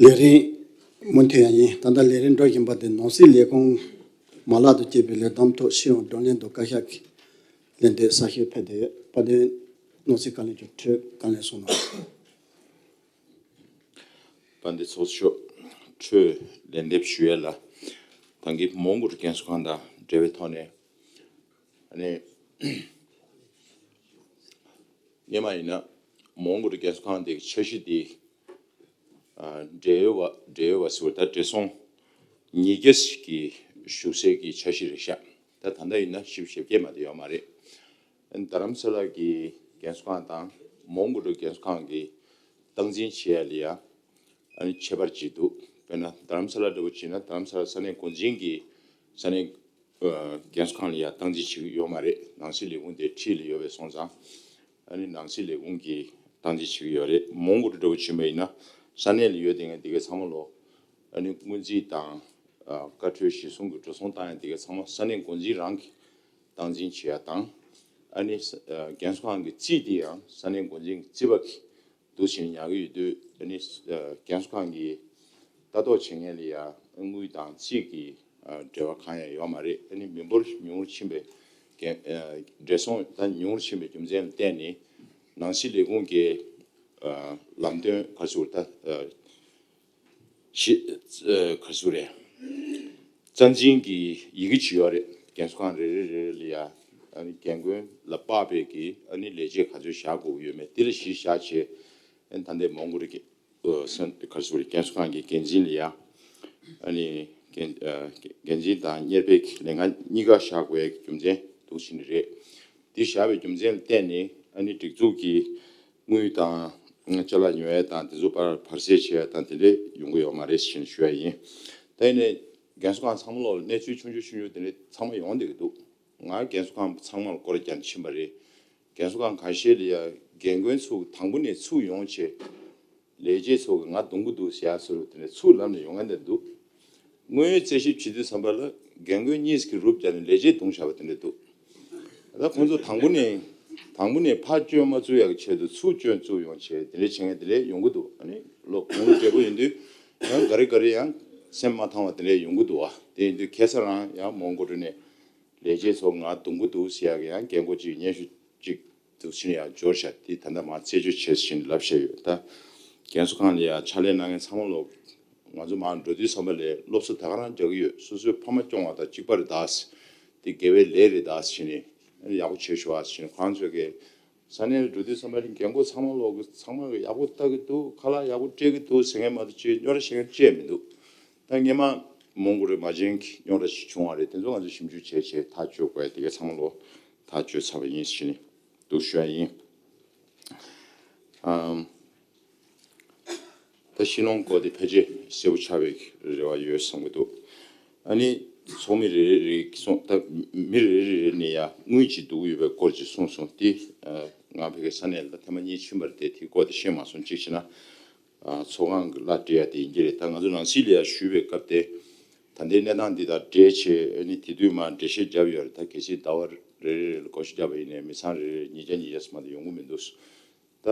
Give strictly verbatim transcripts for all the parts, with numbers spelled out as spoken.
ལས་རིམ་མུ་མཐུད་ཡང་ཡིན། ད་ལྟ་ལས་རིམ་འགྲོ་བཞིན་པ་དེ་ནང་སྲིད་ལས་ཁུངས་མ་ལག་ཏུ་སྐྱེས་པའི་ལས་བསྡོམས་ཐོག་སྤྱི་ཡོངས་བགྲོ་གླེང་དང་བཀའ་ཤག་གི་ལན་འདེབས་གསལ་བཤད་ཕེབས་བསྡད་ཡོད། དཔལ་ལྡན་ནང་སྲིད་བཀའ་བློན་མཆོག་འཕྲོས་བཀའ་ལན་གསུང་གནང་། དཔལ་ལྡན་ཚོགས་གཙོ་མཆོག་འཕྲོས་ལན་འདེབས་ཞུ་ཡས་ལ། ད་གིན་མོན་གྷོ་རྒན་གསོ་ཁང་དང་འབྲེལ་བའི་ཐོག་ནས། ཨ་ནི། སྔོན་མ་ཡིན་ན་མོན་གྷོ་རྒན་གསོ་ཁང་དེ་གི་འཆར་གཞི་དེ། ཨ། འབྲེལ་ཡོད་པ་འབྲེལ་ཡོད་པ་ཟེར་བ་ད་བགྲེས་སོང་ཉིས་བརྒྱ་ཞིག་གི་བཞུགས་སའི་གི་འཆར་གཞི་རེད་ཤག་ད་ད་ལྟ་ཡིན་ན་བཞི་བཅུ་ཞེ་བརྒྱད་མ་གཏོགས་ཡོད་མ་རེད། རྡ་རམ་ས་ལ་གི་རྒན་གསོ་ཁང་དང་མོན་གྷོ་རྒན་གསོ་ཁང་གི་སྟངས་འཛིན་བྱེད་ཡ་ལ་ཡ། ཨ་ནི་ཁྱད་པར་ཅིག་འདུག་དཔེར་ན་རྡ་རམ་ས་ལ་འདྲ་བོ་བྱས་ན་རྡ་རམ་ས་ལ་ས་གནས་འགོ་འཛིན་གྱི་ས་གནས། ཨ། རྒན་གསོ་ཁང་ལ་ཡ་སྟངས་འཛིན་བྱེད་ཀྱི་ཡོད་མ་རེད། ནང་སྲིད་ལས་ཁུངས་དེ་འཁྲིས་ལ་ཡོད་པའི་སོང་ཙང་། ཨ་ནི་ནང་སྲིད་ལས་ཁུངས་ཀྱིས་སྟངས་འཛིན་བྱེད་ཀྱི་ཡོད་རེད། མོན་གྷོ་འདྲ་བོ་བྱུང་བ་ཡིན་ན་ས་གནས་ལ་ཡོད་དེ་ངས་དེ་གའི་ཚང་མ་ལོ། ཨ་ནི་སྔོན་རྩིས་དང་། ཨ། བཀའ་འཁྲོལ་གཞིར་བཟུང་གི་འགྲོ་སོང་བཏང་ཡ་དེ་གའི་ཚང་མ་ས་གནས་འགོ་འཛིན་རང་གིས་སྟངས་འཛིན་བྱེད་ཡ་དང་། ཨ་ནི་ས་ཨ། རྒན་གསོ་ཁང་གི་རྩིས་དེ་ཡང་ས་གནས་འགོ་འཛིན་གྱི་རྩིས་པ་གིས་འདུག་བྱས་ཉར་གྱི་ཡོད་དུས། ཨ་ནི། ཨ། རྒན་གསོ་ཁང་གི་ལྟ་རྟོག་བྱེད་མཁན་ལ་ཡ་དངུལ་དང་རྩིས་ཀྱི། ཨ། འབྲེལ་བ་གང་ཡང་ཡོད་མ་རེད། ཨ་ནི་མི་འབོར་ཉུང་རུ་ཕྱིན་པའི་རྒན། ཨ། བགྲེས་སོང་ད་ཉུང་རུ་ཕྱིན་པའི་རྒྱུ་མཚན་ལ་བརྟེན་ནས་ནང་སྲིད་ལས་ཁུངས་ཀྱི། ཨ། ལམ་སྟོན་ག་ཚོད་ད། ཨ། ཞི། ཨ། ག་ཚོད་རེད། རྩ་འཛིན་གྱི་ཡི་གེ་ཅིག་ཡོད་རེད། རྒན་གསོ་ཁང་རེ་རེ་རེ་རེ་ལ་ཡ། ཨ་ནི་རྒན་རྒོན་ལ་དཔག་པའི་གི་ཨ་ནི་ལས་བྱེད་ག་ཚོད་བཞག་དགོས་ཀྱི་ཡོད་མེད་དེ་ལ་གཞི་བཞག་བྱས། ཨ་ནི་ད་ལྟའི་མོན་གྷོ་རི་གི། ཨ། སོན་ག་ཚོད་རེད། རྒན་གསོ་ཁང་གི་འགན་འཛིན་ལ་ཡ། ཨ་ནི་འགན། ཨ། འགན་འཛིན་དང་གཉེར་པའི་གི་ལས་ཀ་གཉིས་ཀ་བཞག་དགོས་ཡ་གི་རྒྱུ་མཚན་འདུག་བྱས་ནས་རེད། འདི་བཞག་པའི་རྒྱུ་མཚན་ལ་བརྟེན་ནས་ཨ་ནི་སྒྲིག་འཛུགས་ཀྱི་དངུལ་དང་། ཅ་ལག་ཉོ་ཡ་དང་དེ་ཚོ་བར་བར་སེལ་བྱེད་ཡ་དང་དེ་འདྲས་ཡོང་གི་ཡོད་མ་རེད་ཞེས་ཞུ་ཡ་ཡིན། ད་ཡིན་ནའི་རྒན་གསོ་ཁང་ཚང་མ་ལོག་གནས་ཚུལ་ཆུང་ཆུང་ཆུང་ཆུང་དེ་འདྲས་ཚང་མ་ཡོང་བསྡད་ཀྱི་འདུག་ང་རྒན་གསོ་ཁང་ཚང་མར་སྐོར་རྒྱག་ཕྱིན་པ་རེད། རྒན་གསོ་ཁང་ཁ་ཤས་ལ་ཡ་རྒན་རྒོན་ཚོ་དང་པོ་ནས་ཚུར་ཡོང་བྱས། ལས་བྱེད་ཚོ་གིས་ང་རྡུང་གི་འདུག་ཟེར་ཡ་ཚོ་དེ་ནས་ཚུར་ལམ་ནས་ཡོང་མཁན་དེ་འདུག་དངོས་ཡོད་རྩད་ཞིབ་བྱེད་དུས་ཙམ་པ་ལ་རྒན་རྒོན་གཉིས་ཀྱི་རུབ་བརྒྱབ་ནས་ལས་བྱེད་རྡུང་བཞག་པ་དེ་འདྲ་འདུག་ད་ཁོང་ཚོ་དང་པོ་ནས་དང་པོ་ནས་ཕར་སྐྱོན་མ་བཙུགས་ཡག་གི་ཆེད་དུ་ཚུར་སྐྱོན་བཙུགས་ཡོང་བྱས་དེ་འདྲ་བྱེད་མཁན་དེ་འདྲ་ཡོང་གི་འདུག་ཨ་ནི་ལོ་གོང་བུ་འབྲས་བུ་ཡིན་དུས་ཡང་ག་རེ་ག་རེ་ཡང་སེམས་མ་ཐང་བ་དེ་འདྲ་ཡོང་གི་འདུག་ཨ་དེ་ཡིན་དུས་ཁ་སང་རང་ཡང་མོན་གྷོ་རུ་ནས་ལས་བྱེད་ཚོ་ང་རྡུང་གི་འདུག་ཟེར་ཡག་གི་ཡང་རྒན་རྒོན་གཅིག་སྙན་ཞུ་གཅིག་འདུག་ཕྱིན་ཡང་འབྱོར་ཤག་དེ་ད་ལྟ་མར་རྩད་གཅོད་བྱེད་བཞིན་ལབ་བཤད་ཡོད། ད་རྒན་གསོ་ཁང་ལ་ཡང་ཕྱག་ལས་གནང་མཁན་ཚང་མ་ལོག་ང་ཚོ་མར་འགྲོ་དུས་ཙམ་པ་ལས་སློབ་གསོ་ད་ག་རང་རྒྱག་གི་ཡོད། སོ་སོའི་ཕ་མ་སྐྱོང་བ་དང་གཅིག་པ་རེད་ད། དེ་དགེ་བའི་ལས་རེད་ད་ཟེར་ནས་ཡག་པོ་བྱེད་ཤོག་ཨ་ཟེར་ནས་ཁོང་ཚོས་གི་ས་གནས་ལ་འགྲོ་དུས་ཙམ་པ་ལ་རྒན་རྒོན་ཚང་མ་ལོག་གི་ཚང་མ་གི་ཡག་པོ་ལྟ་གི་འདུག་ཁ་ལག་ཡག་པོ་སྤྲད་གི་འདུག་ཟེར་མཁན་མ་གཏོགས་ཅིག་རྙོག་དྲ་བཤད་མཁན་བཅས་མི་འདུག་ད་སྔོན་མ་མོན་གྷོ་རུ་མ་བྱན་གྱི་རྙོག་དྲ་ཞིག་བྱུང་བ་རེད། དེ་ཚོ་ང་ཚོ་ཞིབ་འཇུག་བྱས་བྱས་ཐག་གཅོད་དགོས་ཡ་དེ་ག་ཚང་མ་ལོག་ཐག་གཅོད་ཚར་བ་ཡིན་ཟེར་ནས་འདུག་ཞུ་ཡ་ཡིན། ཨམ། ད་ཤི་ལོང་སྐོར་དེ་ཕལ་ཆེར་གསལ་པོ་ཆགས་པའི་རེ་བ་ཡོད་བསམ་གྱི་འདུག་ཨ་ནི་ཚོགས་མི་རེ་རེ་རེ་གསུངས། ད་མི་རེ་རེ་རེ་ནས་ཡ་དངུལ་ཅིག་བསྡུ་གི་ཡོད་པའི་སྐོར་ཅིག་གསུངས་སོང་། དེ་ང་ཕ་གིའི་ས་གནས་ལ་ཐེངས་མ་གཉིས་ཕྱིན་པ་རེད་དེ་དེའི་སྐོར་དེ་ཤེས་མ་སོང་། གཅིག་བྱས་ན་ཨ་ཚོགས་ཁང་གི་གླ་སྤྲད་ཡ་དེ་ཡིན་གྱི་རེད། ད་ང་ཚོ་ནང་སྲིད་ལ་ཡ་ཞུས་པའི་སྐབས་དེ་ད་ལྟའི་གནས་སྟངས་འདི་དང་འབྲེལ་བྱས་ཨ་ནི་དེ་དུས་མར་འགྲེལ་བཤད་བརྒྱབ་ཡོད་རེད། ད་གལ་སྲིད་ཟླ་བ་རེ་རེ་རེ་ལ་བགོ་བཤའ་བརྒྱབ་པ་ཡིན་ནའི་མི་ཚང་རེ་རེ་ཉིས་བརྒྱ་ཉིས་བརྒྱ་ཙམ་མ་གཏོགས་ཡོང་གི་མི་འདུག་ད་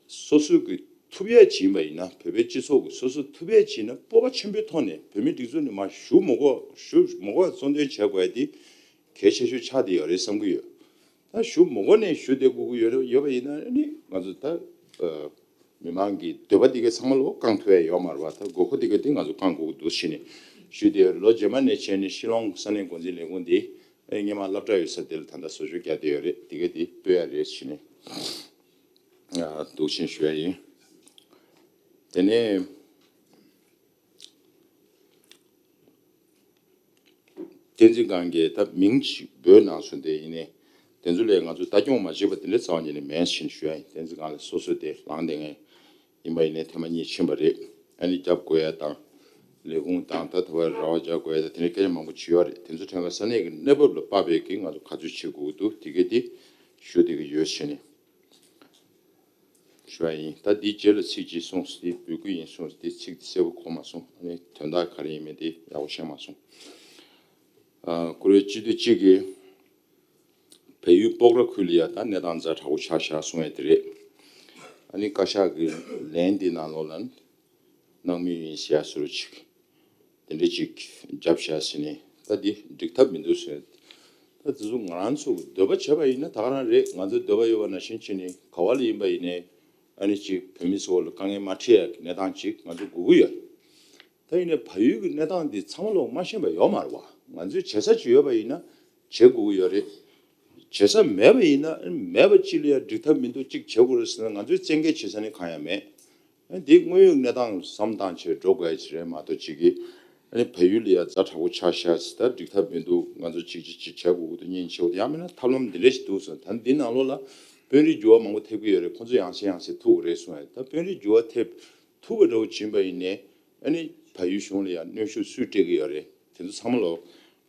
སོ་སོ་གི་ཐུབ་ཡས་བྱིན་པ་ཡིན་ན་བོད་པའི་སྤྱི་ཚོགས་ཀྱི་སོ་སོ་ཐུབ་ཡས་བྱིན་ན་སྤོབས་པ་ཆེན་པོའི་ཐོག་ནས་བོད་མི་སྒྲིག་འཛུགས་ནས་མར་ཞུ་མི་དགོས་ཞུ་མི་དགོས་གཙོ་འདོན་བྱེད་དགོས་ཡ་དེ་གལ་ཆེ་ཤོས་ཆགས་བསྡད་ཡོད་རེད་བསམ་གྱི་ཡོད། ད་ཞུ་མི་དགོས་ནས་ཞུ་བསྡད་དགོས་ཀྱི་ཡོད་རེད། ཡོད་པ་ཡིན་ན་ནི་ང་ཚོ་ད་མི་མང་གི་འདོད་པ་དེ་གའི་ཚང་མ་ལོ་བསྐང་ཐུབ་ཡ་ཡོད་མ་རེད་པ། ད་དགོས་མཁོ་དེ་གའི་དེ་ང་ཚོ་བསྐང་དགོས་ཀྱི་འདུག་ཕྱིན་ནས་ཞུས་བསྡད་ཡོད་རེད། ལོ་རྗེས་མ་ནས་བྱས་ནས་ཤི་ལོང་ས་གནས་འགོ་འཛིན་ལས་ཁུངས་དེ་ཨེ་སྔོན་མ་སློབ་གྲྭ་ཡོད་ས་དེ་ལ་ད་ལྟ་བཟོ་བཅོས་བརྒྱབ་བསྡད་ཡོད་རེད། དེ་གའི་དེ་སྤོ་ཡ་རེད་ཕྱིན་ནས། ཨ། འདུག་ཕྱིན་ཞུ་ཡ་ཡིན། དེ་ནས་བསྟན་འཛིན་སྒང་གིས་ད་མིང་ཅིག་འབོད་གནང་སོང་། དེ་ཡིན་ནའི་དེ་ཚོ་ལས་ང་ཚོ་ལྟ་སྐྱོང་མ་བྱས་པ་དེ་འདྲ་རྩ་བ་ཉིད་ནས་མེད་ཕྱིན་ཞུ་ཡ་ཡིན། བསྟན་འཛིན་སྒང་ལ་སོ་སོ་དེ་ལངས་བསྡད་མཁན་ཡིན་པ་ཡིན་ནའི་ཐེངས་མ་གཉིས་ཕྱིན་པ་རེད། ཨ་ནི་རྒྱབ་དགོས་ཡ་དང་ལས་ཁུངས་དང་ད་ཐོ་བ་ར་བ་རྒྱག་དགོས་ཡ་དང་དེ་འདྲའི་སྐད་ཆ་མང་པོ་བྱས་ཡོད་རེད། དེ་ཚོ་ཕྲན་ག་ས་གནས་ཀྱི་གནས་བབ་ལ་དཔག་པའི་གི་ང་ཚོ་ག་ཚོད་བྱེད་དགོས་ཀྱི་འདུག་དེ་གའི་དེ་ཞུ་བསྡད་ཀྱི་ཡོད་ཕྱིན་ནས། ཞུ་བ་ཡིན། ད་འདིའི་རྗེས་ལ་ཚིག་གཅིག་གསུངས་ཏེ་འབོད་སྐུལ་ཡིན་གསུངས་ཏེ་ཚིག་དེ་གསལ་པོ་གོ་མ་སོང་། ཨ་ནི་དོན་དག་ག་རེ་ཡིན་མིན་དེ་ཡག་པོ་ཤེས་མ་སོང་། ཨ། བཀུར་འོས་སྤྱི་འཐུས་གཅིག་གིས་བལ་ཡུལ་སྤོག་ར་ཁུལ་ལ་ཡ་ད་གནས་སྟངས་ཛ་དྲག་པོ་ཆགས་བཞག་གསུང་ཡ་དེ་རེད། ཨ་ནི་བཀའ་ཤག་གི་ལན་འདི་ནང་ལོགས་ལ་ གནང་མུས་ཡིན་ཟེར་ཡ་བཟོ་འདྲ་ཅིག་དེ་འདྲ་ཅིག་བརྒྱབ་བཞག་ཟེར་ནས། ད་འདི་འགྲིག་ཐབས་མི་འདུག་ཟེར། ད་དེ་ཚོ་ང་རང་ཚོ་འདོད་པ་བྱས་པ་ཡིན་ན་ད་ག་རང་རེད། ང་ཚོ་འདོད་པ་ཡོད་པ་ནང་བཞིན་བྱས་ནས་ག་བ་ལ་ཡིན་པ་ཡིན་ནའི་ཨ་ནི་ཅིག་བོད་མི་ཚོ་ལ་དཀའ་ངལ་མ་འཕྲད་ཡ་གི་གནས་སྟངས་ཅིག་ང་ཚོ་དགོས་ཀྱི་ཡོད། ད་ཡིན་ནའི་བལ་ཡུལ་གྱི་གནས་སྟངས་འདི་ཚང་མ་ལོག་མ་ཤེས་པ་ཡོད་མ་རེད་བ། ང་ཚོས་བྱེད་ས་ཅིག་ཡོད་པ་ཡིན་ན་བྱེད་དགོས་ཀྱི་ཡོད་རེད། བྱེད་ས་མེད་པ་ཡིན་ན་མེད་པ་ཅིག་ལ་ཡང་འགྲིག་ཐབས་མི་འདུག་ཅིག་བྱེད་དགོས་རེད་ཟེར་ན་ང་ཚོས་བཙན་འགེལ་བྱེད་ས་ནི་གང་ཡང་མེད། འདི་དངོས་ཡོད་གནས་སྟངས་བསམ་སྟངས་བྱས་འགྲོ་དགོས་ཡ་ཅིག་རེད་མ་གཏོགས་ཅིག་གིས་ཨ་ནི་བལ་ཡུལ་ལ་ཡང་ཛ་དྲག་པོ་ཆགས་ཤག་ཟེར། ད་འགྲིག་ཐབས་མི་འདུག་ང་ཚོ་ཅིག་ཅིག་ཅིག་བྱེད་དགོས་ཀྱི་འདུག་སྙིང་རྗེ་པོ་འདུག་ཡང་མིན་ན་ཐབས་ལམ་འདི་འདྲ་ཞིག་འདུག་ཟེར། ད་འདི་ནང་ལོགས་ལ་དཔོན་རིགས་འགྱུར་བ་མང་པོ་ཐེབས་ཀྱི་ཡོད་རེད། ཁོང་ཚོ་ཡང་སེ་ཡང་སེ་ཐུག་གི་རེད་གསུངས་ཡ། ད་དཔོན་རིགས་འགྱུར་བ་ཐེབས་ཐུབ་པ་འདྲ་བོ་བྱིན་པ་ཡིན་ནའི་ཨ་ནི་བལ་ཡུལ་གཞུང་ལ་ཡང་གནོན་ཤུགས་སུས་སྤྲད་ཀྱི་ཡོད་རེད། དེ་ཚོ་ཚང་མ་ལོག་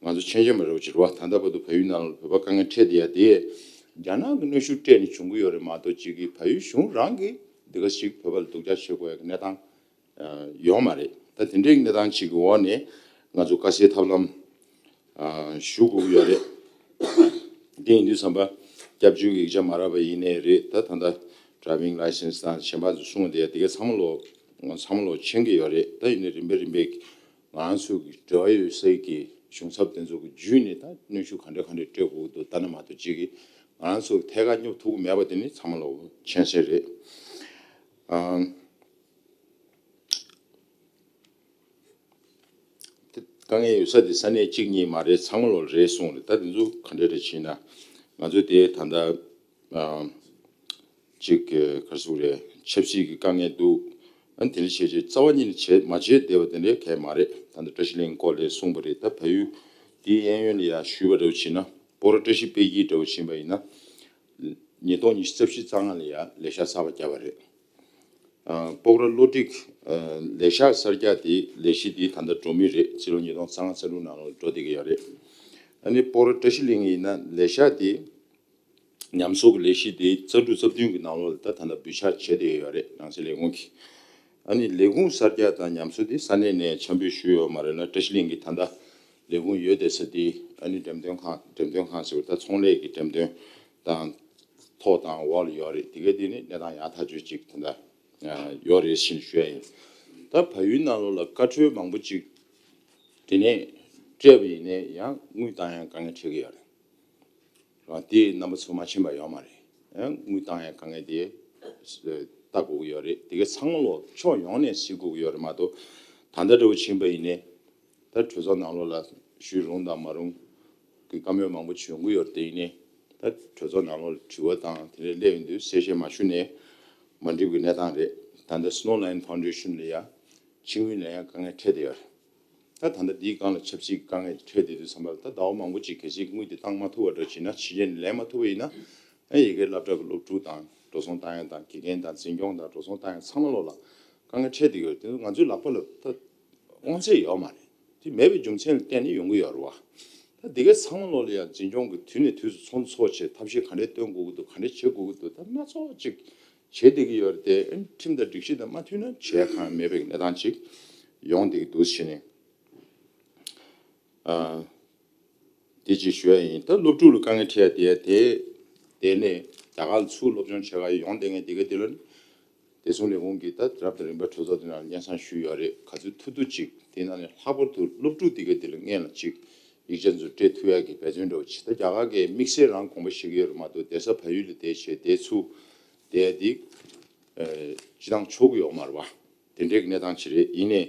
ང་ཚོ་མཁྱེན་མཁྱེན་པ་འདྲ་བོ་ཅིག་རེད་བ། ད་ལྟ་བར་དུ་བལ་ཡུལ་ནང་ལ་བོད་པ་དཀའ་ངལ་འཕྲད་བསྡད་ཡ་དེ་རྒྱ་ནག་གི་གནོན་ཤུགས་སྤྲད་ནས་བྱུང་གི་ཡོད་རེད་མ་གཏོགས་ཅིག་གིས་བལ་ཡུལ་གཞུང་རང་གིས་འདི་ག་ཞིག་བོད་པ་ལ་སྡུག་ཅག་བྱེད་དགོས་ཡ་གི་གནས་སྟངས་ཡོད་མ་རེད། ད་དེ་འདྲའི་གནས་སྟངས་ཅིག་གི་འོག་ནས་ང་ཚོ་དཀའ་སེལ་ཐབས་ལམ་ཞུ་དགོས་ཀྱི་ཡོད་རེད། དེ་ཡིན་དུས་ཙམ་པ་སྐྱབས་བཅོལ་གྱི་ཡིག་ཆ་མ་རག་པ་ཡིན་ནའི་རེད། ད་ད་ལྟ་driving licence་དང་གཞན་པ་ཚོ་གསུངས་བསྡད་དེ་ག་ཚང་མ་ལོག་ཚང་མ་ལོག་མཁྱེན་གྱི་ཡོད་རེད། ད་ཡིན་ནའི་རིམ་པས་རིམ་པས་ང་རང་ཚོ་གི་འབྲེལ་བ་ཡོད་སའི་གི་གཞུང་ཚབ་དེ་ཚོ་གི་བརྒྱུད་ནས་ད་གནོན་ཤུགས་ག་འདྲ་ག་འདྲ་སྤྲད་དགོས་ཀྱི་འདུག་ད་ནི་མ་གཏོགས་ཅིག་གིས་ང་རང་ཚོ་ཐད་ཀར་སྙོབ་ཐུབ་ཀྱི་མེད་པ་དེ་ནི་ཚང་མ་ལོག་མཁྱེན་གསལ་རེད། ཨང་། དཀའ་ངལ་ཡོད་ས་དེ་ས་གནས་གཅིག་གཉིས་མ་རེད། ཚང་མ་ལོག་རེད་གསུངས་རེད། ད་དེ་ཚོ་ག་འདྲ་རེད་བྱས་ན་ང་ཚོ་དེ་ད་ལྟ་ཨ་གཅིག་གི་ག་རེ་ཟེར་དགོས་རེད། ཆབ་སྲིད་ཀྱི་དཀའ་ངལ་འདུག་ཨ་ནི་དེ་འདྲ་བྱས་བྱས་རྩ་བ་ཉིད་ནས་བྱས་མ་བྱས་བསྡད་པ་དེ་འདྲའི་གང་ཡང་མ་རེད། ད་ལྟ་བཀྲ་ཤིས་གླིང་སྐོར་ལ་གསུངས་པ་རེད། ད་བལ་ཡུལ་དེའི་གཡས་གཡོན་ལ་ཡ་ཞུས་པ་འདྲ་བོ་བྱས་ན་སྤོག་ར་བཀྲ་ཤིས་དཔལ་སྐྱིད་འདྲ་བོ་ཕྱིན་པ་ཡིན་ན་ཉིས་སྟོང་ཉི་ཤུ་རྩ་བཞི་རྩ་ལྔ་ལ་ཡ་ལས་ཤག་གསར་པ་བརྒྱབ་པ་རེད། ཨ་སྤོག་ར་གློ་སྒྲིག་ཨ་ལས་ཤག་གསར་རྒྱག་དེ་ལས་གཞི་དེ་ད་ལྟ་འགྲོ་མུས་རེད། ཕྱི་ལོ་ཉིས་སྟོང་རྩ་ལྔ་རྩ་དྲུག་ནང་ལ་འགྲོ་བསྡད་ཀྱི་ཡོད་རེད། ཨ་ནི་སྤོག་ར་བཀྲ་ཤིས་གླིང་ཡིན་ན་ལས་ཤག་དེ་ཉམས་གསོ་གི་ལས་གཞི་དེ་རྩ་དྲུག་རྩ་བདུན་གྱི་ནང་ལོགས་ལ་ད་ད་ལྟ་འབུལ་ཕྱག་བྱས་བསྡད་ཡོད་རེད། ནང་སྲིད་ལས་ཁུངས་ཀྱིས། ཨ་ནི་ལས་ཁུངས་གསར་རྒྱག་དང་ཉམས་གསོ་དེ་ས་གནས་ནས་འཆར་འབུལ་ཞུས་ཡོད་མ་རེད་ལ། བཀྲ་ཤིས་གླིང་གི་ད་ལྟ་ལས་ཁུངས་ཡོད་བསྡད་ས་དེ་ཨ་ནི་འགྲེམས་སྟོན་ཁང་འགྲེམས་སྟོན་ཁང་ཟེར་བ་ད་ཚོང་ལས་ཀྱི་འགྲེམས་སྟོན་དང་ཐོག་དང་འོག་ལ་ཡོད་རེད། དེ་གའི་དེ་ནི་གནས་སྟངས་ཡག་ཐག་ཆོད་ཅིག་ད་ལྟ་ཡོད་རེད་ཟེར་ནས་ཞུ་ཡ་ཡིན། ད་བལ་ཡུལ་ནང་ལོགས་ལ་བཀའ་འཁྲོལ་མང་པོ་ཅིག་དེ་ནས་སྤྲད་པ་ཡིན་ནའི་ཡང་དངུལ་བཏང་ཡང་དཀའ་ངལ་འཕྲད་ཀྱི་ཡོད་རེད། རང་དེ་རྣམ་པ་ཚོ་མ་ཕྱིན་པ་ཡོད་མ་རེད། ཡང་དངུལ་བཏང་ཡང་དཀའ་ངལ་དེ་ལྟ་དགོས་ཀྱི་ཡོད་རེད། དེ་གའི་ཚང་མ་ལོག་ཕྱོགས་ཡོངས་ནས་གཟིགས་དགོས་ཀྱི་ཡོད་རེད་མ་གཏོགས་ད་ལྟ་འདྲ་བོ་ཕྱིན་པ་ཡིན་ནའི་ད་གྲོས་ཚོགས་ནང་ལོགས་ལ་ཞུགས་རུང་དང་མ་རུང་གི་བཀའ་མོལ་མང་པོ་བྱུང་གི་ཡོད་རེད། དེ་ཡིན་ནའི་ད་གྲོས་ཚོགས་ནང་ལོགས་ལ་དྲི་བ་དང་དེ་འདྲ་སླེབས་ཡོང་དུས་གསལ་བཤད་མ་ཞུས་ནའི་མ་འགྲིག་པའི་གནས་སྟངས་རེད། ད་ལྟ་Snow Line Foundation་ལ་ཡང་ཕྱི་དངུལ་ལེན་ཡང་དཀའ་ངལ་འཕྲད་བསྡད་ཡོད་རེད། ད་ད་ལྟ་འདིའི་སྒང་ལ་ཆབ་སྲིད་དཀའ་ངལ་འཕྲད་བསྡད་དུས་ཙམ་པ་ལ་ད་ཟླ་བ་མང་པོ་ཅིག་གལ་སྲིད་དངུལ་དེ་བཏང་མ་ཐུབ་པ་འདྲ་བྱས་ན་ཕྱི་རྒྱལ་ནས་ལེན་མ་ཐུབ་པ་ཡིན་ན་ཨ་ཡ་གིའི་སློབ་གྲྭ་གི་སློབ་ཕྲུག་དང་འགྲོ་སོང་བཏང་ཡ་དང་དགེ་རྒན་དང་འཛིན་སྐྱོང་དང་འགྲོ་སོང་བཏང་ཡ་ཚང་མ་ལོག་ལ་དཀའ་ངལ་འཕྲད་བསྡད་ཡོད་རེད། དེ་ཚོ་ང་ཚོའི་ལག་པ་ལ་ད་དབང་ཚད་ཡོད་མ་རེད། དེ་མེད་པའི་རྒྱུ་མཚན་ལ་བརྟེན་ནས་ཡོང་གི་ཡོད་རེད་བ། ད་འདི་གའི་ཚང་མ་ལོག་ལ་ཡང་འཛིན་སྐྱོང་གི་དུས་ནས་དུས་སུ་ཚོགས་འདུ་ཚོགས་བྱས་ཐབས་ཤེས་ག་འདྲས་སྟོན་དགོས་ཀྱི་འདུག་ག་འདྲས་བྱེད་དགོས་ཀྱི་འདུག་ད་སྣ་ཚོགས་ཅིག་བྱེད་བསྡད་ཀྱི་ཡོད་རེད་དེ། ཨ་ནི་ཁྲིམས་དང་སྒྲིག་གཞི་དང་མ་མཐུན་ན་བྱས་གང་མེད་པའི་གནས་སྟངས་ཅིག་ཡོང་བསྡད་ཀྱི་འདུག་ཟེར་ནས་ཨ་དེ་ཅིག་ཞུ་ཡ་ཡིན། ད་སློབ་ཕྲུག་ལ་དཀའ་ངལ་འཕྲད་ཡ་དེ་དེ་ནས་རྒྱ་གར་ལ་ཚུར་སློབ་སྦྱོང་བྱེད་ག་ཡོང་བསྡད་མཁན་དེ་ག་དེ་ལ་ནི་བདེ་སྲུང་ལས་ཁུངས་ཀྱིས་ད་རབ་དང་རིམ་པ་གྲོས་ཚོགས་དེ་ནང་སྙན་སེང་ཞུས་ཡོད་རེད། ག་ཚོད་ཐུབ་ཐུབ་ཅིག་དེ་ནང་ནས་ལྷག་པར་དུ་སློབ་ཕྲུག་དེ་ག་དེ་ལ་སྔོན་ལ་ཅིག་ཡིག་ཆ་ཚོ་སྤྲད་ཐུབ་ཡ་གི་འབད་བརྩོན་འདྲ་བོ་བྱེད། ད་རྒྱ་གར་གྱིས་དམིགས་བསལ་རང་དགོངས་པ་བཞེས་ཀྱི་ཡོད་རེད་མ་གཏོགས་བསྡད་ས་བལ་ཡུལ་ལ་བསྡད་བྱས་བསྡད་ཚུགས་བསྡད་ཡ་དེ་སྤྱི་བཏང་ཆོག་གི་ཡོད་མ་རེད་བ། དེ་འདྲའི་གནས་སྟངས་ཅིག་རེད། ཡིན་ནའི་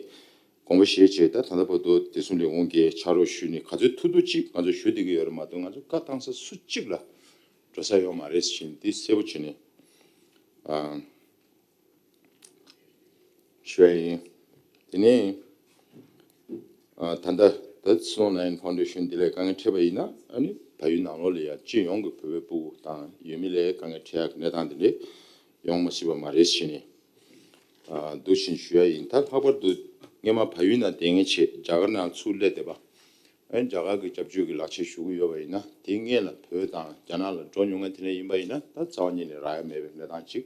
དགོངས་པ་བཞེས་བྱས་ད་ད་ལྟ་བར་དུ་བདེ་སྲུང་ལས་ཁུངས་ཀྱིས་ཕྱག་རོགས་ཞུས་ནས་ག་ཚོད་ཐུབ་ཐུབ་ཅིག་ང་ཚོ་ཞུ་བསྡད་ཀྱི་ཡོད་རེད་མ་གཏོགས་ང་ཚོ་བཀའ་བཏང་ས་སུ་གཅིག་ལ་འགྲོ་ས་ཡོད་མ་རེད་ཟེར་ནས་འདི་གསལ་པོ་བྱས་ནས་ཨ་ཞུ་ཡ་ཡིན། དེ་ནས་ཨ་ད་ལྟ་ད་Snow Line Foundation་འདི་ལས་དཀའ་ངལ་འཕྲད་པ་ཡིན་ན་ཨ་ནི་བལ་ཡུལ་ནང་ལོགས་ལ་ཡ་སྤྱི་ཡོངས་ཀྱི་བོད་པའི་སྤུ་གུ་དང་ཡུལ་མི་ལ་དཀའ་ངལ་འཕྲད་ཡ་གི་གནས་སྟངས་འདི་འདྲས་ཡོང་མ་སྲིད་པ་མ་རེད་ཟེར་ནས། ཨ་འདུག་བཞིན་ཞུ་ཡ་ཡིན། ད་ལྷག་པར་དུ་སྔས་མ་བལ་ཡུལ་ནང་བསྡད་མཁན་བྱས་རྒྱ་གར་ནང་ཚུར་སླེབས་བསྡད་པ། ཨ་ནི་རྒྱ་གར་གྱི་སྐྱབས་བཅོལ་གྱི་ལག་ཁྱེར་ཞུ་གི་ཡོད་པ་ཡིན་ན་དེ་སྔོན་ལ་བོད་དང་རྒྱ་ནག་ལ་འགྲོ་མྱོང་མཁན་དེ་འདྲ་ཡིན་པ་ཡིན་ན་ད་རྩ་བ་ཉིད་ནས་རག་ཡ་མེད་པའི་གནས་སྟངས་ཅིག་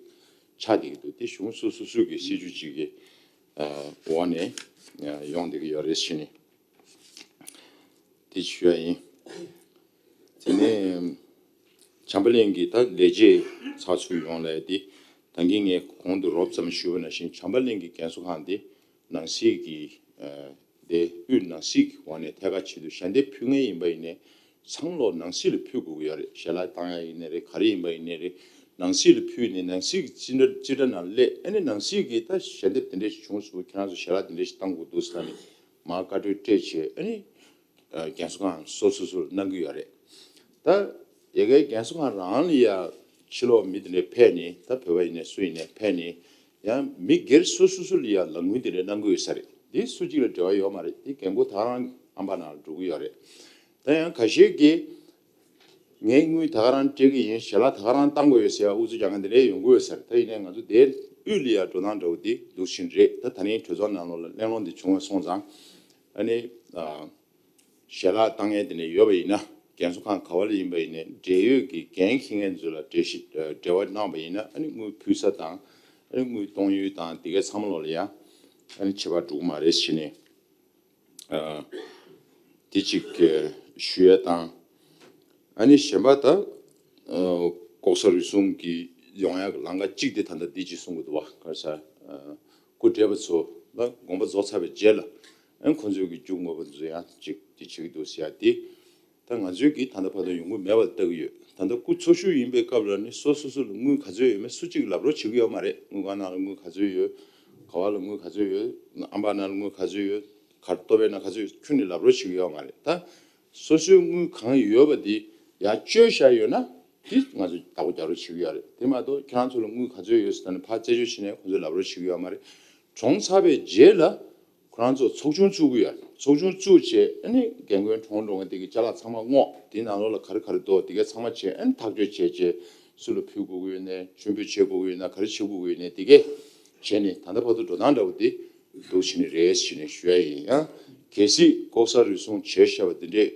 ཆགས་བསྡད་ཀྱི་འདུག་དེ་གཞུང་སོ་སོ་སོ་སོ་གི་སྲིད་ཇུས་ཅིག་གི་ཨ་འོག་ནས་ཨ་ཡོང་བསྡད་ཀྱི་ཡོད་རེད་ཟེར་ནས། དེ་ཞུ་ཡ་ཡིན། དེ་ནས་བྱམས་པ་གླིང་གི་ད་ལས་བྱེད་ཚགས་ཚུད་ཡོང་ལས་དེ་ད་གིན་ངས་གོང་དུ་རོབ་ཙམ་ཞུས་པ་ནང་བཞིན་བྱམས་པ་གླིང་གི་རྒན་གསོ་ཁང་དེ་ ནང་སྲིད་ཀྱི་ཨ་དེ་དབུས་ནང་སྲིད་ཀྱི་འོག་ནས་ཐད་ཀར་ཆེད་དུ་ཞལ་འདེབས་ཕུལ་མཁན་ཡིན་པ་ཡིན་ནའི་ཚང་མ་ལོག་ནང་སྲིད་ལ་ཕུལ་དགོས་ཀྱི་ཡོད་རེད། ཞལ་ལག་བཏང་ཡ་ཡིན་ནའི་རེད། ག་རེ་ཡིན་པ་ཡིན་ནའི་རེད། ནང་སྲིད་ལ་ཕུལ་ནས་ནང་སྲིད་ཀྱི་རྩིས་ཁྲ་རྩིས་ཁྲ་ནང་སླེབས། ཨ་ནི་ནང་སྲིད་ཀྱི་ད་ཞལ་འདེབས་དེ་འདྲས་ཞིག་བྱུང་སོང་། ཁྱེད་རང་ཚོ་ཞལ་ལག་དེ་འདྲས་ཞིག་བཏང་དགོས་འདུག་ཟེར་ནས་མར་བཀའ་འཁྲོལ་སྤྲད་བྱས། ཨ་ནི་རྒན་གསོ་ཁང་སོ་སོ་སོ་ལ་གནང་གི་ཡོད་རེད། ད་ཡ་གའི་རྒན་གསོ་ཁང་རང་ལ་ཡ་ཕྱི་ལོགས་མི་དེ་འདྲས་ཕེབས་ནས། ད་བོད་པ་ཡིན་ནའི་སུ་ཡིན་ནའི་ཕེབས་ནས་ཡང་མི་སྒེར་སོ་སོ་སོ་ལ་ཡ་ལས་འགུལ་དེ་འདྲས་གནང་གི་ཡོད་ས་རེད། འདི་སུ་གཅིག་ལ་འབྲེལ་བ་ཡོད་མ་རེད། འདི་རྒན་རྒོན་ད་ག་རང་ཨམ་པ་ནང་ལ་འགྲོ་གི་ཡོད་རེད། ད་ཡང་ཁ་ཤས་ཀྱིས་ངས་དངུལ་ད་ག་རང་སྤྲད་ཀྱི་ཡིན། ཞལ་ལག་ད་ག་རང་བཏང་དགོས་ཡོད་ཟེར་ཡ་ཨུ་ཚུགས་རྒྱག་མཁན་དེ་འདྲས་ཡོང་གི་ཡོད་ས་རེད། ད་ཡིན་ནའི་ང་ཚོ་དེ་དབུས་ལ་ཡ་འགྲོ་སྟངས་འདྲ་བོ་དེ་འདུག་བཞིན་རེད། ད་ད་ནི་གྲོས་ཚོགས་ནང་ལོགས་ལ་གླེང་སློང་དེ་བྱུང་བ་སོང་ཙང་། ཨ་ནི་ཨ་ཞལ་ལག་བཏང་མཁན་དེ་འདྲས་ཡོད་པ་ཡིན་ན། རྒན་གསོ་ཁང་ག་བ་ལ་ཡིན་པ་ཡིན་ནའི་འབྲེལ་ཡོད་ཀྱི་འགན་འཁྱེར་མཁན་ཚོ་ལ་འབྲེལ་ཞིག་འབྲེལ་བ་གནང་བ་ཡིན་ན། ཨ་ནི་དངུལ་ཕུལ་ས་དང་། ཨ་ནི་དངུལ་གཏོང་ཡུལ་དང་དེ་གའི་ཚང་མ་ལོགས་ལ་ཡ་ཨ་ནི་ཁྱད་པར་འགྲོ་གི་མ་རེད་ཟེར་ནས། ཨ་དེ་གཅིག་ཞུ་ཡ་དང་། ཨ་ནི་གཞན་པ་ད་ཨ་ལྐོག་ཟ་རུལ་སུངས་ཀྱི་ཡོང་ཡ་གི་ལམ་ཁ་གཅིག་དེ་ད་ལྟ་འདི་གཅིག་གསུང་གི་འདུག་བ། ག་རེ་ཟེར། ཨ་སྐུ་བགྲེས་པ་ཚོ་ལ་དགོངས་པ་རྫོགས་ཚར་བའི་རྗེས་ལ། ཨ་ཁོང་ཚོའི་གི་རྒྱུ་དངོས་པོ་ཚོ་ཡང་གཅིག་དེ་བྱེད་ཀྱི་འདུག་ཟེར་ཡ་དེ། ད་ང་ཚོའི་གི་ད་ལྟ་བར་དུ་ཡོང་གི་མེད་པ་ལྟ་གི་ཡོད། ད་ལྟ་སྐུ་འཚོ་བཞུགས་ཡིན་པའི་སྐབས་ལ་ནི་སོ་སོ་སོ་ལ་དངུལ་ག་ཚོད་ཡོད་མེད་སུ་གཅིག་ལབ་རོགས་བྱེད་ཀྱི་ཡོད་མ་རེད། དངུལ་ཁང་ནང་ལ་དངུལ་ག་ཚོད་ཡོད། ག་བ་ལ་དངུལ་ག་ཚོད་ཡོད། ཨམ་པ་ནང་ལ་དངུལ་ག་ཚོད་ཡོད། གར་ལྟོ་ཕད་ནང་ག་ཚོད་ཡོད། ཁྱོན་ནས་ལབ་རོགས་བྱེད་ཀྱི་ཡོད་མ་རེད། ད་སོ་སོའི་དངུལ་གང་ཡོད་པ་དེ་ཡར་བཅོལ་བཞག་ཡོད་ན་དེ་ང་ཚོས་བདག་པོ་རྒྱག་རོགས་བྱེད་ཀྱི་ཡོད་རེད། དེ་མ་གཏོགས་ཁྱེད་རང་ཚོ་ལ་དངུལ་ག་ཚོད་ཡོད་ཟེར་ད་ནི་ཕར་རྩད་གཅོད་བྱས་ནས་ཁོང་ཚོས་ལབ་རོགས་བྱེད་ཀྱི་ཡོད་མ་རེད། གྲོངས་ཚར་བའི་རྗེས་ལ་ཁོ་རང་ཚོ་ཚོགས་ཆུང་བཙུགས་ཀྱི་ཡོད་རེད། ཚོགས་ཆུང་བཙུགས་བྱས་ཨ་ནི་རྒན་རྒོན་གྲོངས་འགྲོ་མཁན་དེ་གི་ཅ་ལག་ཚང་མ་སྔོག་དེའི་ནང་ལོགས་ལ་ག་རེ་ག་རེ་འདུག་དེ་གས་ཚང་མ་བྱས། ཨ་ནི་ཐག་གཅོད་བྱས་བྱས་སུ་ལ་ཕུལ་དགོས་ཀྱི་ཡོད་ནའི། མཆོད་འབུལ་བྱེད་དགོས་ཀྱི་ཡོད་ན། ག་རེ་བྱེད་དགོས་ཀྱི་ཡོད་ནའི་དེ་གས་བྱས་ནས་ད་ལྟ་བར་དུ་འགྲོ་སྟངས་འདྲ་བོ་དེ་འདུག་བྱས་ནས་རེད་ཟེར་ནས་ཞུ་ཡ་ཡིན། ཡང་གལ་སྲིད་ལྐོག་ཟ་རུལ་སུངས་བྱས་བཞག་པ་དེ་འདྲས་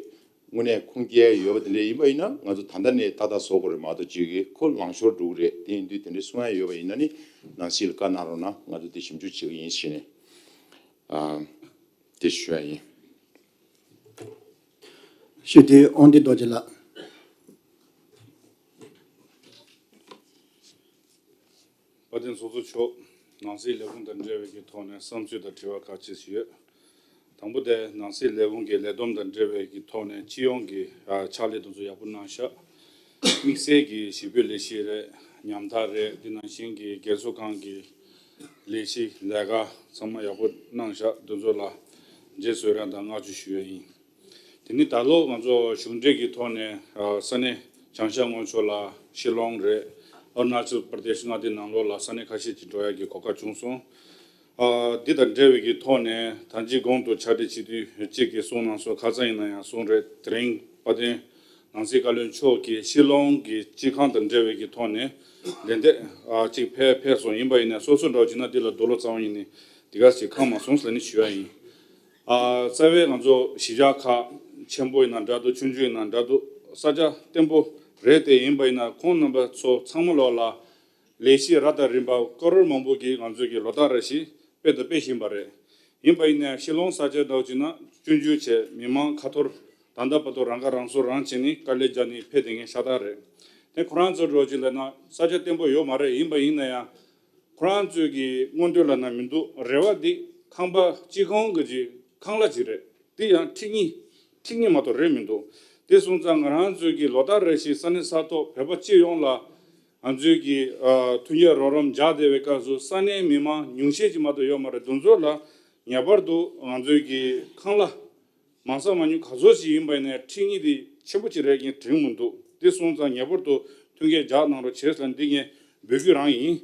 དངོས་གནས་ཁུངས་སྐྱེལ་ཡོད་པ་དེ་འདྲས་ཡིན་པ་ཡིན་ན། ང་ཚོ་ད་ལྟ་ནས་ཏག་ཏག་བཟོ་དགོས་རེད་མ་གཏོགས། གཅིག་གིས་ཁོ་ལང་ཤོར་འགྲོ་གི་རེད། དེ་ཡིན་དུས་དེ་འདྲས་གསུང་ཡ་ཡོད་པ་ཡིན་ན་ནི་ནང་སྲིད་ལ་བཀའ་གནང་རོགས་གནང་། ང་ཚོ་དེ་ཞིབ་འཇུག་བྱེད་ཀྱི་ཡིན་ཟེར་ནས་ཨ་དེ་ཞུ་ཡ་ཡིན། ཞུ་དེ་དབང་འདུས་རྡོ་རྗེ་ལགས། དཔལ་ལྡན་ཚོགས་གཙོ་མཆོག། ནང་སྲིད་ལས་ཁུངས་དང་འབྲེལ་བའི་གི་ཐོག་ནས་བསམ་ཚུལ་དང་དྲི་བ་ཁག་ཅིག་ཞུ་ཡོད། དང་པོ་དེ་ནང་སྲིད་ལས་ཁུངས་ཀྱི་ལས་བསྡོམས་དང་འབྲེལ་བའི་གི་ཐོག་ནས་སྤྱི་ཡོངས་ཀྱི་ཨ་ཕྱག་ལས་དེ་ཚོ་ཡག་པོ་གནང་ཤག་དམིགས་བསལ་གྱི་ཞི་བའི་ལས་གཞི་རེད། ཉམ་ཐག་རེད། འདི་ནང་བཞིན་གྱི་རྒན་གསོ་ཁང་གི་ལས་གཞི་ལས་ཀ་ཚང་མ་ཡག་པོ་གནང་ཤག་དེ་ཚོ་ལ་རྗེས་སུ་ཡི་རང་དང་བསྔགས་བརྗོད་ཞུ་ཡ་ཡིན། དེ་ནི་ད་ལོ་ང་ཚོ་གཞུང་འབྲེལ་གྱི་ཐོག་ནས་ཨ་ས་གནས་བྱང་ཤར་མངའ་ཕྱོགས་ལ་ཤི་ལོང་རེད། ཨ་རུ་ན་ཅལ་པར་དེ་ཤི་མངའ་སྡེ་ནང་ལོགས་ལ་ས་གནས་ཁ་ཤས་ཅིག་འགྲོ་ཡ་གི་གོ་སྐབས་བྱུང་སོང་། ཨ་འདི་དང་འབྲེལ་བའི་གི་ཐོག་ནས་ད་ཅི་གོང་དུ་ཕྱག་སྦྲེལ་སྤྱི་འཐུས་གཅིག་གིས་གསུངས་གནང་སོང་། ཁ་སང་ཡིན་ན་ཡང་གསུངས་རེད། དེ་རིང་དཔལ་ལྡན་ནང་སྲིད་བཀའ་བློན་མཆོག་གིས་ཤི་ལོང་གི་སྤྱི་ཁང་དང་འབྲེལ་བའི་གི་ཐོག་ནས་ལན་འདེབས་ཨ་གཅིག་ཕེབས་ཕེབས་སོང་། ཡིན་པ་ཡིན་ན་སོ་སོ་འདྲ་བོ་བྱས་ན་འདི་ལ་འདུག་ལོ་ཙམ་ཡིན་ནི་དེ་ག་ཞིག་ཁག་མ་སོང་ཟེར་ནས་ཞུ་ཡ་ཡིན། ཨ་རྩ་བའི་ང་ཚོ་གཞིས་ཆགས་ཁག་ཆེན་པོ་ཡིན་ན་འདྲ་འདུག་ཆུང་ཆུང་ཡིན་ན་འདྲ་འདུག་ས་ཆ་བརྟན་པོ་རེད་དེ། ཡིན་པ་ཡིན་ན་ཁོང་རྣམ་པ་ཚོ་ཚང་མ་ལོགས་ལ་ལས་གཞི་རབ་དང་རིམ་པ་ཀ་རོར་མང་པོ་གི་ང་ཚོ་གི་ལོ་ལྟར་རེ་བཞིན་སྤེལ་དང་སྤེལ་བཞིན་པ་རེད། ཡིན་པ་ཡིན་ན་ཤི་ལོང་ས་ཆ་འདྲ་བོ་བྱས་ན་ཆུང་ཆུང་བྱས་མི་མང་ཁ་ཐོར་ད་ལྟ་བར་དུ་རང་ཁ་རང་གསོ་རང་བྱས་ནས་དཀའ་ལས་བརྒྱབ་ནས་ཕེབས་བསྡད་མཁན་ཤ་སྟག་རེད། དེ་ཁོ་རང་ཚོ་འདྲ་བོ་ཅིག་ལབ་ན་ས་ཆ་བརྟན་པོ་ཡོད་མ་རེད། ཡིན་པ་ཡིན་ན་ཡང་ཁོ་རང་ཚོའི་གི་མངོན་འདོད་ལབ་ན་མི་འདུག་རེ་བ་འདི་ཁང་པ་སྤྱི་ཁང་གི་ཅིག་ཁང་གླ་ཅིག་རེད། དེ་ཡང་ཁྲི་གཉིས་ཁྲི་གཉིས་མ་གཏོགས་རེད་མི་འདུག་དེ་སོང་ཙང་ང་རང་ཚོའི་གི་ལོ་ལྟར་རེ་བཞིན་ས་གནས་ས་ཐོག་བོད་པ་སྤྱི་ཡོངས་ལ་ང་ཚོའི་གི་ཨ་མཐུན་རྐྱེན་རོགས་རམ་རྒྱག་བསྡད་པའི་སྐབས་སུ་ས་གནས་མི་མང་ཉུང་ཤས་ཅིག་མ་གཏོགས་ཡོད་མ་རེད། དེ་ཚོ་ལ་ངེས་པར་དུ་ང་ཚོའི་གི་ཁང་གླ་མང་ས་མང་ཉུང་ག་ཚོད་ཅིག་ཡིན་པ་ཡིན་ནའི་ཁྲི་གཉིས་དེ་ཆེན་པོ་ཅིག་རེད་ཀྱང་དྲན་མི་འདུག་དེ་སོང་ཙང་ངེས་པར་དུ་མཐུན་རྐྱེན་རྒྱག་གནང་རོགས་བྱེད་ཟེར་འདི་ངས་འབོད་སྐུལ་རང་ཡིན།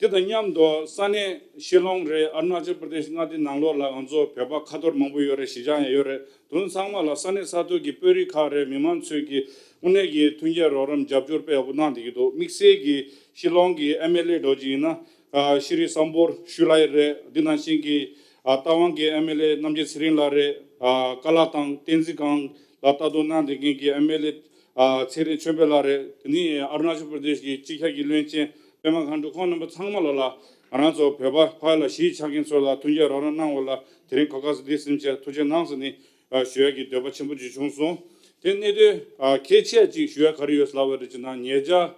དེ་དང་མཉམ་དུ་ས་གནས་ཤི་ལོང་རེད། ཨ་རུ་ན་ཅལ་པར་དེ་ཤི་མངའ་སྡེ་ནང་ལོགས་ལ་ང་ཚོ་བོད་པ་ཁ་ཐོར་མང་པོ་ཡོད་རེད། གཞིས་ཆགས་ཡང་ཡོད་རེད། དེ་ཚང་མ་ལ་ས་གནས་ས་ཐོག་གི་དཔོན་རིགས་ཁག་རེད། མི་མང་ཚོས་ཀྱི་དངོས་གནས་ཀྱི་མཐུན་རྐྱེན་རོགས་རམ་རྒྱབ་སྐྱོར་དཔེ་ཡག་པོ་གནང་བསྡད་ཀྱི་འདུག་དམིགས་བསལ་གྱི་ཤི་ལོང་གི་ཨེམ་ཨེལ་ཨེ་འདྲ་བོ་ཅིག་ཡིན་ན་ཨ་ཤྲི་སམ་བྷོར་ཤུ་ལའི་རེད། འདི་ནང་བཞིན་གྱི་ཨ་རྟ་དབང་གི་ཨེམ་ཨེལ་ཨེ་རྣམ་རྒྱལ་ཚེ་རིང་ལགས་རེད། ཨ་ཀ་ལ་ཐང་བསྟན་འཛིན་སྒང་ལ་ལྟ་རྟོག་གནང་བསྡད་མཁན་གྱི་ཨེམ་ཨེལ་ཨེ་ཨ་ཚེ་རིང་ཆོས་འཕེལ་ལགས་རེད། དེ་ནས་ཨ་རུ་ན་ཅལ་པར་དེ་ཤི་གི་སྤྱི་ཁྱབ་ཀྱི་བློན་ཆེན་པད་མ་མཁའ་འགྲོ། ཁོང་རྣམ་པ་ཚང་མ་ལ་ལ་ང་རང་ཚོ་བོད་པ་ཕ་ལ་གཞིས་ཆགས་མཁན་ཚོ་ལ་མཐུན་རྐྱེན་རོགས་རམ་གནང་བ་ལ་དེ་རིང་གོ་སྐབས་འདི་ཟིན་བྱས་ཐུགས་རྗེ་གནང་ཟེར་ནས་ཨ་ཞུ་ཡ་གི་འདོད་པ་ཆེན་པོ་ཅིག་བྱུང་སོང་། དེ་གནད་དོན་ཨ་གལ་ཆེ་ཅིག་ཞུ་ཡ་ག་རེ་ཡོད་ལབ་པ་རེད་ཅེ་ན། ཉེ་ཆར་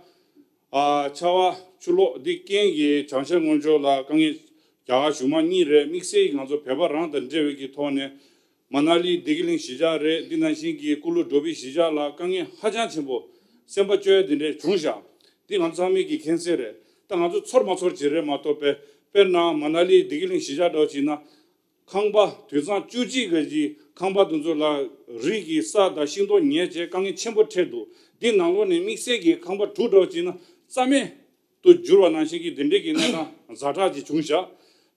ཨ་ཆར་པ་ཆུ་ལོག་འདི་རྐྱེན་གྱིས་བྱང་ཤར་མངའ་ཕྱོགས་ལ་དཀའ་ངལ་ རྒྱ་གར་གཞུང་མང་གཉིས་རེད། དམིགས་བསལ་གྱིས་ང་ཚོ་བོད་པ་རང་དང་འབྲེལ་བའི་གི་ཐོག་ནས་མ་ན་ལི་བདེ་སྐྱིད་གླིང་གཞིས་ཆགས་རེད། འདི་ནང་བཞིན་གྱི་ཀུ་ལུ་འགྲོ་བའི་གཞིས་ཆགས་ལ་དཀའ་ངལ་ཧ་ཅང་ཆེན་པོ། སེམས་པ་སྐྱོ་ཡ་དེ་འདྲས་བྱུང་བཞག་འདི་ང་ཚོ་ཚང་མས་ཀྱི་མཁྱེན་གསལ་རེད། ད་ང་ཚོ་ཚོར་མ་ཚོར་ཅིག་རེད་མ་གཏོགས་པས། དཔེར་ན་མ་ན་ལི་བདེ་སྐྱིད་གླིང་གཞིས་ཆགས་འདྲ་བོ་ཅིག་ན། ཁང་པ་དུད་ཚང་བཅུ་གཅིག་གི་ཁང་པ་དེ་ཚོ་ལ་རི་གི་ས་དང་ཤིང་ཏོག་ཉལ་བྱས་དཀའ་ངལ་ཆེན་པོ་འཕྲད་འདུག་འདི་ནང་ལོགས་ནས་དམིགས་བསལ་གྱི་ཁང་པ་དྲུག་འདྲ་བོ་ཅིག་ན་རྩ་མེད་དུ་གྱུར་བ་ནང་བཞིན་གྱི་དེ་འདྲའི་གི་གནས་སྟངས་ཛ་དྲག་ཅིག་བྱུང་བཞག་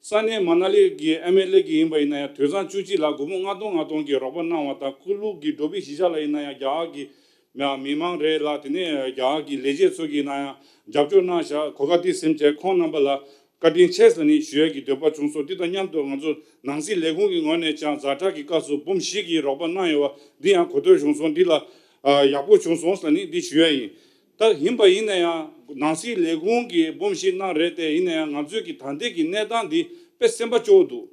ས་གནས་མ་ན་ལི་གི་ཨེམ་ཨེལ་ཨེ་གི་ཡིན་པ་ཡིན་ན་ཡང་དུད་ཚང་བཅུ་གཅིག་ལ་སྒོར་མོ་ལྔ་སྟོང་ལྔ་སྟོང་གི་རོགས་པ་གནང་བ་དང་། ཀུ་ལུ་གི་འགྲོ་བའི་གཞིས་ཆགས་ལ་ཡིན་ན་ཡང་རྒྱ་གར་གྱི་མི་མང་རེད་ལ། དེ་ནས་རྒྱ་གར་གྱི་ལས་བྱེད་ཚོ་གིས་ཡིན་ན་ཡང་རྒྱབ་སྐྱོར་གནང་བཞག་གོ་སྐབས་འདི་ཟིན་བྱས་ཁོང་རྣམ་པ་ལ་བཀའ་དྲིན་ཆེ་ཟེར་ནས་ཞུ་ཡས་ཀྱི་འདོད་པ་བྱུང་སོང་། འདི་དང་མཉམ་དུ་ང་ཚོ་ནང་སྲིད་ལས་ཁུངས་ཀྱི་ངོས་ནས་ཀྱང་ཛ་དྲག་གི་སྐབས་སུ་འབུམ་བཞི་གི་རོགས་པ་གནང་ཡོད་པ་འདི་ཡང་གོ་ཐོས་བྱུང་སོང་། འདི་ལ་ཨ་ཡག་པོ་བྱུང་སོང་ཟེར་ནས་འདི་ཞུ་ཡས་ཡིན། ད་ཡིན་པ་ཡིན་ན་ཡང་ནང་སྲིད་ལས་ཁུངས་ཀྱིས་འབུམ་བཞི་གནང་རེད་དེ། ཡིན་ན་ཡང་ང་ཚོའི་གི་ད་ལྟའི་གི་གནས་སྟངས་འདི་དཔེ་སེམས་པ་སྐྱོ་བོ་འདུག་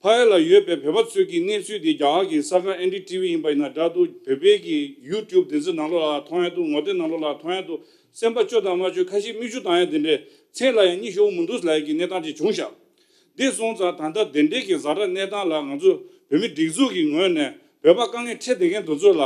ཕ་ཡུལ་ལ་ཡོད་པའི་བོད་པ་ཚོའི་གི་གནས་ཚུལ་འདི་རྒྱ་གར་གྱི་གསར་ཁང་ཨེན་ཌི་ཊི་ཝི་ཡིན་པ་ཡིན་ན་འདྲ་འདུག་བོད་པའི་གི་ཡུ་ཊུབ་དེ་ཚོའི་ནང་ལོགས་ལ་མཐོང་ཡ་འདུག་ངོ་དེབ་ནང་ལོགས་ལ་མཐོང་ཡ་འདུག་སེམས་པ་སྐྱོ་དང་མ་སྐྱོ། ཁ་ཤས་མིག་ཆུ་བཏང་ཡ་དེ་འདྲས། མཚན་ལ་ཡང་གཉིད་ཤོར་མི་འདུག་ལབ་ཡ་གི་གནས་སྟངས་ཅིག་བྱུང་ཤག་འདི་སོང་ཙང་ད་ལྟ་དེ་འདྲས་ཀྱི་ཛ་དྲག་གནས་སྟངས་ལ་ང་ཚོ་བོད་མི་སྒྲིག་འཛུགས་ཀྱི་ངོས་ནས་བོད་པ་དཀའ་ངལ་འཕྲད་བསྡད་མཁན་དེ་ཚོ་ལ་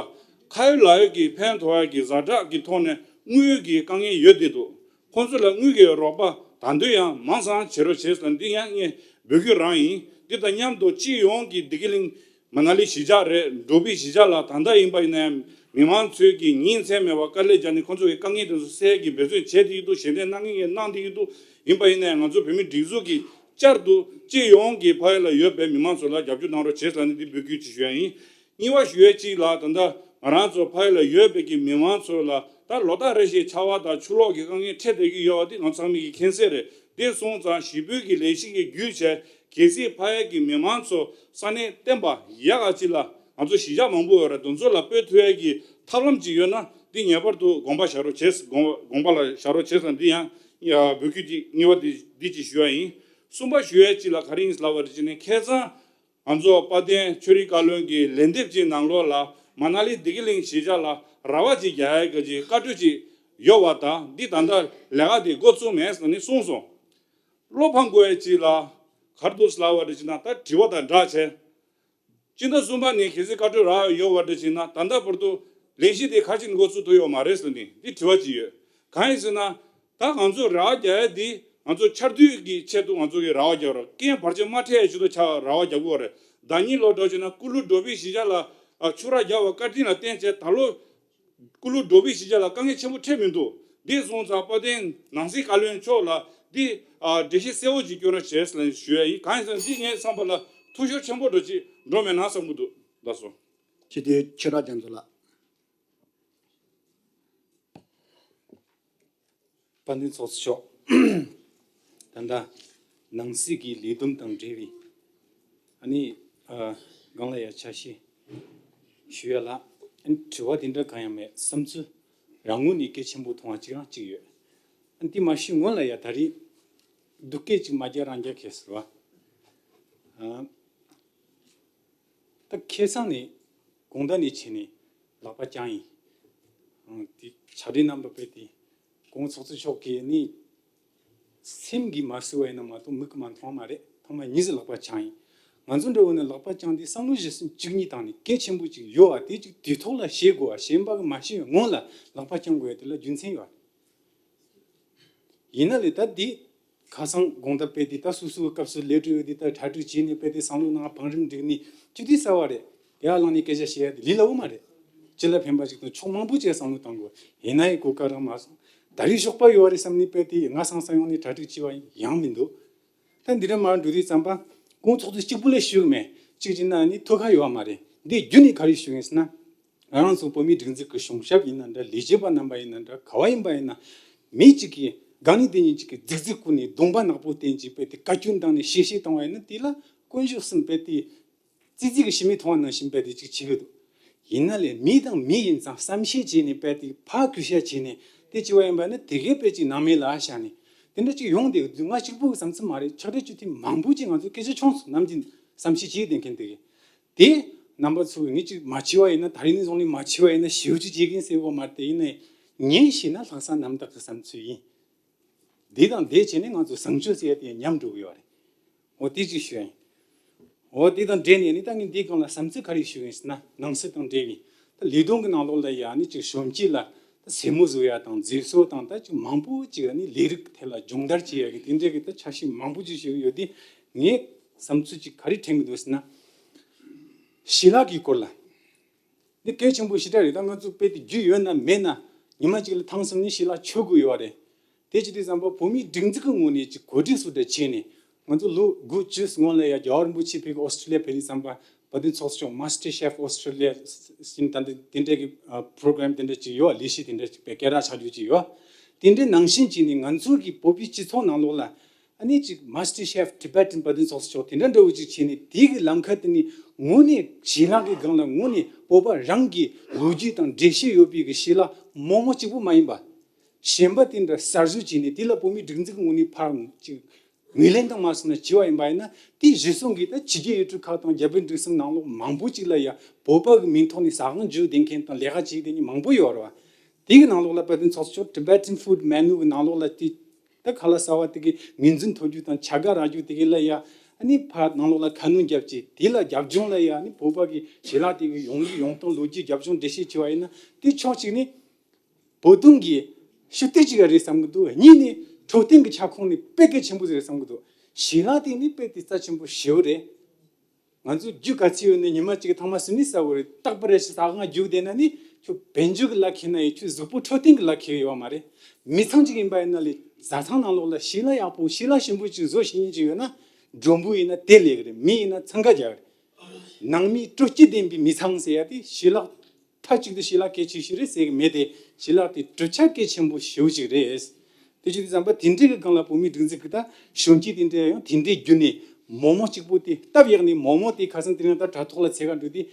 ཁ་ཡོད་ལག་ཡོད་ཀྱི་ཕན་ཐོགས་ཡ་གི་ཛ་དྲག་གི་ཐོག་ནས་དངུལ་གྱི་དཀའ་ངལ་ཡོད་བསྡད་འདུག་ཁོང་ཚོ་ལ་དངུལ་གྱི་རོགས་པ་ད་དུང་ཡང་མང་ཙམ་བྱེད་རོགས་བྱེད་ཟེར། འདི་ཡང་ངས་འབོད་སྐུལ་རང་ཡིན། འདི་དང་མཉམ་དུ་སྤྱི་ཡོངས་ཀྱི་བདེ་སྐྱིད་གླིང་མ་ན་ལི་གཞིས་ཆགས་རེད། འགྲོ་བའི་གཞིས་ཆགས་ལ་ད་ལྟ་ཡིན་པ་ཡིན་ན་ཡང་མི་མང་ཚོས་ཀྱི་ཉིན་མཚན་མེད་པར་དཀའ་ལས་བརྒྱབ་ནས་ཁོང་ཚོ་གི་དཀའ་ངལ་དེ་ཚོ་སེལ་གྱི་འབད་བརྩོན་བྱས་བསྡད་ཀྱི་འདུག་ཞལ་འདེབས་གནང་མཁན་གྱིས་གནང་བསྡད་ཀྱི་འདུག་ཡིན་པ་ཡིན་ན་ཡང་ང་ཚོ་བོད་མི་སྒྲིག་འཛུགས་ཀྱིས་བསྐྱར་དུ་སྤྱི་ཡོངས་ཀྱི་ཕ་ཡུལ་ལ་ཡོད་པའི་མི་མང་ཚོ་ལ་རྒྱབ་སྐྱོར་གནང་རོགས་བྱེད་ཟེར་ནས་འདི་འབོད་སྐུལ་ཅིག་ཞུ་ཡ་ཡིན། གཉིས་པ་ཞུ་ཡས་གཅིག་ལ། ད་ལྟ་ང་རང་ཚོ་ཕ་ཡུལ་ལ་ཡོད་པའི་གི་མི་མང་ཚོ་ལ་ད་ལོ་ལྟར་རེ་བཞིན་ཆར་པ་དང་ཆུ་ལོག་གི་དཀའ་ངལ་འཕྲད་བསྡད་ཀྱི་ཡོད་པ་འདི་ང་ཚང་མས་ཀྱི་མཁྱེན་གསལ་རེད། དེ་སོང་ཙང་ཞི་རྒོལ་གྱི་ལས་གཞི་གི་བརྒྱུད་བྱས། གལ་སྲིད་ཕ་ཡུལ་གྱི་མི་མང་ཚོ་ས་གནས་བསྟན་པ་ཡག་ག་ཅིག་ལ་ང་ཚོ་གཞིས་ཆགས་མང་པོ་ཡོད་རེད། དེ་ཚོ་ལ་སྤོས་ཐུབ་ཡས་ཀྱི་ཐབས་ལམ་ཅིག་ཡོད་ན་འདི་ངེས་པར་དུ་དགོངས་པ་བཞག་རོགས་བྱེད། དགོངས་དགོངས་པ་ལ་བཞག་རོགས་བྱེད་ཟེར་ན་འདི་ཡང་འབོད་སྐུལ་ཅིག་གཉིས་པ་འདི་འདི་ཅིག་ཞུ་ཡ་ཡིན། གསུམ་པ་ཞུ་ཡས་གཅིག་ལ་ག་རེ་ཡིན་ལབ་པ་རེད་ཅེ་ན། ཁ་སང་ང་ཚོ་དཔལ་ལྡན་ཆོས་རིག་བཀའ་བློན་གྱི་ལན་འདེབས་ཀྱི་ནང་ལོགས་ལ་མ་ན་ལི་བདེ་སྐྱིད་གླིང་གཞིས་ཆགས་ལ་ར་བ་ཅིག་རྒྱག་ཡ་གི་ཅིག་བཀའ་འཁྲོལ་ཅིག་ཡོད་པ་དང་། འདི་ད་ལྟ་ལས་ཀ་དེ་འགོ་བཙུགས་མེད་ཟེར་ནས་གསུངས་སོང་། བློ་ཕམ་དགོས་ཡ་ཅིག་ལ་ག་རེ་འདུག་ལབ་པ་རེད་ཅེ་ན། ད་དྲི་བ་དང་སྦྲགས་བྱས། སྤྱི་ཟླ་གསུམ་པ་ནས་གལ་སྲིད་བཀའ་འཁྲོལ་རག་ཡོད་པ་འདྲ་ཅིག་ན། ད་ལྟ་བར་དུ་ལས་གཞི་དེ་ག་རེ་བྱས་ནས་འགོ་ཚུགས་ཐུབ་ཡོད་མ་རེད་ཟེར་ནས་འདི་དྲི་བ་ཅིག་ཡོད། གང་ཡིན་ཟེར་ན། ད་ང་ཚོ་ར་བ་རྒྱག་ཡ་འདི་ང་ཚོ་ཆར་དུས་ཀྱི་ཆེད་དུ་ང་ཚོ་གི་ར་བ་རྒྱག་རོགས། རྐྱེན་བར་ཆད་མ་འཕྲད་ཡ་ཆེད་དུ་ཆ་ར་བ་རྒྱག་དགོས་རེད། ཟླ་ཉིན་ལོ་འགྲོ་བྱས་ན་ཀུ་ལུ་འགྲོ་བའི་གཞིས་ཆགས་ལ་ཨ་ཆུ་རགས་རྒྱག་པ་བཀའ་དྲིན་ལ་བརྟེན་བྱས་ད་ལོ་ཀུ་ལུ་འགྲོ་བའི་གཞིས་ཆགས་ལ་དཀའ་ངལ་ཆེན་པོ་འཕྲད་མི་འདུག་འདི་སོང་ཙང་དཔལ་ལྡན་ནང་སྲིད་བཀའ་བློན་མཆོག་ལ་འདི་ཨ་འགྲེལ་བཤད་གསལ་བོ་ཅིག་སྐྱོན་རོགས་བྱས་ཟེར་ཞུ་ཡ་ཡིན། གང་ཡིན་ཟེར་ན་འདི་ངའི་བསམ་པ་ལ་འཐུས་ཤོར་ཆེན་པོ་འགྲོ་ཅིག་འགྲོ་མེད་ན་བསམ་གྱི་འདུག་ལགས་སོ། སྤྱི་འཐུས་ཆོས་གྲགས་རྒྱ་མཚོ་ལགས། དཔལ་ལྡན་ཚོགས་གཙོ་མཆོག་ད་ལྟ་ནང་སྲིད་ཀྱི་ལས་བསྡོམས་དང་འབྲེལ་བའི་ཨ་ནི་ཨ་སྒང་ལ་ཡ་ཆ་ཤས་ཞུ་ཡ་ལ། ཨ་ནི་དྲི་བ་དེ་འདྲ་གང་ཡང་མེད། བསམ་ཚུལ་རང་ངོས་ནས་གལ་ཆེན་པོ་མཐོང་བ་གཅིག་རང་གཅིག་ཡོད། ཨ་ནི་དེ་མ་ཞུས་སྔོན་ལ་ཡ་ད་རེས་སྡུག་སྐད་ཅིག་མ་རྒྱག་རང་རྒྱག་གལ་ཟེར་བ། ཨ་ད་ཁ་སང་ནས་དགོང་དག་ནས་བྱས་ནས་ལག་པ་བརྐྱངས་ཡིན། ཨང་དེ་ཕྱག་སྦྲེལ་རྣམ་པ་དཔེ་དེ་ཁོང་ཚོགས་གཙོ་མཆོག་གིས་ནི་སེམས་ཀྱིས་མ་བཟོད་པ་ཡིན་ན་མ་གཏོགས་མིག་གིས་མ་མཐོང་མ་རེད། ཐོག་མ་ཉིད་ཟིག་ལག་པ་བརྐྱངས་ཡིན། ང་ཚོ་འདྲ་བོ་ནི་ལག་པ་བརྐྱངས་དུས་བསམ་བློ་བཞི་གསུམ་བཅུ་གཉིས་བཏང་ནས་གལ་ཆེན་པོ་ཅིག་ཡོད་པ་དེ་ཅིག་དུས་ཐོག་ལ་བཤད་དགོས་པ། གཞན་པ་གིས་མ་ཤེས་པའི་སྔོན་ལ་ལག་པ་བརྐྱང་དགོས་ཡ་དེ་ལ་རྒྱུ་མཚན་ཡོད་རེད། ཡིན་ན་ལས་ད་འདི་ཁ་སང་དགོང་དག་དཔེ་དེ་ད་སོ་སོའི་སྐབས་སུ་ལས་སྤྲོད་དེ་ད་གྲ་སྒྲིག་བྱས་ནས་དཔེ་དེ་བསམ་བློ་ནང་བང་རིམ་བསྒྲིགས་ནས་སྤྱི་འཐུས་གསར་པ་རེད། དེ་ཡར་ལངས་ནས་སྐད་ཆ་བཤད་ཡ་དེ་ལས་སླ་བོ་མ་རེད། སྤྱི་ལ་ཕན་པ་ཞིག་དང་ཕྱོགས་མང་པོ་བྱས་བསམ་བློ་བཏང་དགོས། ཡིན་ན་ཡང་གོ་སྐབས་རག་མ་སོང་། ད་རེས་ཞོགས་པ་ཡོད་རེད་བསམ་ནས་དཔེ་དེ་ང་སང་སང་ཡོང་ནས་གྲ་སྒྲིག་བྱས་པ་ཡང་མི་འདུག་ད་འདི་འདྲ་མར་འགྲོ་དུས་ཙམ་པ་ཁོང་ཚོགས་གཙོ་གཅིག་པུ་ལས་ཞུ་གི་མེད། གཅིག་བྱས་ན་ནི་ཐོག་ཁ་ཡོད་པ་མ་རེད། འདི་བརྒྱུད་ནས་ག་རེ་ཞུ་གི་ཡིན་ཟེར་ན། ང་རང་ཚོ་བོད་མིའི་སྒྲིག་འཛུགས་ཀྱི་གཞུང་ཞབས་ཡིན་ན་འདྲ། ལས་བྱེད་པ་རྣམ་པ་ཡིན་ན་འདྲ། ག་བ་ཡིན་པ་ཡིན་ན། མི་གཅིག་གིས་དགའ་ནི་དེ་ཉིད་གཅིག་གིས་རྫིག་རྫིག་བཀུར་ནས་གདོང་པ་ནག་པོ་བསྟན་གྱིས་དཔེ་དེ་བཀའ་བཀྱོན་བཏང་ནས་གཤེ་གཤེ་བཏང་བ་ཡིན་ན། དེ་ལ་དཀོན་མཆོག་གསུམ་དཔེ་དེ་ཙི་ཙི་གི་ཤི་མིག་མཐོང་བ་ནང་བཞིན་དཔེ་དེ་གཅིག་བྱེད་ཀྱི་འདུག་ཡིན་ན་ལས་མི་དང་མི་ཡིན་ཙང་བསམ་ཤེས་བྱས་ནས་དཔེ་དེ་ཕར་གུས་ཞབས་བྱས་ནས་དེ་བྱས་པ་ཡིན་པ་ན། དེ་གས་དཔེ་གཅིག་ནང་མི་ལ་བཞག་ནས་དེ་འདྲ་གཅིག་ཡོང་བསྡད་ཀྱི་འདུག་ང་གཅིག་པུ་གི་བསམ་ཚུལ་མ་རེད། ཕྱག་སྦྲེལ་སྤྱི་འཐུས་མང་པོ་ཅིག་ང་ཚོ་སྐད་ཆ་བྱུང་སོང་། ནམ་རྒྱུན་བསམ་ཤེས་བྱས་བསྡད་མཁན་དེ་གས། དེ་རྣམ་པ་ཚོ་ངས་ཅིག་མ་བྱས་པ་ཡིན་ན། ད་རིང་ནས་བཟུང་ནས་མ་བྱས་པ་ཡིན་ན་ཞེ་པོ་ཅིག་བྱེད་ཀྱིན་ཟེར་བ་མ་རེད། དེ་ཡིན་ནའི་ཉན་ཤེས་ན་ལྷག་བསམ་རྣམ་དག་གི་བསམ་ཚུལ་ཡིན། དེ་དང་དེ་བྱས་ནས་ང་ཚོ་བཟང་སྤྱོད་ཟེར་ཡ་དེ་ཉམས་འགྲོ་གི་ཡོད་རེད། འོ་དེ་ཅིག་ཞུ་ཡིན། འོ་དེ་དང་འབྲེལ་ནས་ནི་ད་ངས་འདིའི་སྒང་ལ་བསམ་ཚུལ་ག་རེ་ཞུ་ཡིན་ཟེར་ན། ནང་སྲིད་དང་འབྲེལ་བའི་ད་ལས་དོན་གྱི་ནང་ལོགས་ལ་ཡ་ནི་ཅིག་གཞོན་སྐྱེས་ལ་ད་སེར་མོ་བཟོ་ཡ་དང་མཛེས་བཟོ་དང་ད་ཅིག་མང་པོ་ཅིག་ནི་ལས་རིགས་ཐད་ལ་སྦྱོང་བརྡར་བྱེད་ཡ་གི་དེ་འདྲའི་གི་ད་འཆར་གཞི་མང་པོ་ཅིག་ཞིག་ཡོད་དེ། ངས་བསམ་ཚུལ་ཅིག་ག་རེ་དྲན་གི་འདུག་ཟེར་ན། ཞལ་ལག་གི་སྐོར་ལ། འདི་གལ་ཆེན་པོ་ཞེ་དྲག་རེད། ད་ང་ཚོ་དཔེ་དེ་རྒྱུས་ཡོད་ན་མེད་ན་ཉི་མ་གཅིག་ལ་ཐེངས་གསུམ་ནས་ཞལ་ལག་མཆོད་དགོས་ཡོད་རེད། དེ་བྱེད་དུས་ཙམ་པ་བོད་མིའི་སྒྲིག་འཛུགས་ཀྱི་ངོས་ནས་ཅིག་གོ་སྒྲིག་སུ་འདྲ་བྱས་ནས། ང་ཚོ་ལོ་དགུ་བཅུ་སྔོན་ལ་ཡ་རྒྱལ་བ་རིན་པོ་ཆེ་ཕ་གི་ཨོ་སི་ཀྲི་ལི་ཡ་ཕེབས་དུས་ཙམ་པ་བོད་དོན་ཚོགས་གཙོ་མ་སི་ཊར་ཤེ་ཕི་ཨོ་སི་ཀྲི་ལི་ཡ་ཟེར་ནས་ད་འདི་དེ་འདྲ་གི་པོ་རོ་གྷ་རམ་དེ་འདྲ་ཅིག་ཡོད། ལས་གཞི་དེ་འདྲ་ཅིག་དཔེ་སྐད་གྲགས་ཆགས་རྒྱུ་ཅིག་ཡོད། དེ་འདྲའི་ནང་བཞིན་བྱས་ནས་ང་ཚོ་གི་བོད་པའི་སྤྱི་ཚོགས་ནང་ལོགས་ལ་ཨ་ནི་ཅིག་མ་སི་ཊར་ཤེ་ཕི་ཊི་བེ་ཊན་བོད་དོན་ཚོགས་གཙོ་མཆོག་དེ་འདྲ་འདྲ་བོ་ཅིག་བྱས་ནས། དེ་གི་ལམ་ཁ་དེ་ནི་དངོས་གནས་ཞལ་ལག་གི་སྒང་ལ་དངོས་གནས་བོད་པ་རང་གི་ལོ་རྒྱུས་དང་འགྲེལ་བཤད་ཡོད་པའི་གི་ཞལ་ལག་མང་མང་གཅིག་པུ་མ་ཡིན་པ། གཞན་པ་དེ་འདྲ་གསར་བཟོ་བྱས་ནས་དེ་ལ་བོད་མིའི་སྒྲིག་འཛུགས་ངོས་ནས་ཕར་ཅིག་ངོས་ལེན་དང་མ་སོང་ན་བྱས་པ་ཡིན་པ་ཡིན་ན། དེ་གཞི་བཟུང་གིས་ད་ཕྱི་རྒྱལ་ཡུལ་གྲུ་ཁག་དང་རྒྱ་བོད་འབྲེལ་ཟམ་ནང་ལོགས་མང་པོ་ཅིག་ལ་ཡ་བོད་པ་གི་མིང་ཐོག་ནས་ཟ་ཁང་བརྒྱུད་བསྡད་མཁན་དང་ལས་ཀ་བྱེད་བསྡད་མཁན་མང་པོ་ཡོད་རེད་བ། དེ་གི་ནང་ལོགས་ལ་བོད་དོན་ཚོགས་གཙོ་མཆོག་Tibetan Food Menu གི་ནང་ལོགས་ལ་དེ་ད་ཁ་ལག་ཟ་བ་དེ་གི་ངོས་འཛིན་ཐོབ་རྒྱུ་དང་བྱ་དགའ་རག་རྒྱུ་དེ་གི་ལ་ཡ། ཨ་ནི་ཕར་ནང་ལོགས་ལ་ཁ་སྣོན་རྒྱབ་ཅིག་དེ་ལ་རྒྱབ་ལྗོངས་ལ་ཡ་ཨ་ནི་བོད་པ་གི་ཞལ་ལག་དེ་གི་ཡོང་ལུགས་ཡོང་སྟངས་ལོ་རྒྱུས་རྒྱབ་ལྗོངས་འགྲེལ་བཤད་བྱས་པ་ཡིན་ན། དེ་ཕྱོགས་གཅིག་ནས་བོད་དོན་གྱི་ཞུ་གཏུག་ཅིག་རེད་བསམ་གི་འདུག། གཉིས་ནས་འཕྲོད་བསྟེན་གྱི་ཁྱབ་ཁོངས་ནས་དཔེ་གལ་ཆེན་པོ་ཞིག་རེད་བསམ་གི་འདུག། ཞལ་ལག་དེ་ནི་དཔེ་དེ་རྩ་ཆེན་པོ་ཞེ་པོ་རེད། ང་ཚོ་རྒྱུ་ག་ཚོད་ཡོད་ནའི་ཉི་མ་གཅིག་ཐེངས་མ་གསུམ་ནས་ཟ་དགོས་རེད། རྟག་པར་རེ་ཞིག་ཟ་ཁང་རྒྱུགས་བསྡད་ན་ནི་ཁྱོད་དཔལ་འབྱོར་གྱི་ལག་ཁེལ་ན་ཡང་ཁྱོད་གཟུགས་པོ་འཕྲོད་བསྟེན་གྱི་ལག་ཁེལ་ཡོད་མ་རེད། མི་ཚང་གཅིག་ཡིན་པ་ཡིན་ན་ལས་ཟ་ཁང་ནང་ལོགས་ལ་ཞལ་ལག་ཡག་པོ་ཞལ་ལག་ཞིམ་པོ་ཅིག་བཟོ་ཤེས་མཁན་ཅིག་ཡོད་ན། མགྲོན་པོ་ཡིན་ན་དེ་ལས་ཀྱི་རེད། མི་ཡིན་ན་འཚང་ཁ་རྒྱག་གི་རེད། ནང་མིའི་སྤྲོ་སྐྱིད་ལྡན་པའི་མི་ཚང་ཟེར་ཡ་དེ་ཞལ་ལག་མཐའ་གཅིག་ཏུ་ཞལ་ལག་གལ་ཆེ་ཤོས་རེད་ཟེར་གི་མེད་དེ། ཞལ་ལག་དེ་གྲུབ་ཆ་གལ་ཆེན་པོ་ཞེ་པོ་ཅིག་རེད། དེ་བྱེད་དུས་ཙམ་པ་དེ་འདྲའི་གི་སྒང་ལ་བོད་མིའི་སྒྲིག་འཛུགས་ཀྱི་ད་གཞོན་སྐྱེས་དེ་འདྲས་ཡང་དེ་འདྲའི་བརྒྱུད་ནས་མོག་མོག་གཅིག་པོ་དེ་སྟབས་ཡག་ནས་མོག་མོག་དེ་ཁ་སང་དེ་རིང་ད་དྲ་ཐོག་ལ་འཚོལ་ག་འགྲོ་དུས་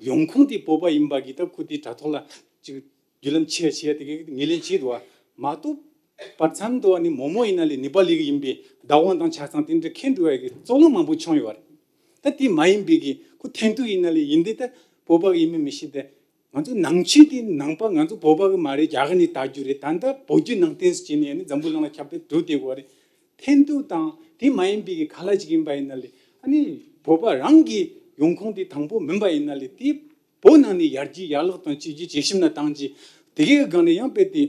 ཡོང་ཁུངས་དེ་བོད་པ་ཡིན་པ་གི་ད་ཁོ་དེ་དྲ་ཐོག་ལ་ཅིག་བརྒྱུད་ལམ་ཆེ་ཆེ་དེ་གི་ངོས་ལེན་བྱས་འདུག་བ། མ་གཏོགས་བར་མཚམས་དུ་བ་ནི་མོག་མོག་ཡིན་ན་ལས་ནེ་པ་ལི་གི་ཡིན་པའི་བདག་དབང་དང་ཆ་ཚང་དེ་འདྲ་ཁེལ་འགྲོ་བའི་གི་རྩོད་གླེང་མང་པོ་བྱུང་ཡོད་པ་རེད། ད་དེ་མ་ཡིན་པའི་གི་ཁོ་ཐན་ཐུག་ཡིན་ན་ལས་ཡིན་དེ་ད་བོད་པ་གི་ཡིན་མིན་མི་ཤེས་ཏེ། ང་ཚོ་ནང་ཆོས་དེ་ནང་པ་ང་ཚོ་བོད་པ་གི་མ་རེད། རྒྱ་གར་ནས་དར་རྒྱུ་རེད། ད་ལྟ་བོད་བརྒྱུད་ནང་བསྟན་ཟེར་བྱས་ནས་ནི་འཛམ་བུ་གླིང་ལ་ཁྱབ་སྤེལ་འགྲོ་བསྡད་ཡོད་རེད། ཐན་ཐུག་དང་དེ་མ་ཡིན་པའི་གི་ག་ལ་ཅིག་ཡིན་པ་ཡིན་ན་ལས་ཨ་ནི་བོད་པ་རང་གི་ཡོང་ཁུངས་དེ་དང་པོ་མིན་པ་ཡིན་ན་ལས་དེ་བོད་ནང་ནས་ཡར་རྒྱས་ཡར་ལོག་དང་བཅོས་བསྒྱུར་ཇེ་ཞིབ་ན་བཏང་རྗེས་དེ་གའི་སྒང་ནས་ཡང་དཔེ་དེ།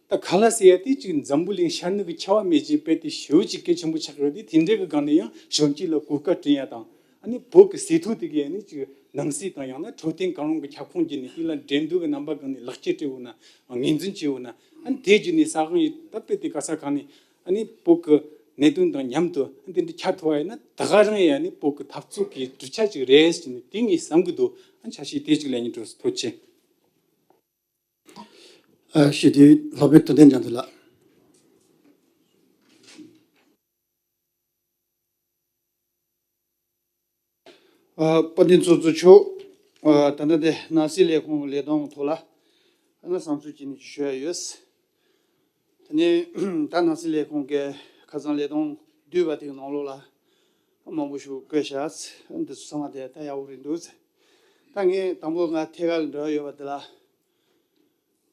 ད་ག་ལ་ཟེར་ཡ་དེ་ཅིག་འཛམ་བུ་གླིང་ཤར་ནུབ་ཀྱི་ཁྱད་པར་མེད་ཅིག་དཔེ་དེ་ཞེ་པོ་ཅིག་གལ་ཆེན་པོ་ཆགས་ཡོད་དེ། དེ་འདྲའི་གི་སྒང་ནས་ཡང་གཞོན་སྐྱེས་ལ་གོ་སྐབས་བསྐྲུན་ཡ་དང་། ཨ་ནི་བོད་ཀྱི་ཟས་ཐོ་དེ་གའི་ཨ་ནི་ཅིག་ནང་གསེས་དང་ཡང་ན་འཕྲོད་བསྟེན་གང་རུང་གི་ཁྱབ་ཁོངས་བརྒྱུད་ནས་དེ་ལ་འགྲན་བསྡུར་གྱི་རྣམ་པ་སྒང་ནས་ལག་ཁྱེར་སྤྲད་འོ་ན། ངོས་འཛིན་བྱས་འོ་ན། ཨ་ནི་དེ་བརྒྱུད་ནས་ས་ཁང་ཡི་ད་དཔེ་དེ་ག་ས་གང་ནས་ཨ་ནི་བོད་ཀྱི་གནད་དོན་དང་མཉམ་དུ་ཨ་ནི་དེ་འདྲ་ཁྱབ་ཐུབ་པ་ཡིན་ན་ད་ག་རང་ཡང་ཨ་ནི་བོད་ཀྱི་འཐབ་རྩོད་ཀྱི་གྲུབ་ཆ་ཅིག་རེད་ཟེར་ནས་དེ་ངས་བསམ་གྱི་འདུག། ཨ་ནི་ཆ་ཤས་དེ་ཅིག་ལན་ཉིན་འགྲོ་ཐུགས་རྗེ་ཆེ། ཞུ་དུས་སློབ་དཔོན་ཐུབ་བསྟན་ལྗང་མདོས་ལགས། དཔལ་ལྡན་ཚོགས་གཙོ་མཆོག། ད་ལྟ་དེ་ནང་སྲིད་ལས་ཁུངས་ཀྱི་ལས་དོན་ཐོག་ལ་ཨ་ནི་བསམ་ཚུལ་ཅིག་ནས་ཞུ་ཡ་ཡོད། དེ་ནས་ད་ནང་སྲིད་ལས་ཁུངས་ཀྱི་ཁ་སང་ལས་དོན་བསྡུས་པ་དེའི་ནང་ལོགས་ལ་མང་པོ་ཞིག་བཀོད་བཞག། འདི་ཚོ་ཚང་མ་དེ་ད་ཡག་པོ་རེད་འདུག། ད་ངས་དང་པོ་ང་ཐད་ཀར་འབྲེལ་བ་ཡོད་པ་དེ་ལ།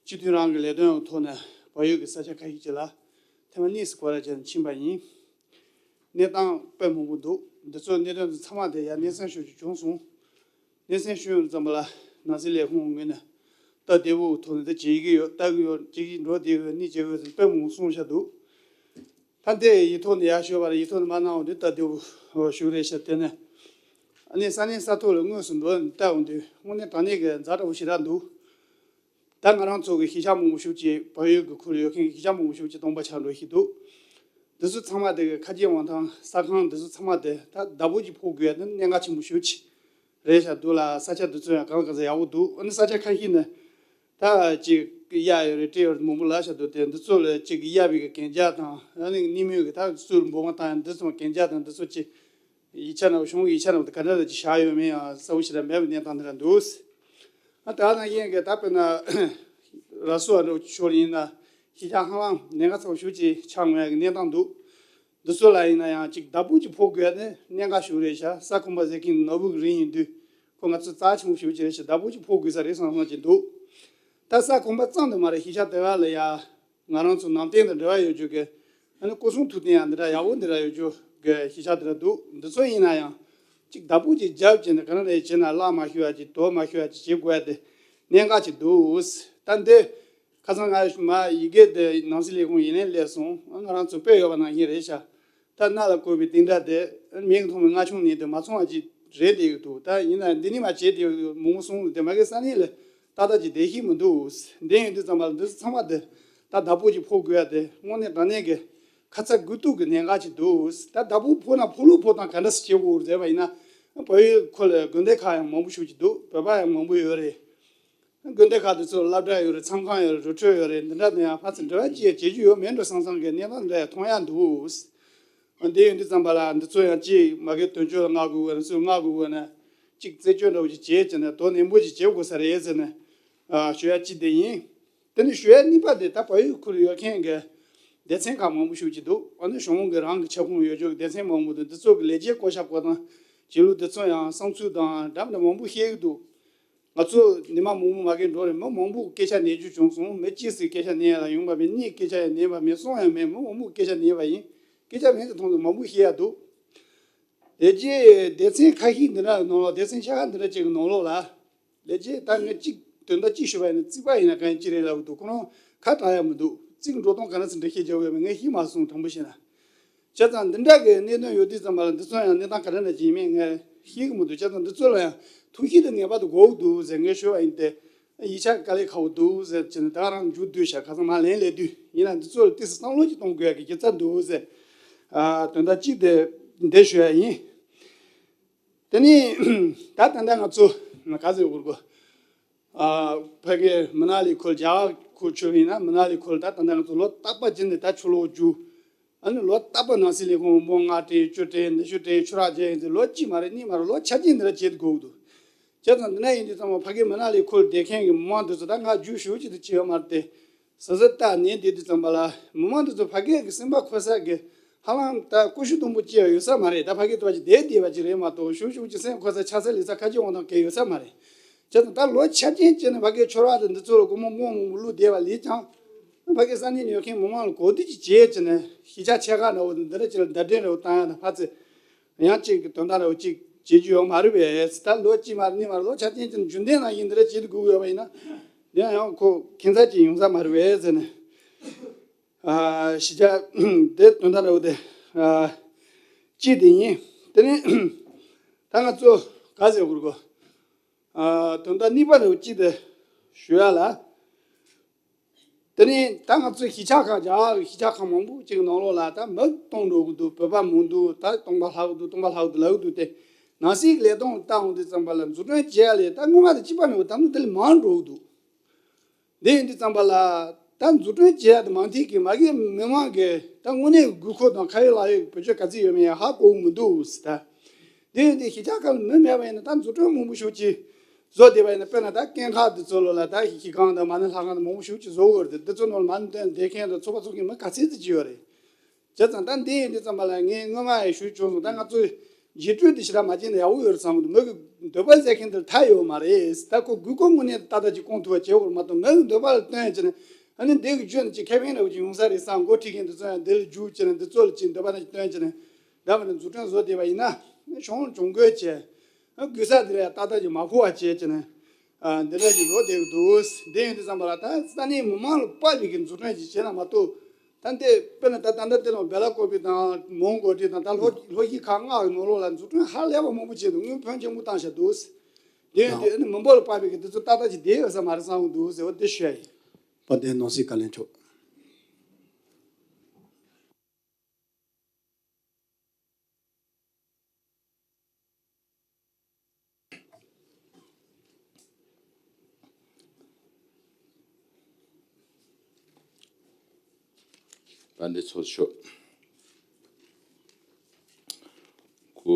སྤྱི་འཐུས་རང་གི་ལས་དོན་ཐོག་ནས་བལ་ཡུལ་གྱི་ས་ཆ་ཁ་ཤས་ཅིག་ལ་ཐེངས་མ་གཉིས་སུ་སྐོར་ར་བྱས་ནས་ཕྱིན་པ་ཡིན། གནས་སྟངས་དཔེ་མང་པོ་འདུག། འདི་ཚོ་གནད་དོན་འདི་ཚང་མ་དེ་ཡང་སྙན་སེང་ཞུ་རྒྱུ་བྱུང་སོང་། སྙན་སེང་ཞུ་ཡོང་ཙམ་པ་ལ་ནང་སྲིད་ལས་ཁུངས་ངོས་ནས་སྟབས་བདེ་པོའི་ཐོག་ནས་ད་བྱེད་ཀྱི་ཡོད། ལྟ་གི་ཡོད། བྱེད་ཀྱི་འགྲོ་བསྡད་ཡོད། གནས་བྱེད་དགོས་ཟེར་དཔེ་མང་པོ་གསུངས་བཞག་འདུག། ད་འདི་ཡིག་ཐོག་ནས་ཡར་ཞུས་པ་ལ་ཡིག་ཐོག་ནས་མ་གནང་བ་འདི་སྟབས་བདེ་པོ་ཞུ་རེད་ཤག། དེ་ནས་ཨ་ནི་ས་གནས་ས་ཐོག་ལ་དངོས་སུ་འགྲོ་ནས་བལྟ་འོང་དུས་དངོས་གནས་དྲང་གནས་ཀྱི་ཛ་དྲག་པོ་ཞེ་དྲག་འདུག། ད་ང་རང་ཚོ་གི་ཤེས་བྱ་མང་པོ་ཞིག་ཅིག་བལ་ཡུལ་གྱི་ཁུལ་ཡོད་མཁན་གྱི་ཤེས་བྱ་མང་པོ་ཞིག་ཅིག་སྟོང་པ་ཆགས་འགྲོ་བཞིན་འདུག། འདི་ཚོ་ཚང་མ་དེ་གི་ཁ་རྗེ་དབང་ཐང་ས་ཁང་འདི་ཚོ་ཚང་མ་དེ་ད་བདག་པོ་ཅིག་ཕོག་དགོས་ཡ་དེ་གནད་འགག་ཆེན་པོ་ཞིག་ཅིག་རེད་ཤག་འདུག་ལ། ས་ཆ་འདི་ཚོ་ཡང་གང་ག་ས་ཡག་པོ་འདུག། ཨ་ནི་ས་ཆ་ཁ་ཤས་ནས་ད་ཅིག་གཡར་ཡོད་རེད། སྤྲད་ཡོད་རེད། མང་པོ་ལབ་བཞག་འདུག། དེ་འདི་ཚོ་ལ་ཅིག་གཡར་བའི་གན་རྒྱ་དང་ཨ་ནི་གནས་མོལ་གི་ད་སུས་འབོ་མ་བཏང་ཡ་འདི་ཚོ་གན་རྒྱ་དང་འདི་ཚོ་ཅིག་ཡིག་ཆ་ནང་གཞུང་གི་ཡིག་ཆ་ནང་དུ་ག་འདྲ་ཅིག་བཞག་ཡོད་མེད་ཡང་གསལ་པོ་ཞེ་དྲག་མེད་པའི་གནས་སྟངས་འདི་འདྲ་འདུག། ཨ་ད་ནང་བཞིན་གྱི་ད་དཔེར་ན་ར་སུ་ཨ་འདྲ་ཞོར་ཡིན་ན་ཤེས་བྱ་ཧ་ལམ་གནད་འགག་ཚ་པོ་ཞིག་ཅིག་ཆགས་འོང་ཡ་གི་གནས་སྟངས་འདུག། འདི་ཚོ་ལ་ཡིན་ན་ཡང་ཅིག་བདག་པོ་ཅིག་ཕོག་དགོས་ཡ་དེ་གནད་འགག་ཞིག་རེད་ཤག། ས་ཁོམ་པ་ཟེར་མཁན་ནོར་བུ་གི་རིགས་ཡིན་དུས་ཁོ་ང་ཚོ་རྩ་ཆེན་པོ་ཞིག་ཅིག་རེད་ཤག། བདག་པོ་ཅིག་ཕོག་དགོས་ས་རེད་བསམ་བསམ་ཅིག་འདུག། ད་ས་ཁོམ་པ་ཙམ་དུ་མ་རེད། ཤེས་བྱ་དེ་ག་ལ་ཡ་ང་རང་ཚོ་ནང་བསྟན་དང་འབྲེལ་བ་ཡོད་རྒྱུ་གི་ཨ་ནི་སྐུ་གསུང་ཐུགས་རྟེན་ཡང་འདི་འདྲ་ཡག་པོ་འདི་འདྲ་ཡོད་རྒྱུ་ གི་གཞིས་ཆགས་དེ་འདྲ་འདུག་འདི་ཚོ་ཡིན་ན་ཡང་གཅིག་བདག་པོ་ཅིག་རྒྱབ་བྱས་ནས་ག་རེ་རེད་བྱས་ན་གླ་མ་ཤོར་བ་ཅིག་དོ་མ་ཤོར་བ་ཅིག་བྱེད་དགོས་ཡ་དེ་གནད་འགག་ཅིག་འདུག་ད་འདི་ཁ་སང་ང་མ་ཡི་གེ་དེ་ནང་སྲིད་ལས་ཁུངས་ཡིན་ནའི་སླེབས་སོང་། ང་རང་ཚོ་དཔེ་ཡོད་པ་ནང་བཞིན་རེད་ཤག་ད་གནའ་ལ་བཀོད་པའི་རྟེན་འབྲེལ་དེ་མིག་མཐོང་བའི་རྔ་ཆུང་ནས་དེ་མ་ཚང་བ་ཅིག་རེད་བསྡད་ཡོད་འདུག་ད་ཡིན་ན་འདི་ནི་མ་བྱེད་དེ་མང་པོ་གསུངས་དེ་མ་གི་ས་གནས་ལ་ཏག་ཏག་ཅིག་བསྡད་ཤེས་མི་འདུག་འདི་ཡིན་དུས་ཙམ་པ་ལ་འདི་ཚང་མ་དེ་ད་བདག་པོ་ཅིག་ཕོག་དགོས་ཡ་དེ་དངོས་གནས་དྲང་གནས་ཀྱི་ཁ་ཚ་དགོས་གཏུག་གི་གནད་འགག་ཅིག་འདུག་ད་བདག་པོ་ཕོག་ན་ཕོག་ལུགས་ཕོག་སྟངས་ག་འདྲ་སེ་བྱེད་དགོས་རེད་ཟེར་བ་ཡིན་ན། བལ་ཡུལ་ཁུལ་ལ་དགོན་སྡེ་ཁག་ཡང་མང་པོ་ཞིག་ཅིག་འདུག་བོད་པ་ཡང་མང་པོ་ཡོད་རེད། དགོན་སྡེ་ཁག་དེ་ཚོར་སློབ་གྲྭ་ཡོད་རེད། མཚམས་ཁང་ཡོད་རེད། རི་ཁྲོད་ཡོད་རེད། འདི་འདྲ་དང་ཡང་ཕར་ཚུར་འབྲེལ་བ་ཅིག་བྱེད་རྒྱུ་ཡོད་མེད་འགྲོ་སང་སང་གི་གནས་སྟངས་འདྲ་ཡང་མཐོང་ཡ་འདུག་འདི་ཡོད་དུས་ཙམ་པ་ལ་འདི་ཚོ་ཡང་ཅིག་མ་གི་དོན་གཅོད་ལ་མངགས་དགོས་བ་ན་ཚུར་མངགས་དགོས་བ་ན་ཅིག་རྩད་གཅོད་འདྲ་བོ་ཅིག་བྱེད་ཅེས་ནས་དོ་ནན་པོ་ཅིག་བྱེད་དགོས་ས་རེད་ཟེར་ནས་ཞུ་ཡ་ཅིག་དེ་ཡིན། དེ་ནས་ཞུ་ཡ་གཉིས་པ་དེ་ད་བལ་ཡུལ་ཁུལ་ཡོད་མཁན་གྱི་སྡེ་ཚན་ཁག་མང་པོ་ཞིག་ཅིག་འདུག་ཨ་ནི་གཞུང་གི་རང་གི་ཁྱབ་ཁོངས་ཡོད་རྒྱུ་གི་སྡེ་ཚན་མང་པོ་འདུག་འདི་ཚོ་གི་ལས་བྱེད་བསྐོ་བཞག་བསྐོ་སྟངས་བྱེད་ལུགས་འདི་ཚོ་ཡང་བསམ་ཚུལ་དང་འདྲ་མི་འདྲ་མང་པོ་བཤད་ཀྱི་འདུག་ང་ཚོ་ཉི་མ་མང་པོ་མ་གི་འགྲོ་རེད། མི་མང་པོ་སྐད་ཆ་ཉན་རྒྱུ་བྱུང་སོང་། མི་གཅིག་སུས་སྐད་ཆ་ཉན་ཡ་ཡོང་པ་མེད། གཉིས་སྐད་ཆ་ཡང་ཉན་པ་མེད། གསུམ་ཡང་མེད། མི་མང་པོ་སྐད་ཆ་ཉན་པ་ཡིན། སྐད་ཆ་མེད་དུ་མཐོང་དུས་མང་པོ་བཤད་ཡ་འདུག་དེ་རྗེས་སྡེ་ཚན་ཁ་ཤས་འདི་འདྲ་ནང་ལོགས་སྡེ་ཚན་ཆ་ཁ་འདི་འདྲ་ཅིག་གི་ནང་ལོགས་ལ་ལས་བྱེད་ད་ངས་གཅིག་དོན་དག་གཅིག་ཞུས་པ་ཡིན་ན་རྩིག་པ་ཡིན་ན་གང་ཡིན་གཅིག་རེད་ལབ་འདུག་ཁོ་རང་ཁ་གྲག་ཡ་མི་འདུག་རྩིག་འགྲོ་སྟངས་ག་འདྲ་ཟེར་འགྲེལ་བཤད་རྒྱག་དགོས་པ་ངས་ཤེས་མ་སོང་དྲང་པོ་བཤད་ན། བྱས་ཙང་འདི་འདྲ་གི་གནད་དོན་ཡོད་དུས་ཙམ་པ་ལ་འདི་ཚོ་ཡང་གནས་སྟངས་ག་འདྲ་འདྲ་ཅིག་ཡིན་མིན་ངས་ཤེས་ཀྱི་མི་འདུག་བྱས་ཙང་འདི་ཚོ་ལ་ཡང་ཐུགས་ཤེས་དང་ངེས་པར་དུ་དགོས་ཀྱི་འདུག་ཟེར་ངས་ཞུས་པ་ཡིན་ཏེ། ཡིག་ཆ་དཀའ་ལས་ཁག་པོ་འདུག་ཟེར་བྱས་ནས་ད་རང་མཇུག་བསྡུས་ཤག་ཁ་སང་མར་ལན་སླེབས་དུས་ཡིན་ན་འདི་ཚོ་ལ་ཏོག་ཙམ་བསམ་བློ་ཅིག་གཏོང་དགོས་ཡ་གི་དགེ་རྩ་འདུག་ཟེར། ཨ་དོན་དག་གཅིག་དེ་འདི་ཞུ་ཡ་ཡིན། དེ་ནས་ད་ད་ལྟ་ང་ཚོ་ག་ཚོད་འུར་གོ་ཨ་ཕ་གི་མི་ནག་ལི་ཁུལ་རྒྱ་གར་ཁུལ་ཆུ་ཡིན་ན་མི་ནག་ལི་ཁུལ་ད་ད་ལྟ་ང་ཚོ་ལོ་རྟག་པ་ཅིག་ནས་ད་ཆུ་ལོག་རྒྱུག་ཨ་ནི་ལོ་རྟག་པ་ནང་སྲིད་ལས་ཁུངས་འབུམ་ལྔ་སྤྲད་བཅུ་སྤྲད་ཉི་ཤུ་སྤྲད་ཆུ་རགས་བརྒྱབ་ཡིན་ཚེ་ལོ་གཅིག་མ་རེད་གཉིས་མ་རེད་ལོ་ཆ་རྐྱེན་འདི་འདྲ་བྱེད་དགོས་འདུག་བྱས་ཙང་འདི་ན་ཡིན་དུས་ཚང་མ་ཕ་གི་མི་ནག་ལི་ཁུལ་བསྡད་མཁན་གྱི་མི་མང་འདི་ཚོ་ད་ང་རྒྱུས་ཞུ་ཅིག་ཏུ་བྱས་ཡོད་མ་རེད་དེ། ཟ་ཟ་ལྟ་ནས་བསྡད་དུས་ཙམ་པ་ལ་མི་མང་འདི་ཚོ་ཕ་གི་གི་སེམས་པ་འཁོལ་ས་གི་ཧ་ལམ་ད་ཀུ་ཤུ་དུམ་བུ་ཅིག་ཡང་ཡོད་ས་མ་རེད། ད་ཕ་གི་ཏོ་ཅིག་བསྡད་བསྡད་པ་ཅིག་རེད་མ་གཏོགས་ཞུ་ཞུ་ཅིག་སེམས་འཁོལ་ས་ཆགས་ས་ལས་ས་ཁ་ཅིག་འོང་སྟངས་གལ་ཡོད་ས་མ་རེད། བྱས་ཙང་ད་ལོ་ཆ་རྐྱེན་བྱས་ནས་ཕ་གི་ཆུ་རགས་དེ་འདི་ཚོ་ལ་སྒོར་མོ་མང་མང་བླུགས་བསྡད་པ་ལས་ཀྱང་། ཕ་གི་ས་གནས་ཉོ་མཁན་མི་མང་ལ་གོ་བསྡུར་ཅིག་བྱས་བྱས་ནས་གཞིས་ཆགས་ཆེ་ཁག་འདྲ་བོ་དང་འདི་འདྲ་ཅིག་ལ་ཟླ་སྒྲིལ་འདྲ་བོ་བཏང་ཡ་དང་ཕར་ཚུར་ཡང་ཅིག་གི་དོན་དག་འདྲ་བོ་ཅིག་བྱེད་རྒྱུ་ཡོད་མ་རེད་པས། ད་ལོ་གཅིག་མ་རེད་གཉིས་མ་རེད་ལོ་ཆ་རྐྱེན་ཅིག་རྒྱུན་ལྡན་ནང་བཞིན་འདི་འདྲ་བྱེད་དགོས་ཡོད་པ་ཡིན་ན་དེ་ཡང་ཁོ་ཁྱད་མཚར་ཅིག་ཡོང་ས་མ་རེད་པས་ཟེར་ནས། ཨ་གཞིས་ཆགས་དེ་དོན་དག་འདྲ་བོ་དེ་ཨ་གཅིག་དེ་ཡིན། དེ་ནས་ད་ང་ཚོ་ག་ཟེར་དགོས་གོ་ཨ་དོན་དག་གཉིས་པ་འདྲ་བོ་གཅིག་དེ་ཞུ་ཡ་ལ། དེ་ནས་ད་ང་ཚོའི་གཞིས་ཆགས་ཁག་རྒྱ་གར་གྱི་གཞིས་ཆགས་ཁག་མང་པོ་ཅིག་ནང་ལོགས་ལ་ད་མི་གཏོང་འགྲོ་གི་འདུག་བོད་པ་མང་འདུག་ད་སྟོང་པ་ལྷག་གི་འདུག་སྟོང་པ་ལྷག་གི་འདུག་ལབ་གི་འདུག་སྟེ། ནང་སྲིད་ཀྱི་ལས་དོན་བལྟ་འོང་དུས་ཙམ་པ་ལ་འཛུགས་སྐྲུན་བྱེད་ཡ་ལས་ད་སྔོན་མ་དང་གཅིག་པ་མེད་པར་ད་དུང་དེ་ལས་མང་འགྲོ་གི་འདུག་དེ་ཡིན་དུས་ཙམ་པ་ལ་ད་འཛུགས་སྐྲུན་བྱེད་ཡ་དེ་མང་ཐིག་གི་མ་གི་མི་མང་གི་ད་དངོས་གནས་དགོས་མཁོ་དང་ཁ་ཡོད་ལག་ཡོད་བེད་སྤྱོད་ག་ཚོད་ཡོད་མེད་ཡང་ཧ་གོ་གི་མི་འདུག་ཟེར་ད། དེ་ཡིན་དུས་གཞིས་ཆགས་ཁག་ལ་མི་མེད་པ་ཡིན་ན་ད་འཛུགས་སྐྲུན་མང་པོ་ཞིག་ཅིག་བཟོ་བསྡད་པ་ཡིན་ན། དཔེར་ན་ད་སྐྱེངས་ཁག་འདི་ཚོ་ལོ་ལ་ད་གཞིས་ཁང་དང་མ་ཎི་ལྷ་ཁང་དང་མང་པོ་ཞིག་ཅིག་བཟོ་དགོས་རེད། འདི་ཚོ་ནང་ལ་མ་ཎི་བཏོན་བསྡད་མཁན་དང་ཚོགས་པ་ཚོགས་མཁན་མི་ག་ཚད་ཅིག་ཡོད་རེད། བྱས་ཙང་ད་འདི་ཡིན་དུས་ཙམ་པ་ལ་ངས་སྔོན་མ་ཡང་ཞུས་བྱུང་སོང་། ད་ང་ཚོས་འགྱེད་སྤྲོས་འདི་ཞེ་དྲག་མ་བྱས་ན་ཡག་པོ་ཡོད་རེད་བསམ་གི་འདུག་མི་གི་འདོད་པ་ཟེར་མཁན་འདིར་མཐའ་ཡོད་མ་རེད། ད་ཁོ་དགོས་མཁོ་དངོས་གནས་ཏག་ཏག་ཅིག་སྐོང་ཐུབ་པ་བྱེད་དགོས་རེད་མ་གཏོགས་མི་གི་འདོད་པ་ལ་བསྟུན་བྱས་ནས་ཨ་ནི་འདི་གི་བརྒྱུད་ནས་ཅིག་ཁེ་ཕན་འདྲ་བོ་ཅིག་ཡོང་ས་རེད་བསམ། འགོ་ཁྲིད་མཁན་འདི་ཚོ་ཡང་འདི་ལ་རྒྱུགས་བྱས་ནས་འདི་ཚོ་ལ་ཅིག་འདོད་པ་འདྲ་ཅིག་བསྟུན་བྱས་ནས་འདྲ་མི་འདྲ་འཛུགས་སྐྲུན་བཟོ་བསྡད་པ་ཡིན་ན་གཞུང་གྱོང་གུད་བྱས། དགོས་ས་འདི་ལ་ཡང་ཏག་ཏག་ཅིག་མ་ཕོག་པ་བྱས་བྱས་ནས་ཨ་འདི་འདྲ་ཞིག་འགྲོ་བསྡད་ཀྱི་འདུག་འདི་ཡིན་དུས་ཙམ་པ་ལ་ད་ས་གནས་མི་མང་ལ་དཔག་པའི་གི་འཛུགས་སྐྲུན་ཞིག་བྱས་ན་མ་གཏོགས། ད་འདི་དཔེར་ན་ད་ད་ལྟ་འདི་ལ་སྦེ་ལ་ཀོ་པི་དང་མོན་གྷོ་ཊི་དང་ད་ལྷོ་ལྷོ་གཞིས་ཁག་ལྔ་གི་ནང་ལོགས་ལ་འཛུགས་སྐྲུན་ཧ་ལས་པ་མང་པོ་བྱས་འདུག་དངུལ་ཕོན་ཆེན་པོ་བཏང་བཞག་འདུག་འདི་ཡིན་དུས་ཨ་ནི་མི་འབོར་ལ་དཔག་པའི་གི་འདི་ཚོ་ཏག་ཏག་ཅིག་བསྡད་ཡོད་ས་མ་རེད་བསམ་གི་འདུག་ཟེར་བ་འདི་ཞུ་ཡ་ཡིན། དཔལ་ལྡན་ནོར་སྲིད་བཀའ་བློན་མཆོག་དཔལ་ལྡན་ཚོགས་གཙོ་མཆོག་ཁོ་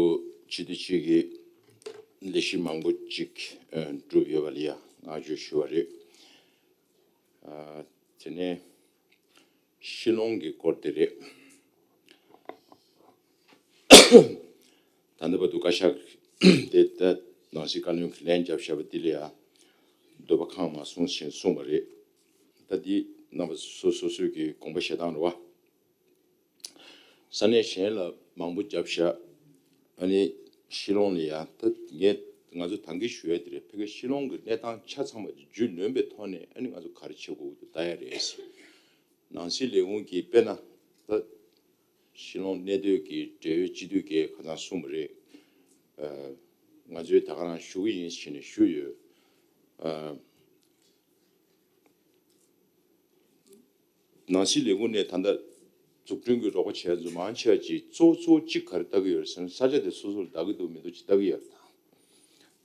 སྤྱི་འཐུས་གཅིག་གིས་ལས་གཞི་མང་པོ་ཅིག་ཨ་བསྒྲུབས་ཡོད་པ་ལ་ཡ་བསྔགས་བརྗོད་ཞུ་བ་རེད། ཨ་དེ་ནས་ཤི་ལོང་གི་སྐོར་དེ་རེད། ད་ལྟ་བར་དུ་བཀའ་ཤག་དེ་ད་ནང་སྲིད་བཀའ་བློན་གྱི་ལན་བརྒྱབ་བཞག་པ་དེ་ལ་ཡང་འདོད་པ་ཁེངས་མ་སོང་ཞེས་གསུངས་པ་རེད། ད་འདི་རྣམ་པ་སོ་སོ་སོའི་གི་དགོངས་པ་བཞེས་སྟངས་རེད་བ། ས་གནས་གཞན་ལ་མང་པོ་བརྒྱབ་བཞག་ཨ་ནི་ཤི་ལོང་ལ་ཡ་ད་ངས་ང་ཚོ་ད་གིན་ཞུ་ཡ་དེ་རེད། ཕ་གི་ཤི་ལོང་གི་གནས་སྟངས་ཆ་ཚང་བ་རྒྱུས་ལོན་པའི་ཐོག་ནས་ཨ་ནི་ང་ཚོ་ག་རེ་བྱེད་དགོས་ཀྱི་འདུག་ལྟ་ཡ་རེད། ནང་སྲིད་ལས་ཁུངས་ཀྱིས་དཔེར་ན་ད་ཤི་ལོང་གནས་སྡོད་ཀྱི་འབྲེལ་ཡོད་སྤྱི་འཐུས་ཀྱིས་ཁ་སང་གསུངས་པ་རེད། ཨ་ང་ཚོས་ད་ག་རང་ཞུ་གི་ཡིན་ཞེས་ནས་ཞུས་ཡོད། ཨ་ནང་སྲིད་ལས་ཁུངས་ནས་ད་ལྟ་འཛུགས་སྐྲུན་གྱི་རོགས་པ་བྱས་ཚོ་མང་ཆེ་བ་ཅིག་གཙོ་བོ་གཙོ་བོ་གཅིག་ག་རེ་ལྟ་གི་ཡོད་རེད་ཟེར་ན། ས་ཆ་དེ་སོ་སོར་བདག་གི་འདུག་མི་འདུག་ཅིག་ལྟ་གི་ཡོད་རེད་ད།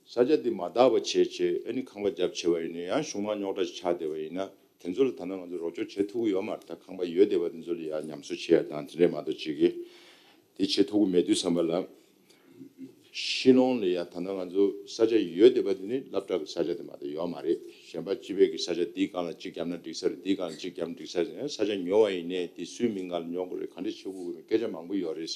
ས་ཆ་དེ་མ་བདག་པ་བྱས་བྱས་ཨ་ནི་ཁང་པ་བརྒྱབ་བྱས་པ་ཡིན་ན། ཡང་གཞུང་མང་རྙོག་དྲ་ཆགས་བསྡད་པ་ཡིན་ན། དེ་ཚོ་ལ་ད་ལྟ་ང་ཚོ་རོགས་སྐྱོར་བྱེད་ཐུབ་ཀྱི་ཡོད་མ་རེད། ད་ཁང་པ་ཡོད་བསྡད་པ་དེ་ཚོ་ལ་ཡང་ཉམས་གསོ་བྱེད་ཡ་དང་དེ་འདྲས་མ་གཏོགས་ཅིག་གིས་དེ་བྱེད་ཐུབ་ཀྱི་མེད་དུས་ཙམ་པ་ལ། ཤི་ལོང་ལ་ཡ་ད་ལྟ་ང་ཚོ་ས་ཆ་ཡོད་བསྡད་པ་དེ་ནི་སློབ་གྲྭ་གི་ས་ཆ་དེ་མ་གཏོགས་ཡོད་མ་རེད། གཞན་པ་སྤྱི་པའི་གི་ས་ཆ་འདིའི་སྒང་ལ་གཅིག་བརྒྱབ་ན་འགྲིག་ས་རེད། འདིའི་སྒང་ལ་གཅིག་བརྒྱབ་ན་འགྲིག་ས་རེད། ས་ཆ་ཉོ་བ་ཡིན་ནའི་དེ་སུའི་མིང་སྒང་ལ་ཉོ་དགོས་རེད། ག་འདྲས་བྱེད་དགོས་ཀྱི་མིན་སྐད་ཆ་མང་པོ་ཡོད་རེད།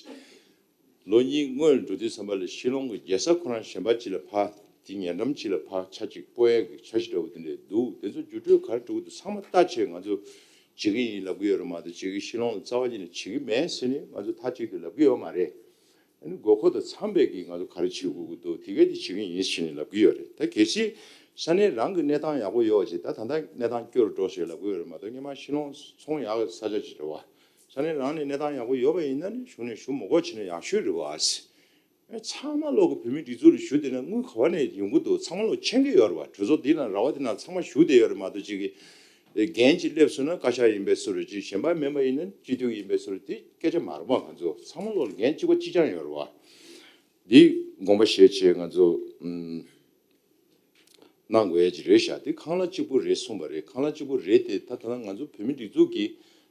ལོ་གཉིས་སྔོན་འགྲོ་དུས་ཙམ་པ་ལ་ཤི་ལོང་གི་རྒྱལ་ས་ཁོ་རང་གཞན་པ་ཅིག་ལ་ཕར་དེ་ཉེ་འགྲམ་ཅིག་ལ་ཕར་ཆ་གཅིག་སྤོ་ཡ་གི་འཆར་གཞི་འདྲ་བོ་དེ་འདྲས་འདུག་དེ་ཚོ་འགྱུར་འགྲོས་ག་རེ་འགྲོ་གི་འདུག་ཚང་མ་ལྟ་བྱས་ང་ཚོ་བྱེད་ཀྱི་ཡིན་ལབ་ཀྱི་ཡོད་རེད་མ་གཏོགས་ཅིག་གི་ཤི་ལོང་ལ་རྩ་བ་ཉིད་ནས་བྱེད་ཀྱི་མེད་ཟེར་ནས་ང་ཚོ་མཐའ་གཅིག་ཏུ་ལབ་ཀྱི་ཡོད་མ་རེད། ཨ་ནི་དགོས་མཁོ་དང་འཚམས་པའི་གི་ང་ཚོ་ག་རེ་བྱེད་དགོས་ཀྱི་འདུག་དེ་གས་དེ་བྱེད་ཀྱི་ཡིན་ཞེས་ནས་ལབ་ཀྱི་ཡོད་རེད། ད་གལ་སྲིད་ས་གནས་རང་གི་གནས་སྟངས་ཡག་པོ་ཡོད་པ་ཅིག་ད་ད་ལྟ་གནས་སྟངས་སྐྱོ་རུ་འགྲོ་ཞེས་ལབ་ཀྱི་ཡོད་རེད་མ་གཏོགས་སྔོན་མ་ཤི་ལོང་ཚོང་ཡག་གི་ས་ཆ་ཅིག་རེད་བ། ས་གནས་རང་ནས་གནས་སྟངས་ཡག་པོ་ཡོད་པ་ཡིན་ན་ནི་གཞུང་ནས་ཞུ་མི་དགོས་བྱས་ན་ཡག་ཤོས་རེད་བ། ཨེ་ཚང་མ་ལོག་གི་བོད་མིའི་སྒྲིག་འཛུགས་ལ་ཞུ་བསྡད་ན་དངུལ་ག་བ་ནས་ཡོང་གི་འདུག་ཚང་མ་ལོག་མཁྱེན་གྱི་ཡོད་རེད་བ། གྲོས་ཚོགས་འདི་ན་ར་བ་འདི་ན་ཚང་མ་ཞུ་བསྡད་ཡོད་རེད་མ་གཏོགས་ཅིག་གི་འགན་ཅིག་སླེབས་སོང་ན་བཀའ་ཤག་ཡིན་པའི་བཟོ་འདྲ་ཅིག་གཞན་པ་མིན་པ་ཡིན་ན་སྤྱི་འཐུས་ཡིན་པའི་བཟོ་འདྲ་དེ་སྐད་ཆ་མ་རེད་བ། ང་ཚོ་ཚང་མ་ལོག་ལ་འགན་གཅིག་པ་གཅིག་རྐྱང་ཡོད་རེད་བ། འདི་དགོངས་པ་བཞེས་བྱས་ང་ཚོ་ཨུམ། གནང་དགོས་ཡ་ཅིག་རེད་ཤག་དེ་ཁང་གླ་གཅིག་པུ་རེད་གསུངས་པ་རེད། ཁང་གླ་གཅིག་པུ་རེད་དེ་ད་ད་ལྟ་ང་ཚོ་བོད་མི་སྒྲིག་འཛུགས་ཀྱི་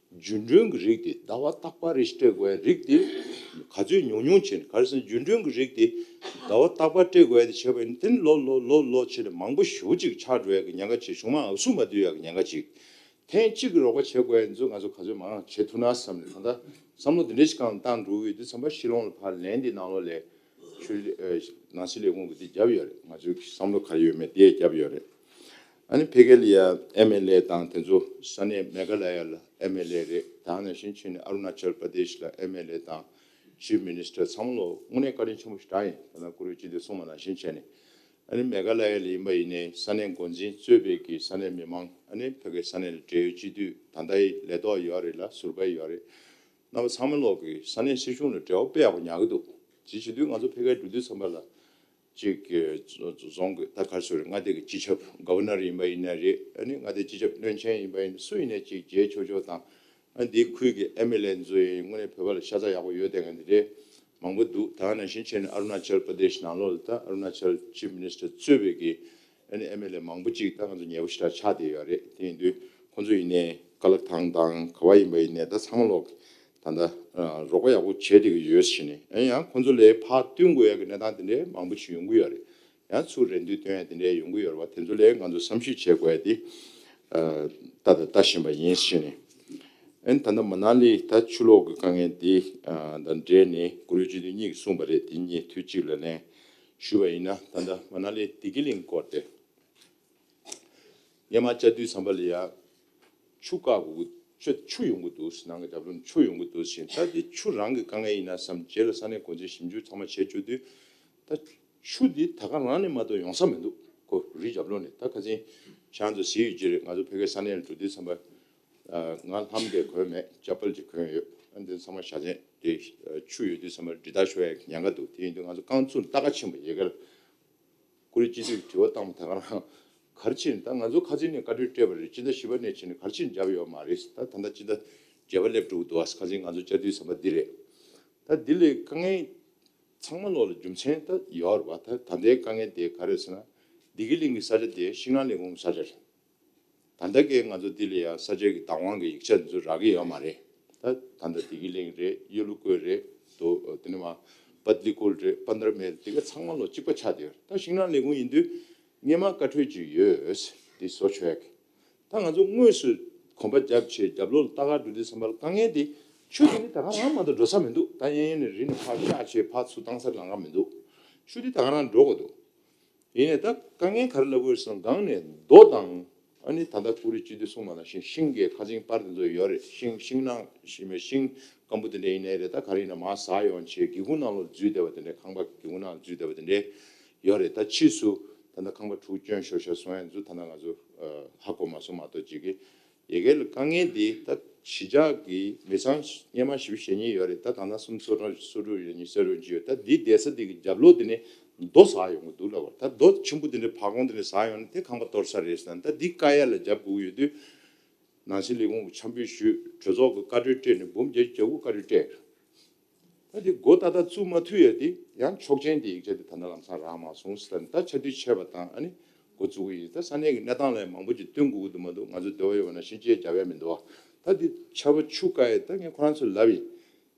རྒྱུན་གྲོན་གྱི་རིགས་དེ་ཟླ་བ་རྟག་པར་རེ་ཞིག་སྤྲད་དགོས་ཡ་རིགས་དེ་ག་ཚོད་ཉུང་ཉུང་བྱས་ནས། ག་རེ་ཟེར་ན་རྒྱུན་གྲོན་གྱི་རིགས་དེ་ཟླ་བ་རྟག་པར་སྤྲད་དགོས་ཡ་དེ་བྱས་པ་ཡིན་ན་དེ་ནི་ལོ་ལོ་ལོ་ལོ་བྱས་ནས་མང་པོ་ཞེ་པོ་ཅིག་ཆགས་འགྲོ་ཡ་གི་ཉེན་ཁ་ཅིག་གཞུང་མང་ཨབ་སུ་མ་བསྡུ་ཡ་གི་ཉེན་ཁ་ཅིག་ཐེངས་གཅིག་གི་རོགས་པ་བྱེད་དགོས་ཡ་ཚོ་ང་ཚོ་ག་ཚོད་མང་བྱེད་ཐུབ་ན་བསམ་ནས་ད་ལྟ་བསམ་བློ་འདི་འདྲ་ཞིག་གང་བཏང་འགྲོ་གི་ཡོད་དུས་ཙམ་པ་ཤི་ལོང་ལ་ཕར་ལན་འདི་ནང་ལོགས་ལས་ཆུ་ནང་སྲིད་ལས་ཁུངས་ཀྱི་འདི་བརྒྱབ་ཡོད་རེད། ང་ཚོའི་བསམ་བློ་ག་རེ་ཡོད་མེད་དེ་བརྒྱབ་ཡོད་རེད། ཨ་ནི་ཕ་གི་ལ་ཡ་ཨེམ་ཨེལ་ཨེ་དང་དེ་ཚོ་ས་གནས་མེ་ག་ལ་ཡ་ལ་ཨེམ་ཨེལ་ཨེ་རེད། ད་ནང་བཞིན་བྱས་ནས་ཨ་རུ་ན་ཅལ་པྲ་དེ་ཤི་ལ་ཨེམ་ཨེལ་ཨེ་དང་ཅིབ་མི་ནི་སི་ཊར་ཚང་མ་ལོ་དངོས་གནས་བཀའ་དྲིན་ཆེན་པོ་ཞིག་དྲག་ཡིན། ད་ལྟ་བཀུར་འོས་སྤྱི་འཐུས་གསུངས་པ་ནང་བཞིན་བྱས་ནས། ཨ་ནི་མེ་ག་ལ་ཡ་ལ་ཡིན་པ་ཡིན་ནའི་ས་གནས་འགོ་འཛིན་གཙོས་པའི་གི་ས་གནས་མི་མང་ཨ་ནི་ཕ་གི་ས་གནས་ལ་འབྲེལ་ཡོད་སྤྱི་འཐུས་ད་ལྟ་ཡི་ལས་ཐོག་ཡོད་རེད་ལ་ཟུར་པ་ཡོད་རེད། རྣམ་པ་ཚང་མ་ལོག་གི་ས་གནས་སྲིད་གཞུང་ལ་འབྲེལ་བ་དཔེ་ཡག་པོ་ཉར་གི་འདུག་ཅིའི་ཕྱིར་དུས་ང་ཚོ་ཕ་གིར་འགྲོ་དུས་ཙམ་པ་ལ་ཅིག་གི་རྫོང་གི་ད་ག་རེ་ཟེར་རེད། མངའ་སྡེ་གི་སྤྱི་ཁྱབ་གྷ་ཝར་ནར་ཡིན་པ་ཡིན་ན་རེད། ཨ་ནི་མངའ་སྡེ་སྤྱི་ཁྱབ་བློན་ཆེན་ཡིན་པ་ཡིན་ན་སུ་ཡིན་ནའི་ཅིག་མཇལ་ཆོག་ཆོག་དང་། ཨ་འདིའི་ཁུལ་གྱི་ཨེམ་ཨེལ་ཨེ་ཚོ་ཡིན་དངོས་གནས་བོད་པ་ལ་ཤ་ཚ་ཡག་པོ་ཡོད་བསྡད་མཁན་དེ་འདྲའི་མང་པོ་འདུག་ད་ནང་བཞིན་བྱས་ནས་ཨ་རུ་ན་ཅལ་པྲ་དེ་ཤི་ནང་ལོགས་ལ་ད་ཨ་རུ་ན་ཅལ་ཅིབ་མི་ནི་སི་ཊར་གཙོས་པའི་གི་ཨ་ནི་ཨེམ་ཨེལ་ཨེ་མང་པོ་ཅིག་ད་ང་ཚོ་ཉེ་པོ་ཞེ་དྲག་ཆགས་བསྡད་ཡོད་རེད། དེ་ཡིན་དུས་ཁོང་ཚོ་ཡིན་ནའི་ཀ་ལག་ཐང་དང་ག་བ་ཡིན་པ་ཡིན་ནའི་ད་ཚང་མ་ལོག་ད་ལྟ་རོགས་པ་ཡག་པོ་བྱས་བསྡད་ཀྱི་ཡོད་ཟེར་ནས། ཨ་ཡང་ཁོང་ཚོ་ལས་ཕར་བསྟུན་དགོས་ཡག་གི་གནས་སྟངས་དེ་འདྲའི་མང་པོ་ཞིག་ཡོང་གི་ཡོད་རེད། ཡང་ཚུར་རེ་འདུན་བཏོན་ཡ་དེ་འདྲའི་ཡོང་གི་ཡོད་རེད་བ། དེ་ཚོ་ལས་ང་ཚོ་བསམ་ཤེས་བྱེད་དགོས་ཡ་དེ་ད་ལྟ་ལྟ་བཞིན་པ་ཡིན་ཞེས་ནས། ཨན་ད་ལྟ་མ་ན་ལི་ད་ཆུ་ལོག་གི་དཀའ་ངལ་དེ་དང་འབྲེལ་ནས་བཀུར་འོས་སྤྱི་འཐུས་གཉིས་ཀྱིས་གསུངས་པ་རེད། དེ་གཉིས་དུས་གཅིག་ལ་ལན་ཞུས་པ་ཡིན་ན། ད་ལྟ་མ་ན་ལི་བདེ་སྐྱིད་གླིང་སྐོར་དེ་སྔོན་མ་བཅའ་དུས་ཙམ་པ་ལ་ཡ་ཆུ་བཀག་དགོས་ཀྱི་ཆུ་ཆུ་ཡོང་གི་འདུག་ནང་གི་རྒྱབ་ལོགས་ནས་ཆུ་ཡོང་གི་འདུག་ཟེར། ད་དེ་ཆུ་རང་གི་དཀའ་ངལ་ཡིན་ན་བསམ་རྗེས་ལ་ས་གནས་འགོ་འཛིན་ཞིབ་འཇུག་ཚང་མ་བྱས་བཅུག་དུས་ད་ཆུ་འདི་ད་ག་རང་ནས་མ་གཏོགས་ཡོང་ས་མི་འདུག་ཁོ་རི་རྒྱབ་ལོགས་ནས། ད་ཁ་སང་ཁྱེད་རང་ཚོ་གཟིགས་ཡོད་ཀྱི་རེད། ང་ཚོ་ཕ་གིའི་ས་གནས་ལ་འགྲོ་དུས་ཙམ་པ་ང་ལྷམ་དེ་གོན་མེད། ཅ་པལ་ཅིག་གོན་ཡོད། ཨ་འདི་ཚང་མ་བཞའ་ཚན་དེ་ཆུ་ཡོད་དུས་ཙམ་པ་འདྲི་རྟགས་ཤོར་ཡ་ཉེན་ཁ་འདུག་དེ་ཡིན་དུས་ང་ཚོ་རྐང་བཙུགས་ལྟ་ག་ཕྱིན་པ་ཡི་གེར། བཀུར་འོས་སྤྱི་འཐུས་ཀྱིས་དྲི་བ་བཏང་བ་ད་ག་རང་ག་རེ་བྱས་ནས། ད་ང་ཚོ་ཁ་སང་ནས་བཀའ་འཁྲོལ་སྤྲད་པ་རེད། སྤྱི་ཟླ་བཞི་པ་ནས་བྱས་ནས་ག་རེ་བྱས་ནས་བརྒྱབ་ཡོད་མ་རེད། ད་ད་ལྟ་སྤྱི་ཟླ་བརྒྱད་པ་སླེབས་འགྲོ་གི་འདུག་ཨ་ཁ་སང་ང་ཚོ་བཅའ་དུས་ཙམ་པ་འདི་རེད། ད་འདི་ལས་དཀའ་ངལ་ཚང་མ་ལོག་ལ་རྒྱུ་མཚན་ད་ཡོད་རེད་བ། ད་ད་ལྟའི་དཀའ་ངལ་དེ་ག་རེ་ཟེར་ན། བདེ་སྐྱིད་གླིང་གི་ས་ཆ་དེ་ཤིང་ནགས་ལས་ཁུངས་ས་ཆ་རེད། ད་ལྟ་གའི་ང་ཚོ་འདི་ལ་ཡ་ས་ཆའི་གི་བདག་དབང་གི་ཡིག་ཆ་འདི་ཚོ་རག་གི་ཡོད་མ་རེད། ད་ད་ལྟ་བདེ་སྐྱིད་གླིང་རེད། གཡུ་ལུ་ཀོ་རེད། དོ་དེ་ནས་མ་པད་ལི་ཀུལ་རེད། པན་དར་མེལ་དེ་ག་ཚང་མ་ལོ་གཅིག་པ་ཆགས་བསྡད་ཡོད་རེད། ད་ཤིང་ནགས་ལས་ཁུངས་ཡིན་དུས་སྔོན་མ་བཀའ་འཁྲོལ་ཅིག་ཡོད་དེ་བཟོ་ཆོག་ཡ་གི། ད་ང་ཚོ་དངོས་སུ་གོམ་པ་བརྒྱབ་བྱས་རྒྱབ་ལོགས་ལ་ལྟ་ག་འགྲོ་དུས་ཙམ་པ་ལ་དཀའ་ངལ་དེ་ཆུ་དེ་ནི་ད་ག་རང་མ་གཏོགས་འགྲོ་ས་མི་འདུག་ད་གཡས་གཡོན་ནས་རི་ནས་ཕར་བཤགས་བྱས་ཕར་ཚུར་བཏང་ས་ལམ་ཁ་མི་འདུག་ཆུ་དེ་ད་ག་རང་འགྲོ་དགོས་འདུག་ཡིན་ནའི་ད་དཀའ་ངལ་ག་རེ་ལབ་དགོས་ཟེར་ན། སྒང་ནས་རྡོ་དང་ ཨ་ནི་ད་ལྟ་ཀུ་རེ་སྤྱི་འཐུས་གསུངས་པ་ནང་བཞིན་ཤིང་གི་ཁ་ཆིང་པར་དེ་ཚོ་ཡོད་རེད། ཤིང་ཤིང་ནགས་ཤིང་ཤིང་སྐམ་པོ་དེ་འདྲ་ཡིན་ནའི་རེད། ད་ག་རེ་ཡིན་ན་མར་ཟག་ཡོང་བྱས་སྒེའུ་ཁུང་ནང་ལོགས་འཛུལ་བསྡད་པ་དེ་འདྲ། ཁང་པ་སྒེའུ་ཁུང་ནང་ལོགས་འཛུལ་བསྡད་པ་དེ་འདྲ་ཡོད་རེད། ད་ཕྱིས་སུ་ད་ལྟ་ཁང་པ་དྲུག་བསྐྱོན་ཤོར་ཤོར་སོང་ཡ་ཚོ་ད་ལྟ་ང་ཚོ་ཧ་གོ་མ་སོང་མ་གཏོགས་ཅིག་གི་ཡ་གི་ལ་དཀའ་ངལ་འདི་ད་གཞིས་ཆགས་ཀྱི་མི་ཚང་སྔོན་མ་བཞི་བཅུ་ཞེ་གཉིས་ཡོད་རེད། ད་ད་ལྟ་སུམ་ཅུ་སོ་གྲངས་སོ་དྲུག་ཡོད། ཉི་ཤུ་རྩ་དྲུག་ཅིག་ཡོད། ད་འདི་བསྡད་ས་འདི་གི་རྒྱབ་ལོགས་འདི་ནས་རྡོ་ཟག་ཡོང་གི་འདུག་ལབ་པ། ད་རྡོ་ཆེན་པོ་འདི་འདྲ་བར་ཁོང་འདི་འདྲ་ཟག་ཡོང་ན་དེ་ཁང་པ་གཏོར་ས་རེད་ཟེར་ན། ད་འདི་བཀག་ཡ་ལ་རྒྱབ་དགོས་ཀྱི་ཡོད་དུས་ནང་སྲིད་ལས་ཁུངས་འཆམ་འབུལ་ཞུས། གྲོས་ཚོགས་ཀྱི་བཀའ་འཁྲོལ་སྤྲད་ནས་འབུམ་བརྒྱད་ཅུ་གྱ་དགུ་བཀའ་འཁྲོལ་སྤྲད། ད་འདི་འགོ་ཏག་ཏག་བཙུགས་མ་ཐུབ་ཡ་དེ་ཡང་ཆོག་མཆན་དེ་ཡིག་ཆ་དེ་ད་ལྟ་ལམ་སང་རག་མ་སོང་ཟེར། ད་ཆ་དུས་ཆད་པ་དང་ཨ་ནི་འགོ་བཙུགས་ཀྱི་ཡིན། ད་ས་གནས་ཀྱི་གནས་སྟངས་ལ་མང་པོ་ཅིག་སྟོན་དགོས་ཀྱི་འདུག་མ་གཏོགས་ང་ཚོ་འདོད་པ་ཡོད་པ་ན་ཤིང་ཆས་རྒྱབ་ཡ་མི་འདུག་བ། ད་འདི་ཆར་པ་ཆུ་བཀག་ཡ་ད་ངས་ཁོ་རང་ཚོ་ལབ་ཡིན།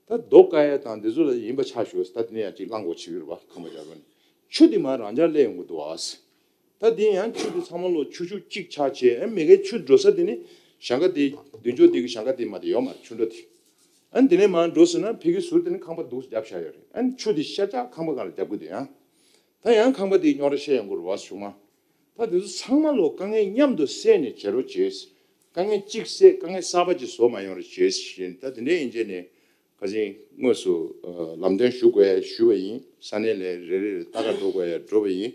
ད་རྡོ་བཀག་ཡ་དང་འདི་ཚོ་ལ་ཡིན་པ་ཆ་ཞོག་ད་དེ་ནས་ཡང་ཅིག་གླང་གོག་བྱེད་ཀྱི་རེད་པ། ཁང་པ་རྒྱབ་ལོགས་ནས་ཆུ་དེ་མར་རང་འཇགས་སླེབས་ཡོང་གི་འདུག་ཨ། ད་དེ་ཡང་ཆུ་དེ་ཚང་མ་ལོག་ཆུ་ཤུགས་གཅིག་ཆག་བྱས། ཨ་མི་གའི་ཆུ་འགྲོ་ས་དེ་ནི་ཞིང་ཁ་དེ་མདུན་ཅོག་དེ་གི་ཞིང་ཁ་དེ་མ་དེ་ཡོད་མ་རེད། ཆུ་འགྲོ་དེ་ཨ་ནི་དེ་ནས་མར་འགྲོ་ཟེར་ན་ཕ་གི་ཟུར་དེ་ནི་ཁང་པ་འདུག་རྒྱབ་བཞག་ཡོད་རེད། ཨ་ནི་ཆུ་དེ་ཤར་ཕྱོགས་ཁང་པ་སྒང་ལ་རྒྱབ་དགོས་དེ་ཡང་། ད་ཡང་ཁང་པ་དེ་རྙོག་དྲ་བཤད་ཡོང་གི་རེད་པ་གཞུག་མ། ད་དེ་ཚོ་ཚང་མ་ལོག་དཀའ་ངལ་མཉམ་དུ་སེལ་ནས་བྱེད་རོགས་བྱེད། དཀའ་ངལ་གཅིག་སེལ། དཀའ་ངལ་གསར་པ་ཅིག་བཟོ་མ་ཡོང་རོགས་བྱེད་ཟེར་བཞིན། ད་དེ་འདྲ་ཡིན་བྱས་ནས་ཁ་སང་དངོས་སུ་ཨ་ལམ་སྟོན་ཞུ་དགོས་ཡ་ཞུས་པ་ཡིན། ས་གནས་ལ་རེ་རེ་རེ་ལྟ་ག་འགྲོ་དགོས་ཡ་འགྲོ་བ་ཡིན།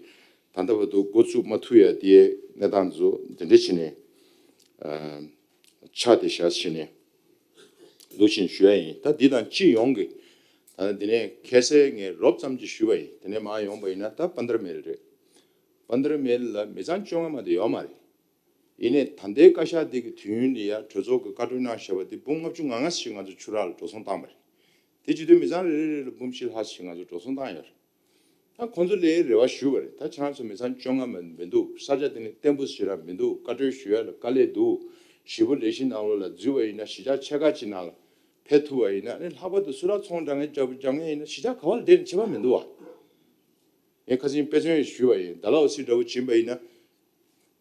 ད་ལྟ་བར་དུ་འགོ་བཙུགས་མ་ཐུབ་ཡ་དེའི་གནས་སྟངས་ཚོ་དེ་འདྲ་བྱས་ནས་ཨ་ཆགས་བསྡད་བཞག་བྱས་ནས་འདུག་བཞིན་ཞུ་ཡ་ཡིན། ད་འདི་དང་སྤྱི་ཡོངས་ཀྱི་ད་ལྟ་འདི་ནས་ཁ་སང་ངས་རོབ་ཙམ་ཅིག་ཞུས་པ་ཡིན། དེ་ནས་མར་ཡོང་པ་ཡིན་ན་ད་པན་དར་མེལ་རེད། པན་དར་མེལ་ལ་མི་ཚང་བཅོ་ལྔ་མ་གཏོགས་ཡོད་མ་རེད། ཡིན་ནའི་ད་ལྟའི་བཀའ་ཤག་འདི་གི་དུས་ཡུན་ལ་ཡ་གྲོས་ཚོགས་ཀྱི་བཀའ་འཁྲོལ་གནང་བཞག་པ་འདི་འབུམ་ལྔ་བཅུ་ང་ལྔ་ཞིག་ང་ཚོ་ཆུ་རགས་ལ་འགྲོ་སོང་བཏང་བ་རེད། དེ་བྱེད་དུས་མི་ཚང་རེ་རེ་རེ་ལ་འབུམ་བཞི་ལྷག་ཞིག་ང་ཚོ་འགྲོ་སོང་བཏང་ཡོད་རེད། ད་ཁོང་ཚོ་ལ་རེ་བ་ཞུས་པ་རེད། ད་ཁྱེད་རང་ཚོ་མི་ཚང་བཅོ་ལྔ་མ་མི་འདུག་ས་ཆ་དེ་ནི་བརྟན་པོ་ཞེ་དྲག་མི་འདུག་བཀའ་འཁྲོལ་ཞུ་ཡ་ལ་དཀའ་ལས་འདུག་ཞེ་པོ་ལས་གཞི་ནང་ལོགས་ལ་འཛུལ་བ་ཡིན་ན་གཞིས་ཆགས་ཆེ་ཁག་ཅིག་ནང་ལ་ཕེབས་ཐུབ་པ་ཡིན་ན། ཨ་ནི་ལྷག་པར་དུ་སུ་རག་ཚོང་རྒྱག་མཁན་རྒྱག་རྒྱག་མཁན་ཡིན་ན་གཞིས་ཆགས་ག་བ་ལ་བསྡད་ནས་ཁྱད་པར་མི་འདུག་བ། ངས་ཁ་སང་དཔེ་མཚོན་ཞིག་ཞུས་པ་ཡིན། ཌལ་ཧོ་སི་འདྲ་བོ་ཕྱིན་པ་ཡིན་ན།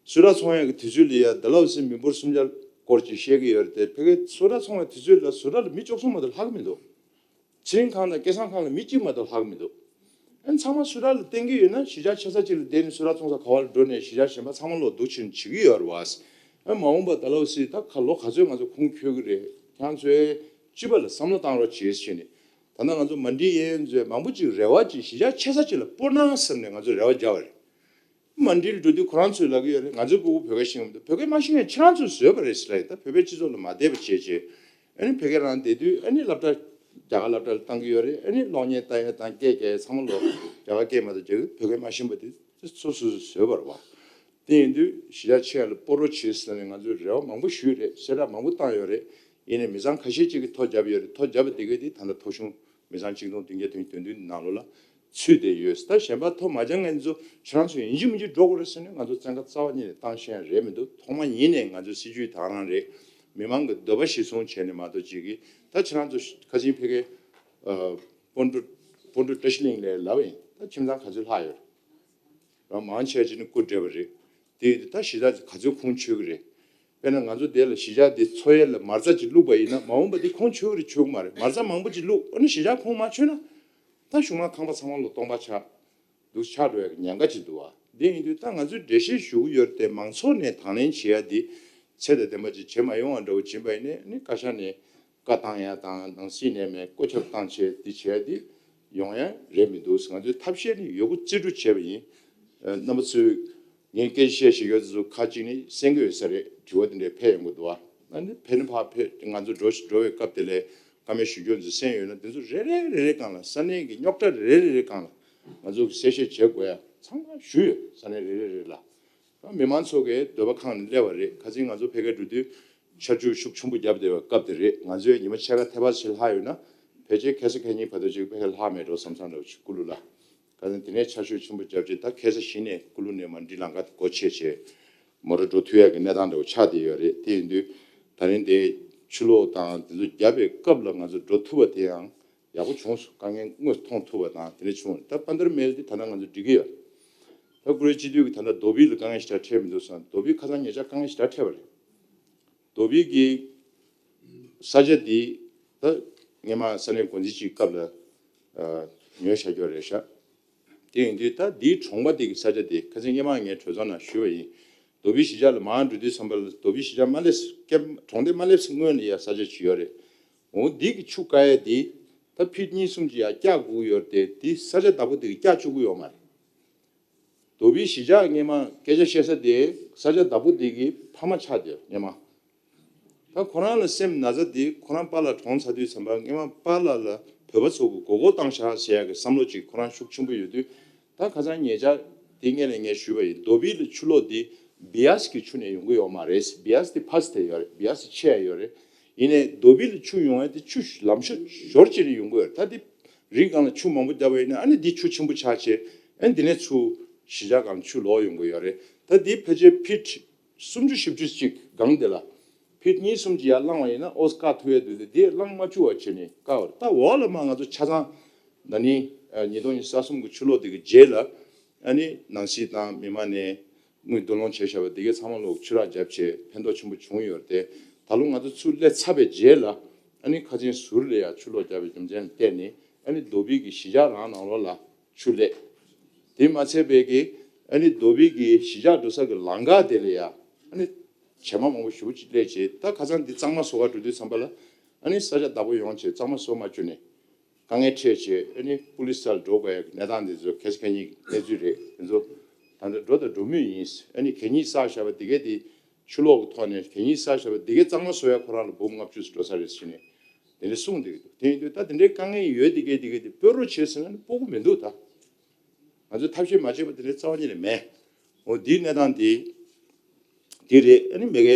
སུ་རག་ཚོང་ཡག་གི་དུས་ཚོད་ལ་ཡ་ཌལ་ཧོ་སི་མི་འབོར་སུམ་བརྒྱ་སྐོར་ཅིག་བཤད་ཀྱི་ཡོད་རེད་དེ། ཕ་གིའི་སུ་རག་ཚོང་ཡག་དུས་ཚོད་ལ་སུ་རག་ལ་མི་བཅུ་གསུམ་མ་གཏོགས་ལྷག་གི་མི་འདུག་ཚེ་རིང་ཁང་དང་སྐལ་བཟང་ཁང་ལ་མི་གཅིག་མ་གཏོགས་ལྷག་གི་མི་འདུག་ཨ་ནི་ཚང་མ་སུ་རག་ལ་བརྟེན་གྱི་ཡོད་ན་གཞིས་ཆགས་ཆེ་ས་གཅིག་ལ་བསྡད་ནས་སུ་རག་ཚོང་ས་ག་བ་ལ་འགྲོ་ནས་གཞིས་ཆགས་གཞན་པ་ཚང་མ་ལོག་འདུག་ཕྱིན་བྱེད་ཀྱི་ཡོད་རེད་བ། ཨ་མ་འོངས་པ་ཌལ་ཧོ་སི་ད་ཁ་ལོ་ག་ཚོད་ང་ཚོ་ཁུངས་འཁྱོལ་གྱི་རེད། ཁྱེད་རང་ཚོས་སྤྱི་པ་ལ་བསམ་བློ་བཏང་རོགས་བྱེད་ཟེར་ནས། ད་ལྟ་ང་ཚོ་མ་འགྲིག་ཡས་ཚོས་མང་པོ་ཅིག་རེ་བ་ཅིག་གཞིས་ཆགས་ཆེ་ས་ཅིག་ལ་སྤོར་ན་ཟེར་ནས་ང་ཚོས་རེ་བ་བརྒྱབ་པ་རེད། མ་འགྲིག་འགྲོ་དུས་ཁོ་རང་ཚོས་ལབ་ཀྱི་ཡོད་རེད། ང་ཚོའི་སྤུ་གུ་བོད་སྐད་ཤེས་ཀྱི་མི་འདུག་བོད་སྐད་མ་ཤེས་ཡང་ཁྱེད་རང་ཚོས་བཟོས་པ་རེད་ཟེར་ལབ་ཡིན། ད་བོད་པའི་སྤྱི་ཚོགས་ལ་མ་བསྡད་པ་བྱས་བྱས། ཨ་ནི་བོད་སྐད་རང་བསྡད་དུས་ཨ་ནི་སློབ་གྲྭ་རྒྱ་གར་སློབ་གྲྭ་ལ་བཏང་གི་ཡོད་རེད། ཨ་ནི་གློག་བརྙན་ལྟ་ཡ་དང་སྐད་རྒྱག་ཡ་ཚང་མ་ལོག་རྒྱ་གར་སྐད་མ་གཏོགས་རྒྱ་གི་བོད་སྐད་མ་ཤེས་པ་དེ་སོ་སོ་སོས་བཟོས་པ་རེད་བ། དེ་ཡིན་དུས་གཞིས་ཆགས་ཆེ་ཡ་ལ་སྤོ་རོགས་བྱེད་ཟེར་ནས་ང་ཚོས་རེ་བ་མང་པོ་ཞུས་རེད། གསལ་བསྒྲགས་མང་པོ་བཏང་ཡོད་རེད། ཡིན་ནའི་མི་ཚང་ཁ་ཤས་ཅིག་གིས་ཐོ་བརྒྱབ་ཡོད་རེད། ཐོ་བརྒྱབ་པ་དེ་གས་དེ་ད་ལྟ་ཐོ་གཞུང་མི་ཚང་ཆིག་སྟོང་བདུན་བརྒྱ་དོན་བདུན་ནང་ལོགས་ལ་ཚུད་བསྡད་ཡོད། ད་གཞན་པ་ཐོ་མ་བརྒྱབ་མཁན་ཚོ་ཁྱེད་རང་ཚོ་ཡིན་གཅིག་མིན་གཅིག་འགྲོ་དགོས་རེད་ཟེར་ནས་ང་ཚོ་བཙན་བཀའ་རྩ་བ་ཉིད་ནས་བཏང་ཤེས་ཡ་རེད་མི་འདུག་ཐོག་མ་ཉིད་ནས་ང་ཚོའི་སྲིད་ཇུས་དེ་རང་རེད། མི་མང་གི་འདོད་པ་གཞིར་བཟུང་བྱས་ནས་མ་གཏོགས་ཅིག་གིས། ད་ཁྱེད་རང་ཚོ་ཁ་ཆེམས་ཕ་གིའི་ཨ་སྤོན་ཊ་སྤོན་ཊ་བཀྲ་ཤིས་གླིང་ལ་ལབ་པ་ཡིན། ད་ཁྱིམ་ཚང་ག་ཚོད་ལྷག་ཡོད་རེད། རང་མང་ཆེ་ཅིག་ནི་སྐུ་བགྲེས་པ་རེད། དེ་ད་གཞིས་ཆགས་ག་ཚོད་ཁུངས་འཁྱོལ་གི་རེད། དཔེར་ན་ང་ཚོ་དེ་ལ་གཞིས་ཆགས་དེ་འཚོ་ཡས་ལ་མ་རྩ་ཅིག་བླུགས་པ་ཡིན་ན་མ་འོངས་པ་དེ་ཁུངས་འཁྱོལ་གི་རེད་འཁྱོལ་གི་མ་རེད། མ་རྩ་མང་པོ་ཅིག་བླུགས། ཨ་ནི་གཞིས་ཆགས་ཁུངས་མ་འཁྱོལ་ན་ད་གཞུག་མ་ཁང་པ་ཚང་མ་ལ་སྟོང་པ་ཆགས། འདུག་ཆགས་འགྲོ་ཡ་གི་ཉེན་ཁ་ཅིག་འདུག་བ། འདི་ཡིན་དུས་ད་ང་ཚོས་འགྲེལ་བཤད་ཞུ་གི་ཡོད་རེད་དེ། མང་ཚོགས་ནས་དང་ལེན་བྱེད་ཡ་འདི་ཚད་དང་ལྡན་པ་ཅིག་བྱེད་མ་ཡོང་བ་འདྲ་བོ་བྱིན་པ་ཡིན་ནའི་ནི་བཀའ་ཤག་ནས་བཀའ་བཏང་ཡ་དང་ནང་སྲིད་ནས་མེད་བཀོད་ཁྱབ་བཏང་བྱས་འདི་བྱས་འདི་ཡོང་ཡ་རེད་མི་འདུག་ང་ཚོས་ཐབས་ཤེས་ནི་ཡོད་རྒུ་རྩིས་སྤྲོད་བྱས་པ་ཡིན། ཨ་རྣམ་པ་ཚོས་ངས་སྐད་ཆ་བཤད་བཞིན་ཡོད་དུས་ཁ་ཅིག་ནི་གསན་གི་ཡོད་ས་རེད། དྲི་བ་འདི་འདྲ་ཕེབས་ཡོང་གི་འདུག་བ། ཨ་ནི་ཕེབས་ནི་ཕར་ཕེབས། ང་ཚོ་འགྲོ་འགྲོ་བའི་སྐབས་དེ་ལས་བཀའ་མོལ་ཞུ་རྒྱུ་ཚོ་གསན་ཡོད་ན་དེ་ཚོ་རེ་རེ་རེ་རེ་སྒང་ལ་ས་གནས་ཀྱི་རྙོག་དྲ་རེ་རེ་རེ་སྒང་ལ་ང་ཚོ་གསལ་བཤད་བྱེད་དགོས་ཡ་ཚང་མ་ཞུས་ཡོད། ས་གནས་རེ་རེ་རེ་ལ། མི་མང་ཚོ་གིས་འདོད་པ་ཁེངས་ནས་སླེབས་པ་རེད། ཁ་སང་ང་ཚོ་ཕ་གིར་འགྲོ་དུས་ཆར་ཆུ་ཤུགས་ཆེན་པོ་བརྒྱབ་བསྡད་པའི་སྐབས་དེ་རེད། ང་ཚོས་ཉི་མ་ཕྱེད་ཀ་ཐལ་བ་ཞིག་ལྷག་ཡོད་ན་ཕལ་ཆེར་ཁ་སང་ཁ་ཉིན་བར་དུ་ཅིག་ཕ་གིར་ལྷག་མེད་འགྲོ་བསམ་བསམ་འདྲ་བོ་ཞིག་ཀུ་ལུ་ལ། ཁ་སང་དེ་ནས་ཆར་ཤུགས་ཆེན་པོ་བརྒྱབ་རྗེས་ད་ཁ་སང་གཞི་ནས་ཀུ་ལུ་ནས་མར་འགྲིལ་ལམ་ཁ་དེ་སྒོ་ཕྱེ་བྱས་མོ་ཊ་འགྲོ་ཐུབ་ཡག་གི་གནས་སྟངས་འདྲ་བོ་ཆགས་བསྡད་ཡོད་རེད། དེ་ཡིན་དུས་ད་རིང་དེ་ཆུ་ལོག་དང་དེ་ཚོ་བརྒྱབ་པའི་སྐབས་ལ་ང་ཚོ་འགྲོ་ཐུབ་པ་དེ་ཡང་ཡག་པོ་བྱུང་སོང་། དཀའ་ངལ་དངོས་སུ་མཐོང་ཐུབ་པ་དང་དེ་འདྲ་བྱུང་། ད་པན་དར་མེལ་དེ་ད་ལྟ་ང་ཚོ་འགྲིག་གི་ཡོད། ད་ཀུ་རེ་སྤྱི་འཐུས་ཀྱིས་ད་ལྟ་རྡོ་སྦིས་ལ་དཀའ་ངལ་ཞེ་དྲག་འཕྲད་མི་འདུག་བསམ། རྡོ་སྦིས་ཁ་སང་ཉེ་ཆར་དཀའ་ངལ་ཞེ་དྲག་འཕྲད་པ་རེད། རྡོ་སྦིས་ཀྱི་ས་ཆ་འདི་ད་སྔོན་མ་ས་གནས་འགོ་འཛིན་གྱི་སྐབས་ལ་ཨ་ཉོས་བཞག་རྒྱུ་རེད་ཤག་དེ་ཡིན་དུས་ད་འདིའི་གྲོང་པ་འདི་གི་ས་ཆ་འདི་ཁ་སང་སྔོན་མ་ངས་གྲོས་ཚོགས་ནང་ཞུས་པ་ཡིན། རྡོ་སྦིས་གཞིས་ཆགས་ལ་མར་འགྲོ་དུས་ཙམ་པ་ལ་རྡོ་སྦིས་གཞིས་ཆགས་མ་སླེབས་སྐབས་གྲོང་སྡེ་མ་སླེབས་སྔོན་ལ་ཡ་ས་ཆ་ཅིག་ཡོད་རེད། འོ་འདི་གི་ཆུ་བཀག་ཡས་འདི་ད་ཕིཊ་གཉིས་གསུམ་ཅིག་ཡར་བཀྱག་དགོས་ཡོད་རེད་དེ། འདི་ས་ཆ་བདག་པོ་འདི་གིས་བཀྱག་བཅུག་གི་ཡོད་མ་རེད། རྡོ་སྦིས་གཞིས་ཆགས་སྔས་མ་སྐད་ཆ་བཤད་ས་དེ་ས་ཆ་བདག་པོ་དེ་གི་ཕ་མ་ཆགས་བསྡད་སྔས་མ། ད་ཁོ་རང་ལ་སེམས་ན་ཚ་དེ་ཁོ་རང་པཱ་ལགས་གྲོངས་ཚར་དུས་ཙམ་པ་སྔས་མ་པཱ་ལགས་ལ་བོད་པ་ཚོ་གི་མགོ་སྐོར་བཏང་བཞག་ཟེར་ཡག་གི་བསམ་བློ་ཅིག་ཁོ་རང་ཤུགས་ཆེན་པོ་ཡོད་དུས། ད་ཁ་སང་ཉེ་ཆར་དེ་སྔས་ལ་ངས་ཞུས་པ་ཡིན། རྡོ་སྦིས་ལ་ཆུ་ལོག་དེ་བི་ཡཱས་ཀྱི་ཆུ་ནས་ཡོང་གི་ཡོད་མ་རེད། བི་ཡཱས་དེ་ཕ་སི་དེ་ཡོད་རེད། བི་ཡཱས་དེ་ཆེ་ཡ་ཡོད་རེད། ཡིན་ནའི་རྡོ་སྦིས་ལ་ཆུ་ཡོང་ཡ་དེ་ཆུ་ལམ་ཤོར་ཞོར་ཅིག་ནས་ཡོང་གི་ཡོད་རེད། ད་དེ་རི་སྒང་ལ་ཆུ་མང་པོ་བརྒྱབ་པ་ཡིན་ན་ཨ་ནི་འདི་ཆུ་ཆེན་པོ་ཆགས་བྱས། ཨ་ནི་འདི་ནས་ཚུར་གཞིས་ཆགས་སྒང་ཆུ་ལོག་ཡོང་གི་ཡོད་རེད། ད་འདི་ཕལ་ཆེར་ཕིཊ་སུམ་ཅུ་བཞི་བཅུ་ཅིག་སྒང་དེ་ལ་ཕིཊ་གཉིས་གསུམ་ཅིག་ཡར་བླངས་པ་ཡིན་ན་ཨོ་བཀག་ཐུབ་ཡས་འདུག་སྟེ། དེ་བླངས་མ་བཅུག་པ་བྱས་ནས་བཀག་པ་རེད། ད་འོག་ལ་མར་ང་ཚོ་ཆ་ཚང་ད་ནི་ཉིས་སྟོང་ཉི་ཤུ་རྩ་གསུམ་གྱི་ཆུ་ལོག་དེ་གི་རྗེས་ལ་ཨ་ནི་ནང་སྲིད་དང་མི་མང་ནས་དངུལ་བསྡུ་སློང་བྱས་བཞག་པ་དེ་གའི་ཚང་མ་ལོག་ཆུ་རགས་བརྒྱབ་བྱས་ཕན་ཐོགས་ཆེན་པོ་བྱུང་ཡོད་རེད་དེ། ད་ལོ་ང་ཚོ་ཚུར་སླེབས་ཚར་བའི་རྗེས་ལ་ཨ་ནི་ཁ་ཆེན་ཟུར་ལ་ཡང་ཆུ་ལོག་བརྒྱབ་པའི་རྒྱུ་མཚན་ལ་བརྟེན་ནས་ཨ་ནི་རྡོ་སྦིས་ཀྱི་གཞིས་ཆགས་རང་ནང་ལོགས་ལ་ཆུ་སླེབས། དེ་མ་ཚད་པའི་གི་ཨ་ནི་རྡོ་སྦིས་ཀྱི་གཞིས་ཆགས་འགྲོ་ས་གི་ལམ་ཁ་དེ་ལ་ཡང་ཨ་ནི་བྱེ་མ་མང་པོ་ཞེ་པོ་ཅིག་སླེབས་བྱས། ད་ཁ་སང་འདི་གཙང་མ་བཟོ་ག་འགྲོ་དུས་ཙམ་པ་ལ་ཨ་ནི་ས་ཆ་བདག་པོ་ཡོང་བྱས་གཙང་མ་བཟོ་མ་བཅུག་ནས་དཀའ་ངལ་འཕྲད་བྱས། ཨ་ནི་པུ་ལི་སི་ལ་འགྲོ་དགོས་ཡ་གི་གནས་སྟངས་འདི་ཚོ་ཁ་སང་ཁ་ཉིན་གནས་ཚུལ་རེད། དེ་ཚོ་ད་ལྟ་འགྲོ་དང་འགྲོ་མུས་ཡིན། ཨ་ནི་གད་སྙིགས་བསགས་བཞག་པ་དེ་གས་དེ་ཆུ་ལོག་གི་ཐོག་ནས་གད་སྙིགས་བསགས་བཞག་པ་དེ་གས་གཙང་མ་བཟོ་ཡ་ཁོ་རང་ལ་འབུམ་ལྔ་བཅུ་ཙམ་འགྲོ་ས་རེད་ཟེར་ནས་དེ་འདྲ་གསུངས་བསྡད་ཀྱི་འདུག་དེ་ཡིན་དུས་ད་དེ་འདྲའི་དཀའ་ངལ་ཡོད་དེ་གས་དེ་གས་དེ་སྤོ་རོགས་བྱེད་ཟེར་ན་ནི་སྤོ་གི་མི་འདུག་ད་ང་ཚོས་ཐབས་ཤེས་མ་བྱས་པ་དེ་འདྲའི་རྩ་བ་ཉིད་ནས་མེད། འོ་འདིའི་གནས་སྟངས་དེ་དེ་རེད། ཨ་ནི་མ་གི་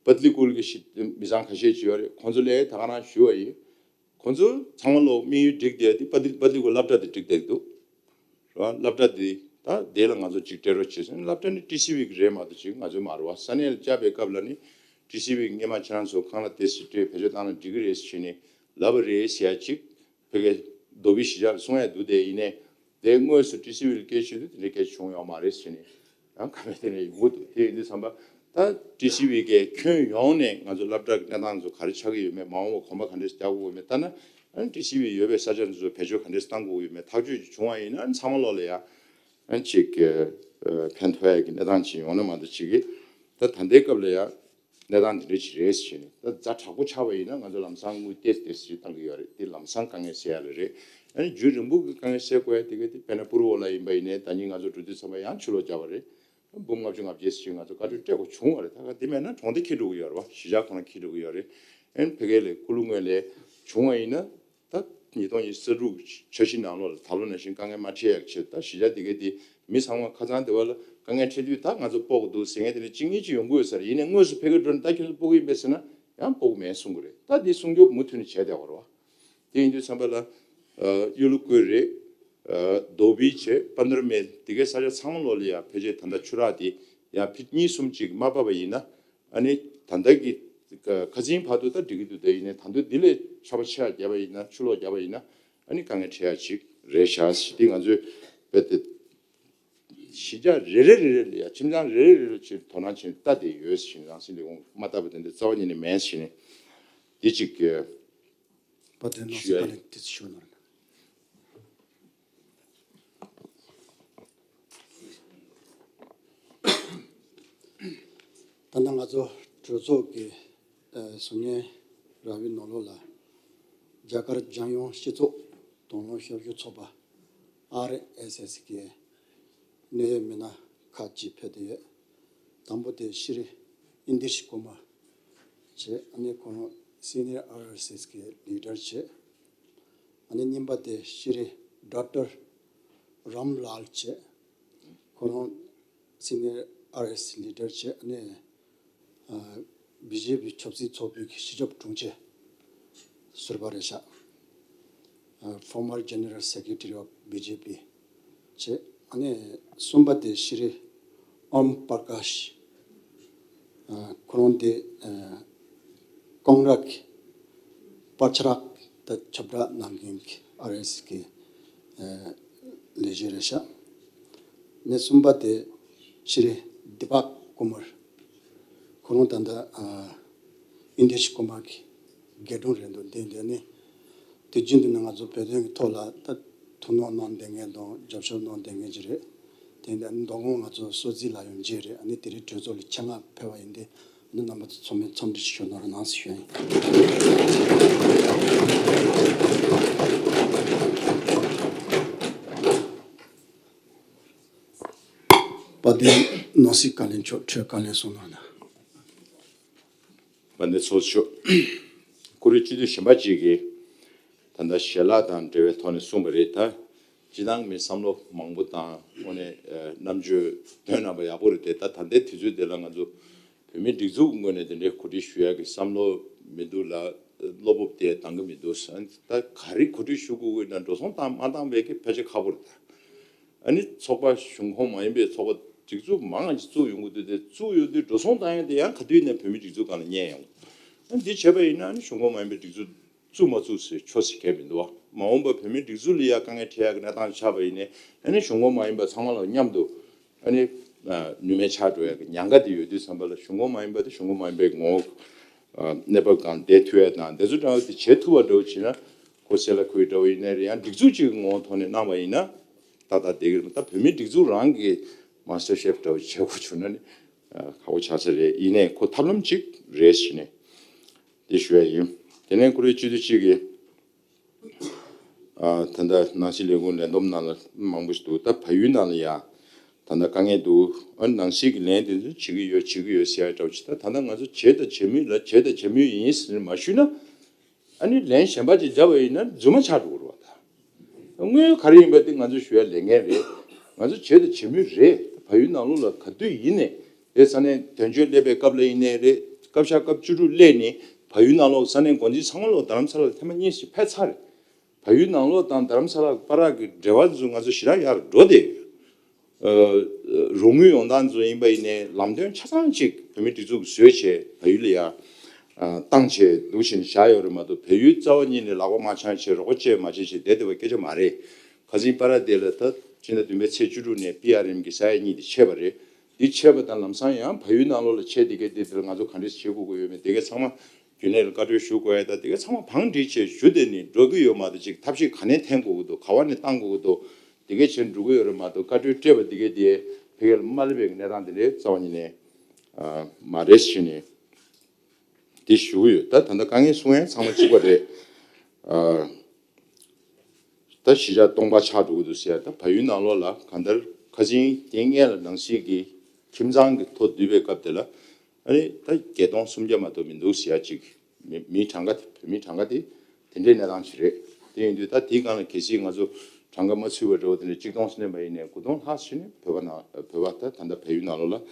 པད་ལི་ཀུལ་གྱི་ཤི་མི་ཚང་ཁ་ཤས་ཅིག་ཡོད་རེད། ཁོང་ཚོ་ལ་ད་ག་རང་ཞུ་བ་ཡིན། ཁོང་ཚོ་ཚང་མ་ལོག་དམིགས་ཡུལ་སྒྲིག་བསྡད་དེ་པད་ལི་པད་ལི་ཀུལ་སློབ་གྲྭ་དེ་སྒྲིག་བསྡད་འདུག་ར། སློབ་གྲྭ་དེ་ད་དེ་ལ་ང་ཚོ་ཅིག་སྤྲད་རོགས་བྱེད་ཟེར་ནས། སློབ་གྲྭ་ནི་ཊི་སི་ཝི་གི་རེད་མ་གཏོགས་ཅིག་ང་ཚོའི་མ་རེད་བ། ས་གནས་ལ་བཅར་བའི་སྐབས་ལ་ནི་ཊི་སི་ཝི་གི་སྔས་མ་ཁྱེད་རང་ཚོ་ཁང་གླ་དེ་ཞིག་སྤྲད་བེད་སྤྱོད་བཏང་ན་འགྲིག་གི་རེད་ཟེར་ནས་ལབ་པ་རེད་ཟེར་ཡ་ཅིག་ཕ་གི་རྡོ་སྦིས་གཞིས་ཆགས་ལ་གསུང་ཡ་འདུག་སྟེ། ཡིན་ནའི་དེ་དངོས་སུ་ཊི་སི་ཝི་ལ་སྐད་ཞུས་དུས་དེ་འདྲའི་སྐད་ཆ་བྱུང་ཡོད་མ་རེད་ཟེར་ནས་ཡང་ཁ་པའི་དེ་ནས་ཡོང་གི་འདུག་དེ་ཡིན་དུས་ཙམ་པ་ད་ཊི་སི་ཝི་གིས་ཁྱོན་ཡོངས་ནས་ང་ཚོ་སློབ་གྲྭ་གི་གནས་སྟངས་ཚོ་ག་རེ་ཆགས་ཀྱི་ཡོད་མེད། མ་འོངས་པ་གོམ་པ་ག་འདྲས་རྒྱག་དགོས་ཡོད་མེད། ལྟ་ན་ཨ་ནི་ཊི་སི་ཝི་ཡོད་པའི་ས་ཆ་འདི་ཚོ་བེད་སྤྱོད་ག་འདྲས་གཏང་དགོས་ཡོད་མེད་ཐག་གཅོད་ཅིག་བྱུང་བ་ཡིན་ན་ཨ་ནི་ཚང་མ་ལོག་ལ་ཡང་ཨ་ནི་ཅིག་ཕན་ཐོགས་ཡ་གི་གནས་སྟངས་ཅིག་ཡོང་ན་མ་གཏོགས་ཅིག་གི་ད་ད་ལྟའི་སྐབས་ལ་ཡང་། གནས་སྟངས་འདི་འདྲ་ཞིག་རེད་ཟེར་ནས། ད་ཛ་དྲག་པོ་ཆགས་པ་ཡིན་ན་ང་ཚོ་ལམ་སང་དངུལ་ཏོག་ཙམ་ཏོག་ཙམ་ཞིག་བཏང་གི་ཡོད་རེད། དེ་ལམ་སང་དཀའ་ངལ་སེལ་ཡ་ལ་རེད། ཨ་ནི་རྒྱུན་རིང་པོ་གི་དཀའ་ངལ་སེལ་དགོས་ཡ་དེ་ག་དེ་དཔེར་ན་པུ་རུ་ཝ་ལ་ཡིན་པ་ཡིན་ནའི་ཟླ་ཉིན་ང་ཚོ་འགྲོ་དུས་ཙམ་པ་ཡང་ཆུ་ལོག་བརྒྱབ་པ་རེད། འབུམ་ལྔ་བཅུ་ང་བརྒྱད་ཙམ་ཞིག་ང་ཚོ་བཀའ་འཁྲོལ་སྤྲད་དགོས་བྱུང་བ་རེད། ད་ག་དེ་མེད་ན་གྲོང་སྡེ་འཁྱེར་འགྲོ་གི་ཡོད་རེད་བ། གཞིས་ཆགས་ཁོ་རང་འཁྱེར་འགྲོ་གི་ཡོད་རེད། ཨ་ནི་ཕ་གིའི་ལས་ཀུ་ལུ་ངོས་ལས་བྱུང་བ་ཡིན་ན། ད་ཉིས་སྟོང་ཉི་ཤུ་རྩ་དྲུག་འཆར་གཞི་ནང་ལོགས་ལ་ད་ལོ་ནང་བཞིན་དཀའ་ངལ་མ་འཕྲད་ཡག་ཆེད་ད་གཞིས་ཆགས་དེ་གའི་དེ་མི་ཚང་མ་ཁ་ཚང་དེ་བ་ལ་དཀའ་ངལ་འཕྲད་དུས་ད་ང་ཚོ་སྤོ་གི་འདུག་ཟེར་མཁན་དེ་འདྲ་གཅིག་གཉིས་ཅིག་ཡོང་གི་ཡོད་ས་རེད། ཡིན་ནའི་དངོས་སུ་ཕ་གིར་འགྲོ་ནས་ད་ཁྱོད་ཚོ་སྤོ་གི་ཡིན་པས་ཟེར་ན་ཡང་སྤོ་གི་མེད་གསུང་གི་རེད། ད་དེ་སྲུང་སྐྱོབ་མུ་མཐུད་ནས་བྱས་བསྡད་པ་རེད་བ། དེ་ཡིན་དུས་ཙམ་པ་ལ་གཡུ་ལོ་བཀོད་རེད། རྡོ་སྦིས་བྱས་པ་ནོར་མེད་དེ་གའི་ས་ཆ་ཚང་མ་ལོགས་ལ་ཡ་ཕལ་ཆེར་ད་ལྟ་ཆུ་རགས་དེ་ཡ་ཕིཊ་གཉིས་གསུམ་ཅིག་མ་བབས་པ་ཡིན་ན། ཨ་ནི་ད་ལྟ་གི་ཁ་སང་བར་དུ་ད་འགྲིག་གི་འདུག་དེ་ཡིན་ནའི་ད་དུང་འདི་ལས་ཆར་པ་ཆེ་བ་བརྒྱབ་པ་ཡིན་ན་ཆུ་ལོག་བརྒྱབ་པ་ཡིན་ན་ཨ་ནི་དཀའ་ངལ་འཕྲད་ཡ་ཅིག་རེད་ཤག་དེ་ང་ཚོས་རྦད་དེ་གཞིས་ཆགས་རེ་རེ་རེ་རེ་ལ་ཡ་ཁྱིམ་ཚང་རེ་རེ་རེ་རེ་ཅིག་དོ་སྣང་བྱས་ནས་ལྟ་བསྡད་ཡོད་ཟེར་ནས། རང་སྲིད་ལས་ཁུངས་མ་ལྟ་བུ་དེ་འདྲ་རྩ་བ་ཉིད་ནས་མེད་ཟེར་ནས་འདི་ཅིག་བཀའ་དྲིན་ལགས་སོ། ཞུ་ཡ་བཀའ་ལན་ཏོག་ཙམ་ཞུ་གནང་། ད་ལྟ་ང་ཚོ་གྲོས་ཚོགས་ཀྱི་ཨ་ཟུར་ཉན་ར་བའི་ནང་ལོགས་ལ་རྒྱ་གར་ལྗང་གཡོན་སྤྱི་ཚོགས་དང་བླངས་ཞབས་ཞུ་ཚོགས་པ་ཨར་ཨེས་ཨེས་ཀྱི་གནད་ཡོད་མི་སྣ་ཁག་ཅིག་ཕེབས་ཏེ་ཡོད། དང་པོ་དེ་ཤྲི་ཨིན་དིར་ཀུ་མར་བྱས། ཨ་ནི་ཁོང་སི་ནི་ཡར་ཨར་ཨེས་ཨེས་ཀྱི་ལི་ཌར་བྱས། ཨ་ནི་གཉིས་པ་དེ་ཤྲི་ཌོག་ཊར་རམ་ལཱལ་བྱས། ཁོ་རང་སི་ནི་ཡར་ཨར་ཨེས་ཨེས་ལི་ཌར་བྱས། ཨ་ནི་ཨ་བི་ཇེ་པི་ཆབ་སྲིད་ཚོགས་པའི་གི་སྤྱི་ཁྱབ་དྲུང་ཆེ་ཟུར་པ་རེད་ཤག་ཨ་Former General Secretary of B J P བྱས། ཨ་ནི་གསུམ་པ་དེ་ཤྲི་ཨོམ་པར་ཀཱཤ། ཨ་ཁོ་རང་དེ་ཨ་ཀོང་རག་པར་ཆ་རག་ད་ཁྱབ་བསྒྲགས་གནང་མཁན་གྱི་ཨར་ཨེས་ཀྱི་ཨ་ལས་བྱེད་རེད་ཤག་ཨ་ནི་གསུམ་པ་དེ་ཤྲི་དི་པག་ཀུ་མར། ཁོ་རང་ད་ལྟ་ཨ་ཨིན་དིར་ཀུ་མར་གྱི་སྒེར་དྲུང་རེད་འདུག་དེ་འདི་ནི་དུས་རྒྱུན་དུ་ནི་ང་ཚོ་བོད་དོན་གྱི་ཐོག་ལ་ད་ཐུགས་སྣང་གནང་བསྡད་མཁན་དང་རྒྱབ་སྐྱོར་གནང་བསྡད་མཁན་ཅིག་རེད། དེ་འདྲ་མདོ་དགོང་ང་ཚོ་གསོལ་ཚིགས་ལ་ཡང་མཇལ་རེད། ཨ་ནི་དེ་རིང་གྲོས་ཚོགས་ལ་ཆེད་མངགས་ཕེབས་པ་ཡིན་ཏེ། ཨ་ནི་རྣམ་པ་ཚོ་ཚང་མས་འཚམས་འདྲི་ཞུ་ནོར་གནང་ཟེར་ཞུ་ཡ་ཡིན། དཔལ་ལྡན་ནང་སྲིད་བཀའ་བློན་མཆོག་འཕྲོས་བཀའ་ལན་གསུང་གནང་དང་། དཔལ་ལྡན་ཚོགས་གཙོ་མཆོག་ཁོ་རའི་སྤྱི་འཐུས་གཞན་པ་གཅིག་གིས་ད་ལྟ་ཞལ་ལག་དང་འབྲེལ་བའི་ཐོག་ནས་གསུངས་པ་རེད། ད་སྤྱི་བཏང་མི་བསམ་བློ་མང་པོ་དང་དངོས་གནས་རྣམ་དཔྱོད་འདོན་གནང་པ་ཡག་པོ་རེད་དེ། ད་ད་ལྟའི་དུས་ཚོད་དེ་ལ་ང་ཚོ་བོད་མིའི་སྒྲིག་འཛུགས་ངོས་ནས་དེ་འདྲའི་གོ་སྒྲིག་ཞུ་ཡག་གི་བསམ་བློ་མི་འདུག་ལ། བློ་སྤོབས་དེ་འདང་གི་མི་འདུག་ཟེར། ད་ག་རེ་གོ་སྒྲིག་ཞུ་དགོས་དགོས་ན་འགྲོ་སོང་བཏང་མ་བཏང་བའི་གི་ཕལ་ཆེར་ཁག་པོ་རེད། ད་ཨ་ནི་ཚོགས་པ་གཞུང་ཁོངས་མ་ཡིན་པའི་ཚོགས་པ་སྒྲིག་འཛུགས་མང་ང་ཅིག་བཙུགས་ཡོང་གི་འདུག་དེ། བཙུགས་ཡོང་དུས་འགྲོ་སོང་བཏང་ཡག་དེ་ཡང་ག་དུས་ནས་བོད་མིའི་སྒྲིག་འཛུགས་སྒང་ལ་བསྙལ་ཡོང་། ཨ་ནི་འདི་བྱས་པ་ཡིན་ན་ཨ་ནི་གཞུང་ཁོངས་མ་ཡིན་པའི་སྒྲིག་འཛུགས་བཙུགས་མ་བཙུགས་ཟེར་ཆོག་ཟེར་མཁན་མི་འདུག་བ། མ་འོངས་པ་བོད་མིའི་སྒྲིག་འཛུགས་ལ་ཡ་དཀའ་ངལ་འཕྲད་ཡག་གི་གནས་སྟངས་ཆགས་པ་ཡིན་ནའི་ཨ་ནི་གཞུང་ཁོངས་མ་ཡིན་པ་ཚང་མ་ལ་མཉམ་དུ་ཨ་ནི་ནུས་མེད་ཆགས་འགྲོ་ཡག་གི་ཉེན་ཁ་དེ་ཡོད་དུས་ཙམ་པ་ལ་གཞུང་ཁོངས་མ་ཡིན་པ་དེ་གཞུང་ཁོངས་མ་ཡིན་པའི་ངོ་བོ་གནས་བབ་སྒང་བསྡད་ཐུབ་ཡག་དང་དེ་ཚོ་འདྲ་བ་དེ་བྱེད་ཐུབ་པ་འདྲ་བོ་བྱས་ན་ཁོ་སེ་ལ་ཁུའི་འདྲ་བོ་ཡིན་ནའི་རེད། ཡང་སྒྲིག་འཛུགས་གཅིག་གི་ངོ་བོ་ཐོག་ནས་གནང་བ་ཡིན་ན་ཏག་ཏག་བསྡད་ཀྱི་རེད། ད་བོད་མིའི་སྒྲིག་འཛུགས་རང་གི་མ་སི་ཊར་ཤེཕ་འདྲ་བོ་བྱེད་དགོས་བྱུང་ན་ནི་ཁག་པོ་ཆགས་ས་རེད། ཡིན་ནའི་ཁོ་ཐབས་ལམ་གཅིག་རེད་ཟེར་ནས་དེ་ཞུ་ཡག་ཡིན། དེ་ནས་ཁོ་རའི་སྤྱི་འཐུས་གཅིག་གིས་ཨ། ད་ལྟ་ནང་སྲིད་ལས་ཁུངས་ལས་བསྡོམས་ནང་ལ་མང་པོ་ཞིག་འདུག་ད་བལ་ཡུལ་ནང་ལ་ཡང་ད་ལྟ་དཀའ་ངལ་འདུག་ཨ། ནང་སྲིད་ཀྱི་ལན་དེ་ཚོ་བྱེད་ཀྱི་ཡོད་བྱེད་ཀྱི་ཡོད་ཟེར་ཡག་འདྲ་བོ་ཅིག་ད་ད་ལྟ་ང་ཚོ་བྱས་དང་བྱེད་མུས་ལ་བྱས་དང་བྱེད་མུས་ཡིན་ཟེར་ནས་མ་ཞུས་ན། ཨ་ནི་ལན་གཞན་པ་ཅིག་བརྒྱབ་པ་ཡིན་ན་རྫུན་མ་ཆགས་འགྲོ་གི་རེད་བ། ད་དངོས་ཡོད་ག་རེ་ཡིན་པ་དེ་ང་ཚོས་ཞུ་ཡག་ལས་འགན་རེད། ང་ཚོ་བྱས་དང་བྱེད་མུས་རེད། བལ་ཡུལ་ནང་ལོགས་ལ་ག་དུས་ཡིན་ནའི་རེད། ས་གནས་དོན་གཅོད་སླེབས་པའི་སྐབས་ལ་ཡིན་ནའི་རེད། སྐབས་ཤར་སྐབས་བཅུ་དྲུག་སླེབས་ནས་བལ་ཡུལ་ནང་ལོགས་ས་གནས་འགོ་འཛིན་ཚང་མ་ལོག་རྡ་རམ་ས་ལ་ཐེངས་མ་གཉིས་ཤིག་ཕེབས་ཚར་རེད། བལ་ཡུལ་ནང་ལོགས་དང་རྡ་རམ་ས་ལ་བར་གྱི་འབྲེལ་བ་ཚོ་ང་ཚོ་ཞེ་དྲག་ཡར་འགྲོ་བསྡད་ཡོད། ཨ། རོགས་དངུལ་ཡོང་སྟངས་ཚོ་ཡིན་པ་ཡིན་ནའི་ལམ་སྟོན་ཆ་ཚང་ཅིག་བོད་མིའི་སྒྲིག་འཛུགས་ཀྱིས་བཟོས་བྱས་བལ་ཡུལ་ལ་ཡ་ཨ། བཏང་བྱས་འདུག་བཞིན་བཞག་ཡོད་རེད་མ་གཏོགས། བལ་ཡུལ་རྩ་བ་ཉིད་ནས་ལག་པ་མ་འཆང་བྱས་རོགས་པ་བྱས་མ་བྱས་བྱས་བསྡད་བསྡད་པ་སྐད་ཆ་མ་རེད། ཁ་སང་པ་ར་དེ་ལ་ད་ཕྱི་ཟླ་བདུན་པའི་ཚེས་བཅུ་དྲུག་ནས་པི་ཨར་ཨེམ་གྱི་ས་ཡ་གཉིས་དེ་ཆད་པ་རེད། འདི་ཆད་པ་དང་ལམ་སང་ཡང་བལ་ཡུལ་ནང་ལོགས་ལ་ཆད་དེ་གའི་དེ་དེར་ང་ཚོ་ག་འདྲས་བྱེད་དགོས་ཀྱི་ཡོད་མེད་དེ་གའི་ཚང་མ་རྒྱུན་ལས་ལ་བཀའ་འཁྲོལ་ཞུ་དགོས་ཡ། ད་དེ་གའི་ཚང་མ་བང་སྒྲིག་བྱས་ཞུ་བསྡད་ནས་འགྲོ་གི་ཡོད་མ་གཏོགས། ཅིག་ཐབས་ཤེས་ག་ནས་འཐེན་དགོས་ཀྱི་འདུག་ག་བ་ནས་བཏང་དགོས་ཀྱི་འདུག་དེ་གའི་བྱས་འགྲོ་གི་ཡོད་རེད་མ་གཏོགས། བཀའ་འཁྲོལ་སྤྲད་པ་དེ་གའི་དེ་ཕ་གིར་མ་སླེབས་པའི་གནས་སྟངས་དེ་འདྲའི་རྩ་བ་ཉིད་ནས་མ་རེད་ཟེར་ནས་དེ་ཞུ་གི་ཡོད། ད་ད་ལྟ་དཀའ་ངལ་གསུང་ཡ་ཚང་མ་གཅིག་པ་རེད། ད་གཞིས་ཆགས་སྟོང་པ་ཆགས་འགྲོ་གི་འདུག་ཟེར་ཡ། ད་བལ་ཡུལ་ནང་ལོགས་ལ་གང་ལྟར་ཁ་སང་དེ་སྔོན་ལ་ནང་སྲིད་ཀྱི་ཁྱིམ་ཚང་གི་ཐོ་བསྡུས་པའི་སྐབས་དེ་ལ་ཨ་ནི་ད་བརྒྱད་སྟོང་སུམ་བརྒྱ་མ་གཏོགས་མི་འདུག་ཟེར་ཡ་ཅིག་མི་མིའི་གྲངས་ཀ་དེ། བོད་མིའི་གྲངས་ཀ་དེ་དེ་འདྲའི་གནས་སྟངས་ཤིག་རེད། དེ་ཡིན་དུས་ད་དེའི་སྒང་ལ་གལ་སྲིད་ང་ཚོ་གྲངས་ཀ་མ་ཚུད་པ་འདྲ་བོ་དེ་འདྲ་གཅིག་སྟོང་ཙམ་ལེན་པ་ཡིན་ནའི་དགུ་སྟོང་ལྷག་ཞིག་ནི་བོད་པ་ནང་བོད་པ་ད་ད་ལྟ་བལ་ཡུལ་ནང་ལོགས་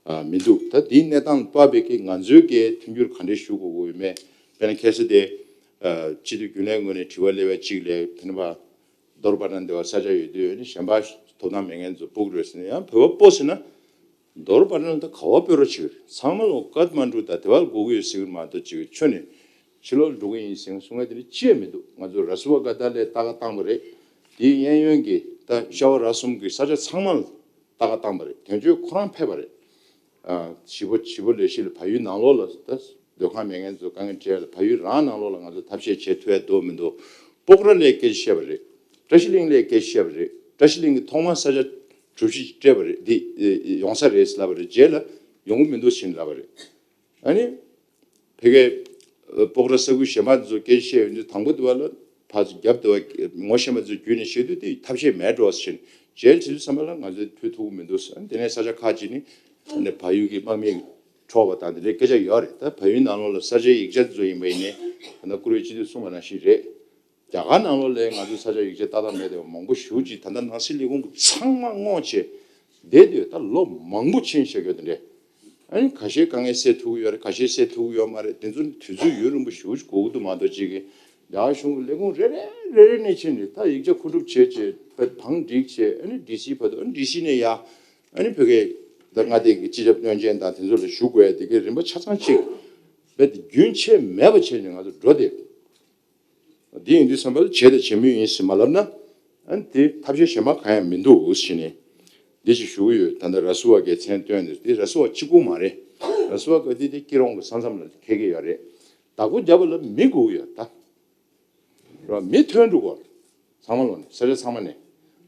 ལ་མི་འདུག་ད་དེའི་གནས་སྟངས་ལ་དཔག་པའི་གི་ང་ཚོའི་གི་མཐུན་འགྱུར་ག་འདྲས་ཞུ་དགོས་ཀྱི་ཡོད་མེད། དཔེར་ན་ཁ་སང་དེ་སྤྱི་འཐུས་རྒྱུན་ལས་ངོས་ནས་དྲི་བ་སླེབས་པ་གཅིག་ལ་ཕན་པ། རྡོར་པ་ན་འདི་བ་ས་ཆ་ཡོད་དུས་ཨ་ནི་གཞན་པ་ཐོབ་ཐང་མེད་མཁན་ཚོ་སྤོ་གི་རེད་ཟེར་ནས། ཡང་བོད་པ་སྤོ་ཟེར་ན་རྡོར་པ་ན་ད་ག་བ་སྤོ་རོགས་བྱེད་ཀྱི་རེད། ཚང་མ་ལོ་ཀཏ་མན་ཌུ་དང་དེ་བ་ལ་དགོས་ཀྱི་ཡོད་ཟེར་གྱི་མ་གཏོགས། ཅིག་ཕྱོགས་ནས་ཕྱི་ལོགས་འགྲོ་གི་ཡིན་ཟེར་གསུང་མཁན་དེ་འདྲ་ཅི་ཡང་མི་འདུག་ང་ཚོ་ར་སུ་བ་ག་ད་ལའི་ལྟ་ག་བཏང་བ་རེད། དེའི་གཡས་གཡོན་གྱི་ད་ཤ་བ་ར་གསུམ་གྱི་ས་ཆ་ཚང་མ་ལ་ལྟ་ག་བཏང་བ་རེད། དོན་གཅོད་ཁོ་རང་ཕེབས་པ་རེད། ཨ། ཞི་བོ་ཞི་བོ་ལས་གཞི་ལ་བལ་ཡུལ་ནང་ལོགས་ལ་ད་སྡོད་ཁང་མེད་མཁན་ཚོ་དཀའ་ངལ་འཕྲད་ལ། བལ་ཡུལ་རང་ནང་ལོགས་ལ་ང་ཚོ་ཐབས་ཤེས་བྱེད་ཐུབ་ཡ་འདུག་མི་འདུག་སྤོག་ར་ལའི་སྐད་ཆ་བཤད་པ་རེད། བཀྲ་ཤིས་གླིང་ལའི་སྐད་ཆ་བཤད་པ་རེད། བཀྲ་ཤིས་གླིང་གི་ཐོག་མར་ས་ཆ་གྲུ་བཞི་སྤྲད་པ་རེད། འདི་ཡོང་ས་རེད་ལབ་པ་རེད། རྗེས་ལ་ཡོང་གི་མི་འདུག་ཟེར་ལབ་པ་རེད། ཨ་ནི་ཕ་གིའི་སྤོག་ར་ས་ཁུལ་གཞན་པ་ཚོ་སྐད་ཆ་བཤད་ཡོང་དུས་དང་པོ་དེ་བ་ལ་ཕར་ཚུར་རྒྱབ་དེ་བ་ངོ་ཤེས་པ་ཚོ་བརྒྱུད་ནས་བཤད་དུས་དེ་ཐབས་ཤེས་མེད་འགྲོ་ཟེར་ནས། རྗེས་ལ་དེ་ཚོ་ཚང་མ་ལ་ང་ཚོས་ཕུལ་ཐུབ་ཀྱི་མི་འདུག་ཟེར། དེ་ནས་ས་ཆ་ཁག་ཅིག་ནི་ཨ་ནི་བལ་ཡུལ་གྱི་དམག་མིས་འཕྲོག་པ་དང་དེ་འདྲའི་སྐད་ཆ་ཡོད་རེད། ད་བལ་ཡུལ་ནང་ལོགས་ལ་ས་ཆའི་ཡིག་ཆ་དེ་ཚོ་ཡིན་པ་ཡིན་ནའི་ད་ལྟ་བཀུར་འོས་སྤྱི་འཐུས་གསུངས་པ་ནང་བཞིན་རེད། རྒྱ་གར་ནང་ལོགས་ལ་ང་ཚོའི་ས་ཆ་ཡིག་ཆ་ཏག་ཏག་མེད་དེ་མང་པོ་ཞེ་པོ་ཅིག་ད་ལྟ་ནང་སྲིད་ལས་ཁུངས་ཀྱིས་ཚང་མ་སྔོག་བྱས་བསྡད་དུས་ད་ལོ་མང་པོ་ཕྱིན་བཞག་ཡོད་དེ་འདྲས། ཨ་ནི་ཁ་ཤས་དཀའ་ངལ་སེལ་ཐུབ་ཀྱི་ཡོད་རེད། ཁ་ཤས་སེལ་ཐུབ་ཀྱི་ཡོད་མ་རེད། དེ་ཚོ་ནི་དུས་ཚོད་ཡུན་རིང་པོ་ཞེ་པོ་ཅིག་འགོར་གྱི་འདུག་མ་གཏོགས། ཅིག་གིས་རྒྱ་གར་གཞུང་གི་ལས་ཁུངས་རེ་རེ་རེ་རེ་ནས་ཕྱིན་ནས་ད་ཡིག་ཆ་མཁོ་སྒྲུབ་བྱས་བྱས་བང་སྒྲིག་བྱས། ཨ་ནི་ཌི་སི་བར་དུ། ཨ་ནི་ཌི་སི་ནས་ཡར། ཨ་ནི་བོད་སྐད་ད་མངའ་སྡེ་གི་སྤྱི་ཁྱབ་བློན་ཆེན་དང་དེ་ཚོ་ལ་ཞུ་དགོས་ཡ་དེ་གའི་རིམ་པ་ཆ་ཚང་ཅིག་རྦད་དེ་རྒྱུན་ཆད་མེད་པ་བྱས་ནས་ང་ཚོ་འགྲོ་བསྡད། འདི་ཡིན་དུས་ཙམ་པ་ལ་བྱས་དང་བྱེད་མུས་ཡིན་ཟེར་མ་ལབ་ན། ཨ་ནི་དེ་ཐབས་ཤེས་གཞན་པ་གང་ཡང་མི་འདུག་ཟེར་ནས་འདི་ཞིག་ཞུ་གི་ཡོད། ད་ལྟ་ར་སུ་བ་གའི་མཚན་བཏོན་ནས། དེ་ར་སུ་བ་གཅིག་པུ་མ་རེད། ར་སུ་བ་ག་དེ་དེ་སྐྱིད་རོང་གི་ས་མཚམས་ལ་འཁེལ་གྱི་ཡོད་རེད། བདག་པོ་རྒྱབ་པ་ལ་མི་དགོས་ཀྱི་ཡོད་ད། ར་མི་ཐོན་འགྲོ་གི་ཡོད། ཚང་མ་ལོག་ནས། ས་ཆ་ཚང་མ་ནས།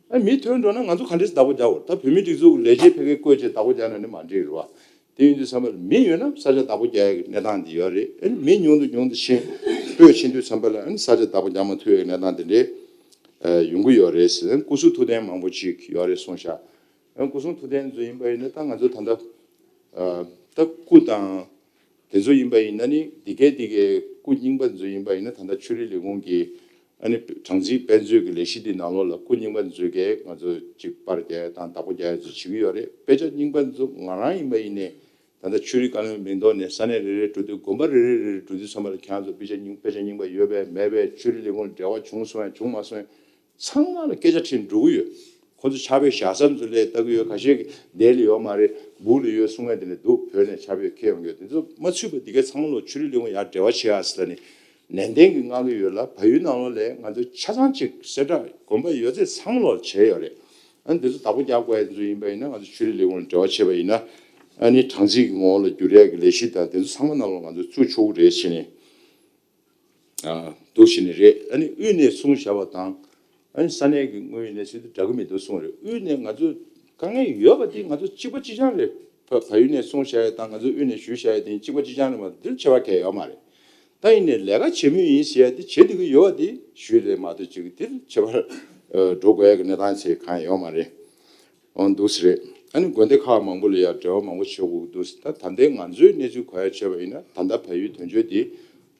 ཨ་མི་ཐོན་འགྲོ་ན་ང་ཚོ་ག་འདྲས་བདག་པོ་རྒྱག་དགོས་རེད། ད་བོད་མི་སྒྲིག་འཛུགས་ལས་བྱེད་ཕ་གིར་བསྐོས་བྱས་བདག་པོ་རྒྱག་ན་ནི་མ་འགྲིག་རེད་བ། དེ་ཡིན་དུས་ཙམ་པ་ལ་མི་ཡོད་ན་ས་ཆ་བདག་པོ་རྒྱག་ཡག་གི་གནས་སྟངས་འདི་ཡོད་རེད། ཨ་ནི་མི་ཉུང་དུ་ཉུང་དུ་ཕྱིན་སྤོས་ཕྱིན་དུས་ཙམ་པ་ལ་ཨ་ནི་ས་ཆ་བདག་པོ་རྒྱག་མ་ཐུབ་ཡག་གི་གནས་སྟངས་དེ་འདྲས་ཡོང་གི་ཡོད་རེད་ཟེར། སྐུ་གཟུགས་ཐུགས་ལྡན་མང་པོ་ཅིག་ཡོད་རེད་གསུངས་ཤག་ཨ་སྐུ་གཟུགས་ཐུགས་ལྡན་ཚོ་ཡིན་པ་ཡིན་ན་ད་ང་ཚོ་ད་ལྟ་ཨ་ད་སྐུ་དང་དེ་ཚོ་ཡིན་པ་ཡིན་ན་ནི་འདི་གའི་འདི་གའི་སྐུ་རྙིང་པ་ཚོ་ཡིན་པ་ཡིན་ན་ད་ལྟ་ཆོས་རིག་ལས་ཁུངས་ཀྱི་ཨ་ནི་གྲངས་འཛིན་དཔེ་མཛོད་ཀྱི་ལས་གཞི་འདི་ནང་ལོགས་ལ་སྐུ་རྙིང་པ་ཚོའི་གའི་ང་ཚོ་གཅིག་པར་རྒྱག་ཡ་དང་བདག་པོ་རྒྱག་ཡ་ཚོ་བྱེད་ཀྱི་ཡོད་རེད། དཔེ་ཆ་རྙིང་པ་ཚོ་ང་རང་ཡིན་པ་ཡིན་ནའི་ད་ལྟ་ཆོས་རིག་བཀའ་བློན་མིང་ཐོག་ནས་ས་གནས་རེ་རེ་འགྲོ་དུས་དགོན་པ་རེ་རེ་རེ་རེ་འགྲོ་དུས་ཚང་མ་ལ་ཁྱེད་རང་ཚོ་དཔེ་ཆ་རྙིང་དཔེ་ཆ་རྙིང་པ་ཡོད་པས་མེད་པས་ཆོས་རིག་ལས་ཁུངས་འབྲེལ་བ་བྱུང་སོང་ཡང་བྱུང་མ་སོང་ཡང་། ཚང་མ་ལ་སྐད་ཆ་དྲིས་འགྲོ་གི་ཡོད། ཁོ་ཚོ་ཕྱག་དཔེ་བཞག་ས་ཚོ་ལས་ལྟ་གི་ཡོད། ཁ་ཤས་ཀྱིས་འདི་ལ་ཡོད་མ་རེད། སྦུག་ལ་ཡོད་གསུང་མཁན་དེ་འདྲ་འདུག་བོད་ནས་ཕྱག་དཔེ་འཁྱེར་ཡོང་གི་ཡོད། དེ་ཚོ་མ་ཚུད་པ་འདི་གའི་ཚང་མ་ལོ་ཆོས་རིག་ལས་ཁུངས་ཡར་འབྲེལ་བ་བྱེད་ཨ་ཟེར་ནས་ནན་ཏན་གྱིས་མངགས་གི་ཡོད་ལ། བལ་ཡུལ་ནང་ལོགས་ལ་ང་ཚོ་ཆ་ཚང་གཅིག་གསལ་བསྒྲགས་དགོན་པ་ཡོད་ཚད་ཚང་མ་ལོག་བྱས་ཡོད་རེད། ཨ་ནི་དེ་ཚོ་བདག་པོ་རྒྱག་དགོས་ཡ་དེ་ཚོ་ཡིན་པ་ཡིན་ན་ང་ཚོ་ཆོས་རིག་ལས་ཁུངས་ལ་འབྲེལ་བ་བྱས་པ་ཡིན་ན་ཨ་ནི་གྲངས་རྩིས་ཀྱི་ངོ་བོ་ལ་བསྒྱུར་ཡ་གི་ལས་གཞི་དང་དེ་ཚོ་ཚང་མ་ནང་ལོགས་ང་ཚོ་བཙུགས་ཆོག་གི་རེད་ཟེར་ནས། འདུག་བྱས་ནས་རེད། ཨ་ནི་དབུས་ནས་གསུངས་བཞག་པ་དང་ཨ་ནི་ས་གནས་ཀྱི་དངོས་ཡོད་གནས་ཚུལ་དེ་འདྲ་གི་མི་འདུག་གསུངས་རེད། དབུས་ནས་ང་ཚོ་དཀའ་ངལ་ཡོད་པ་དེ་ང་ཚོ་གཅིག་པ་གཅིག་རྐྱང་རེད། བ་བལ་ཡུལ་ནས་གསུངས་བཞག་ཡ་དང་ང་ཚོ་དབུས་ནས་ཞུས་བཞག་ཡ་དེ་གཅིག་པ་གཅིག་རྐྱང་རེད་མ་གཏོགས་འདིར་ཁྱད་པར་གང་ཡང་ཡོད་མ་རེད། ད་ཡིན་ནའི་ལས་ཀ་བྱེད་མུས་ཡིན་ཟེར་ཡ་དེ་བྱེད་བསྡད་ཀྱི་ཡོད་པ་དེ་ཞུས་རེད་མ་གཏོགས་ཅིག་འདིར་ཁྱད་པར་འགྲོ་དགོས་ཡ་གི་གནས་སྟངས་ཚད་གང་ཡང་ཡོད་མ་རེད། འོ་འདུག་སེ་རེད། ཨ་ནི་དགོན་སྡེ་ཁག་མང་པོ་ལ་ཡང་འབྲེལ་བ་མང་པོ་བྱེད་དགོས་ཀྱི་འདུག་སེ། ད་ད་ལྟའི་ང་ཚོའི་གནས་ཚུལ་གོ་ཡ་བྱས་པ་ཡིན་ན་ད་ལྟ་བལ་ཡུལ་དོན་གཅོད་འདི་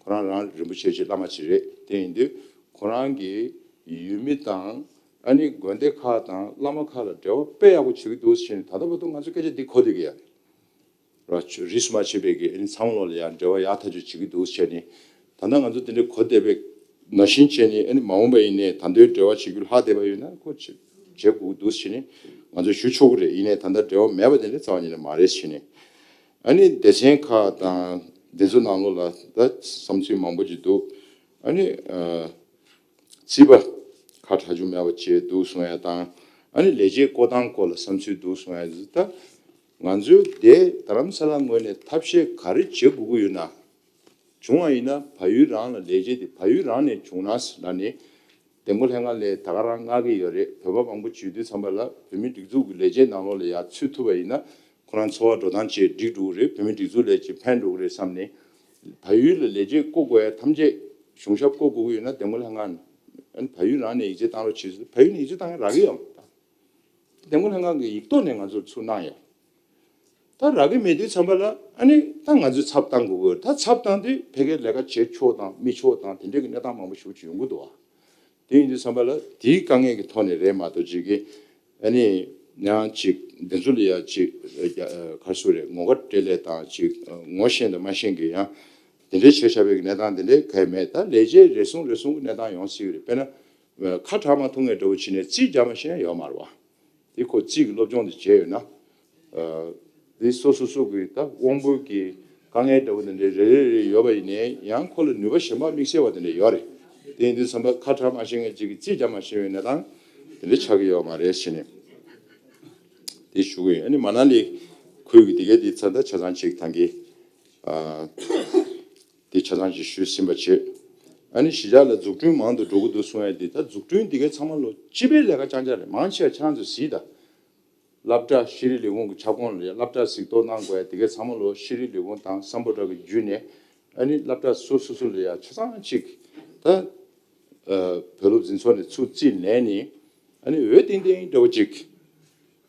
ཁོ་རང་རང་རིན་པོ་ཆེ་ཅིག་བླ་མ་ཅིག་རེད། དེ་ཡིན་དུས་ཁོ་རང་གིས་ཡུལ་མི་དང་ཨ་ནི་དགོན་སྡེ་ཁག་དང་བླ་མ་ཁག་ལ་འབྲེལ་བ་དཔེ་ཡག་པོ་བྱེད་ཀྱི་འདུག་ཟེར་ནས་ད་ལྟ་བར་དུ་ང་ཚོ་སྐད་ཆ་འདི་གོ་བསྡད་ཀྱི་ཡོད་རེད། རིས་སུ་མ་ཆད་པའི་གི་ཨ་ནི་ཚང་མ་ལོག་ལ་ཡང་འབྲེལ་བ་ཡག་ཐག་ཆོད་བྱེད་ཀྱི་འདུག་ཟེར་ནས་ད་ལྟ་ང་ཚོ་དེ་འདྲའི་གོ་བསྡད་པའི་ནང་བཞིན་བྱས་ནས་ཨ་ནི་མ་འོངས་པ་ཡིན་ནའི་ད་ལྟའི་འབྲེལ་བ་བྱེད་རྒྱུ་ལྷག་བསྡད་པ་ཡོད་ན་ཁོ་བྱེད་བྱེད་དགོས་ཀྱི་འདུག་ཟེར་ནས་ང་ཚོས་ཞུ་ཆོག་གི་རེད། ཡིན་ནའི་ད་ལྟ་འབྲེལ་བ་མེད་པ་དེ་འདྲ་རྩ་བ་ཉིད་ནས་མ་རེད་ཟེར་ནས། ཨ་ནི་སྡེ་ཚན་ཁག་དང་དེ་ཚོ་ནང་ལོགས་ལ་ད་བསམ་ཚུལ་མང་པོ་ཅིག་འདུག་ཨ་ནི་ཨ་རྩིས་པ་ཁ་གྲག་རྒྱུ་མེད་པ་བྱས་འདུག་གསུང་ཡ་དང་། ཨ་ནི་ལས་བྱེད་བསྐོ་སྟངས་སྐོར་ལ་བསམ་ཚུལ་འདུག་གསུང་ཡ་ད་ང་ཚོའི་སྡེ་རྡ་རམ་ས་ལ་ངོས་ནས་ཐབས་ཤེས་ག་རེ་བྱེད་དགོས་ཀྱི་ཡོད་ན། བྱུང་བ་ཡིན་ན་བལ་ཡུལ་རང་ལ་ལས་བྱེད་དེ་བལ་ཡུལ་རང་ནས་བྱུང་ན་ཟེར་ལབ་ནས་འདེམས་བསྐོ་ལྷན་ཁང་ལ་ད་ག་རང་མངགས་ཀྱི་ཡོད་རེད། བོད་པ་མང་པོ་བྱེད་དུས་ཙམ་པ་ལ་བོད་མིའི་སྒྲིག་འཛུགས་ཀྱི་ལས་བྱེད་ནང་ལོགས་ལ་ཡར་ཚུད་ཐུབ་པ་ཡིན་ན་ཁོ་རང་འཚོ་བ་འགྲོ་སྟངས་བཅས་འགྲིག་འགྲོ་གི་རེད། བོད་མིའི་སྒྲིག་འཛུགས་ལ་ཅིག་ཕན་འགྲོ་གི་རེད་བསམ་ནས་བལ་ཡུལ་ལ་ལས་བྱེད་བསྐོ་དགོས་ཡ་ཐམས་ཅད་གཞུང་ཞབས་བསྐོ་དགོས་ཀྱི་ཡོད་ན་འདེམས་བསྐོ་ལྷན་ཁང་ནས་བལ་ཡུལ་རང་ནས་ཡིག་ཆ་བཏང་རོགས་བྱེད་ཟེར། བལ་ཡུལ་ནས་ཡིག་ཆ་བཏང་ཡ་རག་གི་ཡོད་མ་རེད། འདེམས་བསྐོ་ལྷན་ཁང་གིས་ཡིག་ཐོག་ནས་ང་ཚོར་ཚུར་གནང་ཡོད། ད་རག་གི་མེད་དུས་ཙམ་པ་ལ་ཨ་ནི་ད་ང་ཚོས་ཚབ་བཏང་དགོས་ཀྱི་ཡོད། ད་ཚབ་བཏང་དུས་ཕ་གིར་ལས་ཀ་བྱེད་ཆོག་དང་མི་ཆོག་དང་དེ་འདྲའི་གི་གནས་སྟངས་མང་པོ་ཞེ་པོ་ཅིག་ཡོང་གི་འདུག་བ། དེ་ཡིན་དུས་ཙམ་པ་ལ་དེའི་དཀའ་ངལ་གྱི་ཐོག་ནས་རེད་མ་གཏོགས་ཅིག་གི་ཨ་ནི་ཡང་ཅིག་འདི་ཚོ་ལ་ཡ་ཅིག་ག་རེ་ཟེར་རེད། ངོ་དགའ་སྤྲེལ་ལད་དང་ཅིག་ངོ་ཤེས་དང་མ་ཤེས་གི་ཡང་དེ་འདྲའི་བྱས་བཞག་པའི་གི་གནས་སྟངས་དེ་འདྲའི་ག་ཡང་མེད། ད་ལས་བྱེད་རེ་ཟུང་རེ་ཟུང་གི་གནས་སྟངས་ཡོང་སྲིད་གི་རེད། དཔེར་ན་ཁ་གྲག་མ་ཐུབ་མཁན་འདྲ་བོ་བྱས་ནས་རྩིས་རྒྱག་མ་ཤེས་ཡ་ཡོད་མ་རེད་བ། དེ་ཁོ་རྩིས་ཀྱི་སློབ་སྦྱོང་དེ་བྱས་ཡོད་ན། ཨ་དེ་སོ་སོ་སོ་གི་ད་དབང་པོ་གི་དཀའ་ངལ་འདྲ་བོ་དེ་འདྲའི་རེ་རེ་རེ་ཡོད་པ་ཡིན་ནའི་ཡང་ཁོ་ལ་ནུས་པ་གཞན་པ་དམིགས་བསལ་བ་དེ་འདྲ་ཡོད་རེད། དེ་ཡིན་དུས་ཙམ་པ་ཁ་གྲག་མ་ཤེས་མཁན་ཅིག་གིས་རྩིས་རྒྱག་མ་ཤེས་པའི་གནས་སྟངས་དེ་འདྲ་ཆགས་ཀྱི་ཡོད་མ་རེད་ཟེར་ནས་དེ་ཞུ་གི་ཡོད། ཨ་ནི་མ་ན་ལི་ཁུལ་གྱི་དེ་གའི་དེ་ཚ་ད་ཆ་ཚང་ཅིག་ཐང་གི་ཨ། དེ་ཆ་ཚང་ཅིག་ཞུས་ཟིན་པ་བྱས། ཨ་ནི་གཞིས་ཆགས་ལ་འཛུགས་སྐྲུན་མང་དུ་འགྲོ་གི་འདུག་གསུང་ཡ་དེ་ད་འཛུགས་སྐྲུན་དེ་གའི་ཚང་མ་ལོ་སྤྱི་པའི་ལས་ཀ་རྐྱང་རྐྱང་རེད། མང་ཆེ་བ་ཁྱེད་རང་ཚོས་གཟིགས་དང་། སློབ་གྲྭ་ཤེས་རིག་ལས་ཁུངས་ཀྱི་ཁྱབ་ཁོངས་ལ་ཡ་སློབ་གྲྭ་གཟིགས་རྟོག་གནང་དགོས་ཡ་དེ་གའི་ཚང་མ་ལོ་ཤེས་རིག་ལས་ཁུངས་དང་སམ་བྷོ་ཊ་གི་བརྒྱུད་ནས་ཨ་ནི་སློབ་གྲྭ་སོ་སོ་སོ་ལ་ཡ་ཆ་ཚང་ཅིག་ད་བོད་སློབ་འཛིན་ཚོགས་ནས་ཚུར་རྩིས་ལེན་ནས་ཨ་ནི་འོས་ཏན་ཏན་འདྲ་བོ་ཅིག་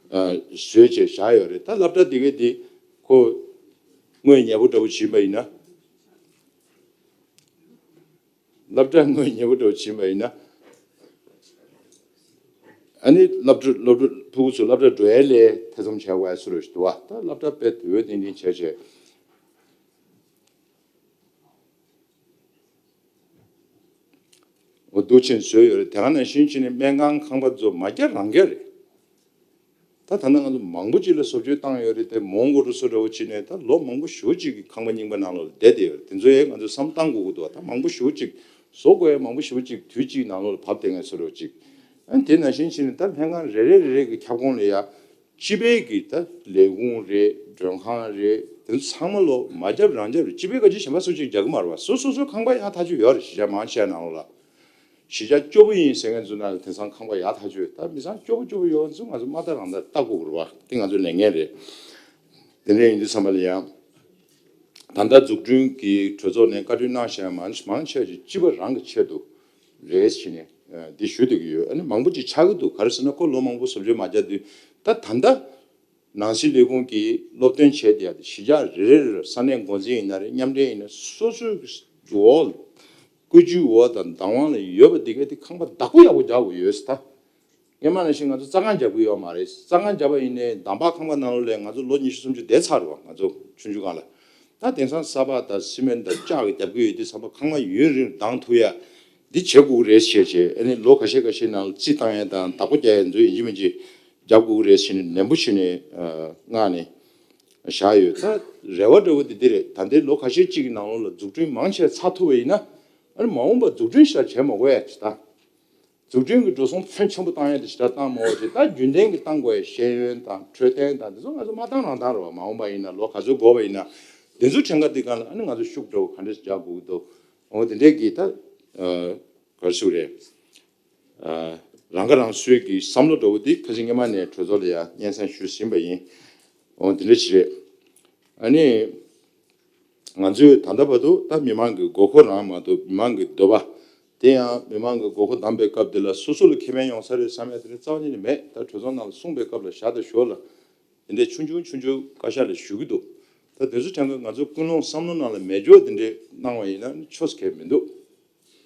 བཟོས་བྱས་བཞག་ཡོད་རེད། ད་སློབ་གྲྭ་དེ་གའི་དེ་ཁོ་དངོས་ཉེ་པོ་འདྲ་བོ་བྱིན་པ་ཡིན་ན། སློབ་གྲྭ་དངོས་ཉེ་པོ་འདྲ་བོ་བྱིན་པ་ཡིན་ན། ཨ་ནི་སློབ་གྲྭ་སློབ་གྲྭ་ཕྲུ་གུ་ཚོ་སློབ་གྲྭ་འགྲོ་ཡ་ལས་ཐེ་ཚོམ་བྱ་དགོས་ཡ་སུ་རུ་ཞིག་འདུག་བ། ད་སློབ་གྲྭ་དཔེ་འོས་ཏན་ཏན་བྱས་བྱས། འོ་འདུག་ཕྱིན་བཟོས་ཡོད་རེད། དེ་ག་ནང་བཞིན་བྱས་ནས་སྨན་ཁང་ཁང་པ་ཚོ་མ་རྒྱ་རང་རྒྱ་རེད། ད་ད་ལྟ་ང་ཚོ་མང་པོ་ཅིག་ལ་བཟོ་བཅོས་བཏང་ཡོད་རེད་དེ། མོན་གྷོ་རུ་སོ་འདྲ་བོ་བྱས་ནས་ད་ལོ་མང་པོ་ཞེ་པོ་ཅིག་གི་ཁང་པ་རྙིང་པ་ནང་ལོགས་ལ་བསྡད་བསྡད་ཡོད་རེད། དེ་ཚོ་ཡང་ང་ཚོས་བསམ་བཏང་དགོས་ཀྱི་འདུག་ད་མང་པོ་ཞེ་པོ་ཅིག་བཟོ་དགོས་ཡ་མང་པོ་ཞེ་པོ་ཅིག་དུས་གཅིག་ནང་ལོགས་ལ་བབས་བསྡད་མཁན་བཟོ་འདྲ་བོ་ཅིག་ཨ་ནི་དེ་ནང་བཞིན་བྱས་ནས་ད་སྨན་ཁང་རེ་རེ་རེ་རེ་གི་ཁྱབ་ཁོངས་ལ་ཡ། སྤྱི་པའི་གི་ད་ལས་ཁུངས་རེད། མགྲོན་ཁང་རེད། དེ་ཚོ་ཚང་མ་ལོ་མ་རྒྱབ་རང་རྒྱབ་རེད། སྤྱི་པའི་ག་ཅི་གཞན་པ་སུ་གཅིག་རྒྱག་གི་མ་རེད་བ། སོ་སོ་སོའི་ཁང་པ་ཡང་ཐག་ཆོད་ཡོད་རེད། གཞིས་ཆགས་མང་ཆེ་བ་ནང་ལོགས་ལ། གཞིས་ཆགས་སྐྱོ་པོ་ཡིན་ཟེར་མཁན་ཚོ་ནང་ལ་དེང་སང་ཁང་པ་ཡག་ཐག་ཆོད། ད་མི་ཚང་སྐྱོ་པོ་སྐྱོ་པོ་ཡོད་ཚོ་ང་ཚོ་མ་ལྟ་རང་ལྟ་ལྟ་དགོས་རེད་བ། དེ་ང་ཚོ་ལས་འགན་རེད། དེ་འདྲ་ཡིན་དུས་ཙམ་པ་ལ་ཡང་ད་ལྟ་འཛུགས་སྐྲུན་གྱི་གྲོས་ཚོགས་ནས་བཀའ་འཁྲོལ་གནང་བཞག་མང་མང་ཆེ་བ་ཅིག་སྤྱི་པ་རང་གི་ཆེད་དུ་རེད་ཟེར་ནས་འདི་ཞུ་བསྡད་ཀྱི་ཡོད། ཨ་ནི་མང་པོ་ཅིག་ཆགས་ཀྱི་འདུག་ག་རེ་ཟེར་ན་ཁོ་ལོ་མང་པོ་བཟོ་བཅོས་མ་རྒྱག་དུས་ད་ད་ལྟ། ནང་སྲིད་ལས་ཁུངས་ཀྱིས་སློབ་སྟོན་བྱས་ཏེ་ཡང་གཞིས་ཆགས་རེ་རེ་རེ་ས་གནས་འགོ་འཛིན་ཡིན་ན་རེད། མཉམ་འབྲེལ་ཡིན་ན་སོ་སོའི་འོག་བཀོད་ཇུས་འོག་དང་བདག་དབང་ལ་ཡོད་པ་འདི་ག་དེ་ཁང་པ་བདག་པོ་ཡག་པོ་རྒྱག་དགོས་ཡོད་ཟེར། ད་སྔོན་མ་ནང་བཞིན་ང་ཚོ་རྩྭ་ཁང་རྒྱག་གི་ཡོད་མ་རེད། རྩྭ་ཁང་རྒྱག་པ་ཡིན་ནའི་འདམ་བག་ཁང་པ་ནང་ལོགས་ལ་ང་ཚོ་ལོ་ཉི་ཤུ་སུམ་ཅུ་བསྡད་ཚར་བ། ང་ཚོ་ཆུང་ཆུང་སྒང་ལ་ད་དེང་སང་ས་ཕག་དང་སི་མེན་དང་ལྕགས་ཀྱི་རྒྱབ་ཀྱི་ཡོད་དུས་ཚང་མ་ཁང་པ་ཡུན་རིང་འདང་ཐུབ་ཡ་འདི་བྱེད་དགོས་ཀྱི་རེད་ཞེས་བྱས། ཨ་ནི་ལོ་ཁ་ཤས་ཁ་ཤས་ནང་ལ་རྩིས་བཏང་ཡ་དང་བདག་པོ་རྒྱག་ཡ་ཚོ་ཡིན་གཅིག་མིན་གཅིག་རྒྱབ་དགོས་ཀྱི་རེད་ཟེར་ནས་ནན་པོ་བྱས་ནས་མངགས་ནས་བཞག་ཡོད། ད་རེ་བ་འདྲ་བོ་དེ་འདི་རེད། ད་ལྟའི་ལོ་ཁ་ཤས་གཅིག་གི་ནང་ལོགས་ལ་འཛུགས་སྐྲུན་མང་ཆེ་ཚར་ཐུབ་པ་ཡིན་ན་ཨ་ནི་མ་འོངས་པར་འཛུགས་སྐྲུན་ཞེ་དྲག་བྱེད་མ་དགོས་ཡ་ཅིག་ད་འཛུགས་སྐྲུན་གྱི་འགྲོ་སོང་ཕོན་ཆེན་པོ་བཏང་ཡ་དེ་ཞེ་དྲག་བཏང་མ་དགོས་ཅིག་ད་རྒྱུན་ལྡན་གྱི་བཏང་དགོས་ཡ་ཤེས་ཡོན་དང་འཕྲོད་བསྟེན་དང་དེ་ཚོ་ང་ཚོ་མ་བཏང་རང་བཏང་རེད་བ། མ་འོངས་པ་ཡིན་ན་ལོ་ག་ཚོད་འགོར་བ་ཡིན་ན་དེ་ཚོ་ཁྲེང་ཀ་འདི་ག་ལ་ཨ་ནི་ང་ཚོ་ཤུགས་འདྲ་བོ་ག་འདྲ་ཞིག་རྒྱག་དགོས་ཀྱི་འདུག་འོ་དེ་འདྲས་ཀྱི་ད་ག་རེ་ཞུ་དགོས་རེད། རང་ཁ་རང་གསོའི་གི་བསམ་བློ་འདྲ་བོ་འདི་ཁ་སང་སྔོན་མ་ནས་གྲོས་ཚོགས་ལ་ཡང་སྙན་སེང་ཞུས་ཟིན་པ་ཡིན། འོ་དེ་འདྲ་ཞིག་རེད། ཨ་ནི་ང་ཚོས་ད་ལྟ་བར་དུ་ད་མི་མང་གི་དགོས་མཁོ་རང་མ་གཏོགས་མི་མང་གི་འདོད་པ་དེ་ཡང་མི་མང་གི་དགོས་མཁོ་བདམས་པའི་སྐབས་དེ་ལ་སོ་སོ་ལ་ཁེ་ཕན་ཡོང་ས་རེད་བསམ་ཡ་དེ་འདྲ་རྩ་བ་ཉིད་ནས་མེད། ད་གྲོས་ཚོགས་ནང་ལ་གསུངས་པའི་སྐབས་ལ་བཞག་དང་ཞོར་ལ་དེ་འདྲའི་ཆུང་ཆུང་ཆུང་ཆུང་བཀའ་ཤག་ལ་ཞུ་གི་འདུག་ད་དེ་ཚོ་དྲན་གི་ང་ཚོ་ཀུན་སློང་བསམ་བློ་ནང་ལ་མེད་འཇོག་དེ་འདྲའི་གནང་བ་ཡིན་ན་ཆོས་གལ་མི་འདུག་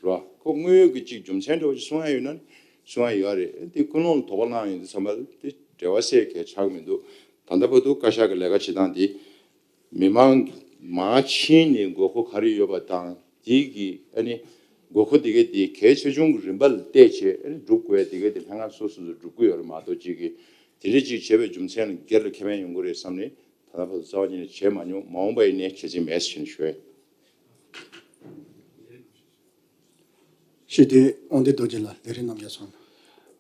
རོ། ཁོ་དངོས་ཡོད་ཀྱི་གཅིག་རྒྱུ་མཚན་འདྲ་བོ་ཞིག་གསུང་ཡ་ཡོད་ན་ནི་གསུང་ཡ་ཡོད་རེད། དེ་ཀུན་སློང་ལ་དོགས་པ་སློང་ཡོང་དུས་ཙམ་པ་དེ་འབྲེལ་བ་སེལ་གལ་ཆགས་མི་འདུག་ད་ལྟ་བར་དུ་བཀའ་ཤག་གི་ལས་ཀ་བྱེད་སྟངས་དེ་མི་མང་མང་ཕྱིན་ནས་དགོས་མཁོ་ག་རེ་ཡོད་པ་དང་དེ་གི་ཨ་ནི་དགོས་མཁོ་དེ་གའི་དེ་གལ་ཆེ་ཆུང་གི་རིམ་པ་ལ་བལྟས་བྱས་ཨ་ནི་སྒྲུབ་དགོས་ཡ་དེ་གའི་དེ་ལྷན་ཁང་སོ་སོ་སོ་སྒྲུབ་ཀྱི་ཡོད་རེད་མ་གཏོགས་གཅིག་གི་དེ་འདྲ་གཅིག་བྱས་པའི་རྒྱུ་མཚན་ལ་སྒེར་ལ་ཁེ་ཕན་ཡོང་གི་རེད་བསམ་ནས་ད་ལྟ་བར་དུ་རྩ་བ་ཉིད་ནས་བྱས་མ་མྱོང་། མ་འོངས་པ་ཡིན་ནའི་བྱེད་རྩིས་མེད་ཟེར་ནས་ཞུ་ཡ་ཡིན། ཞུ་དེ་དབང་འདུས་རྡོ་རྗེ་ལགས་ལས་རིམ་རྣམས་ཡར་སོང་།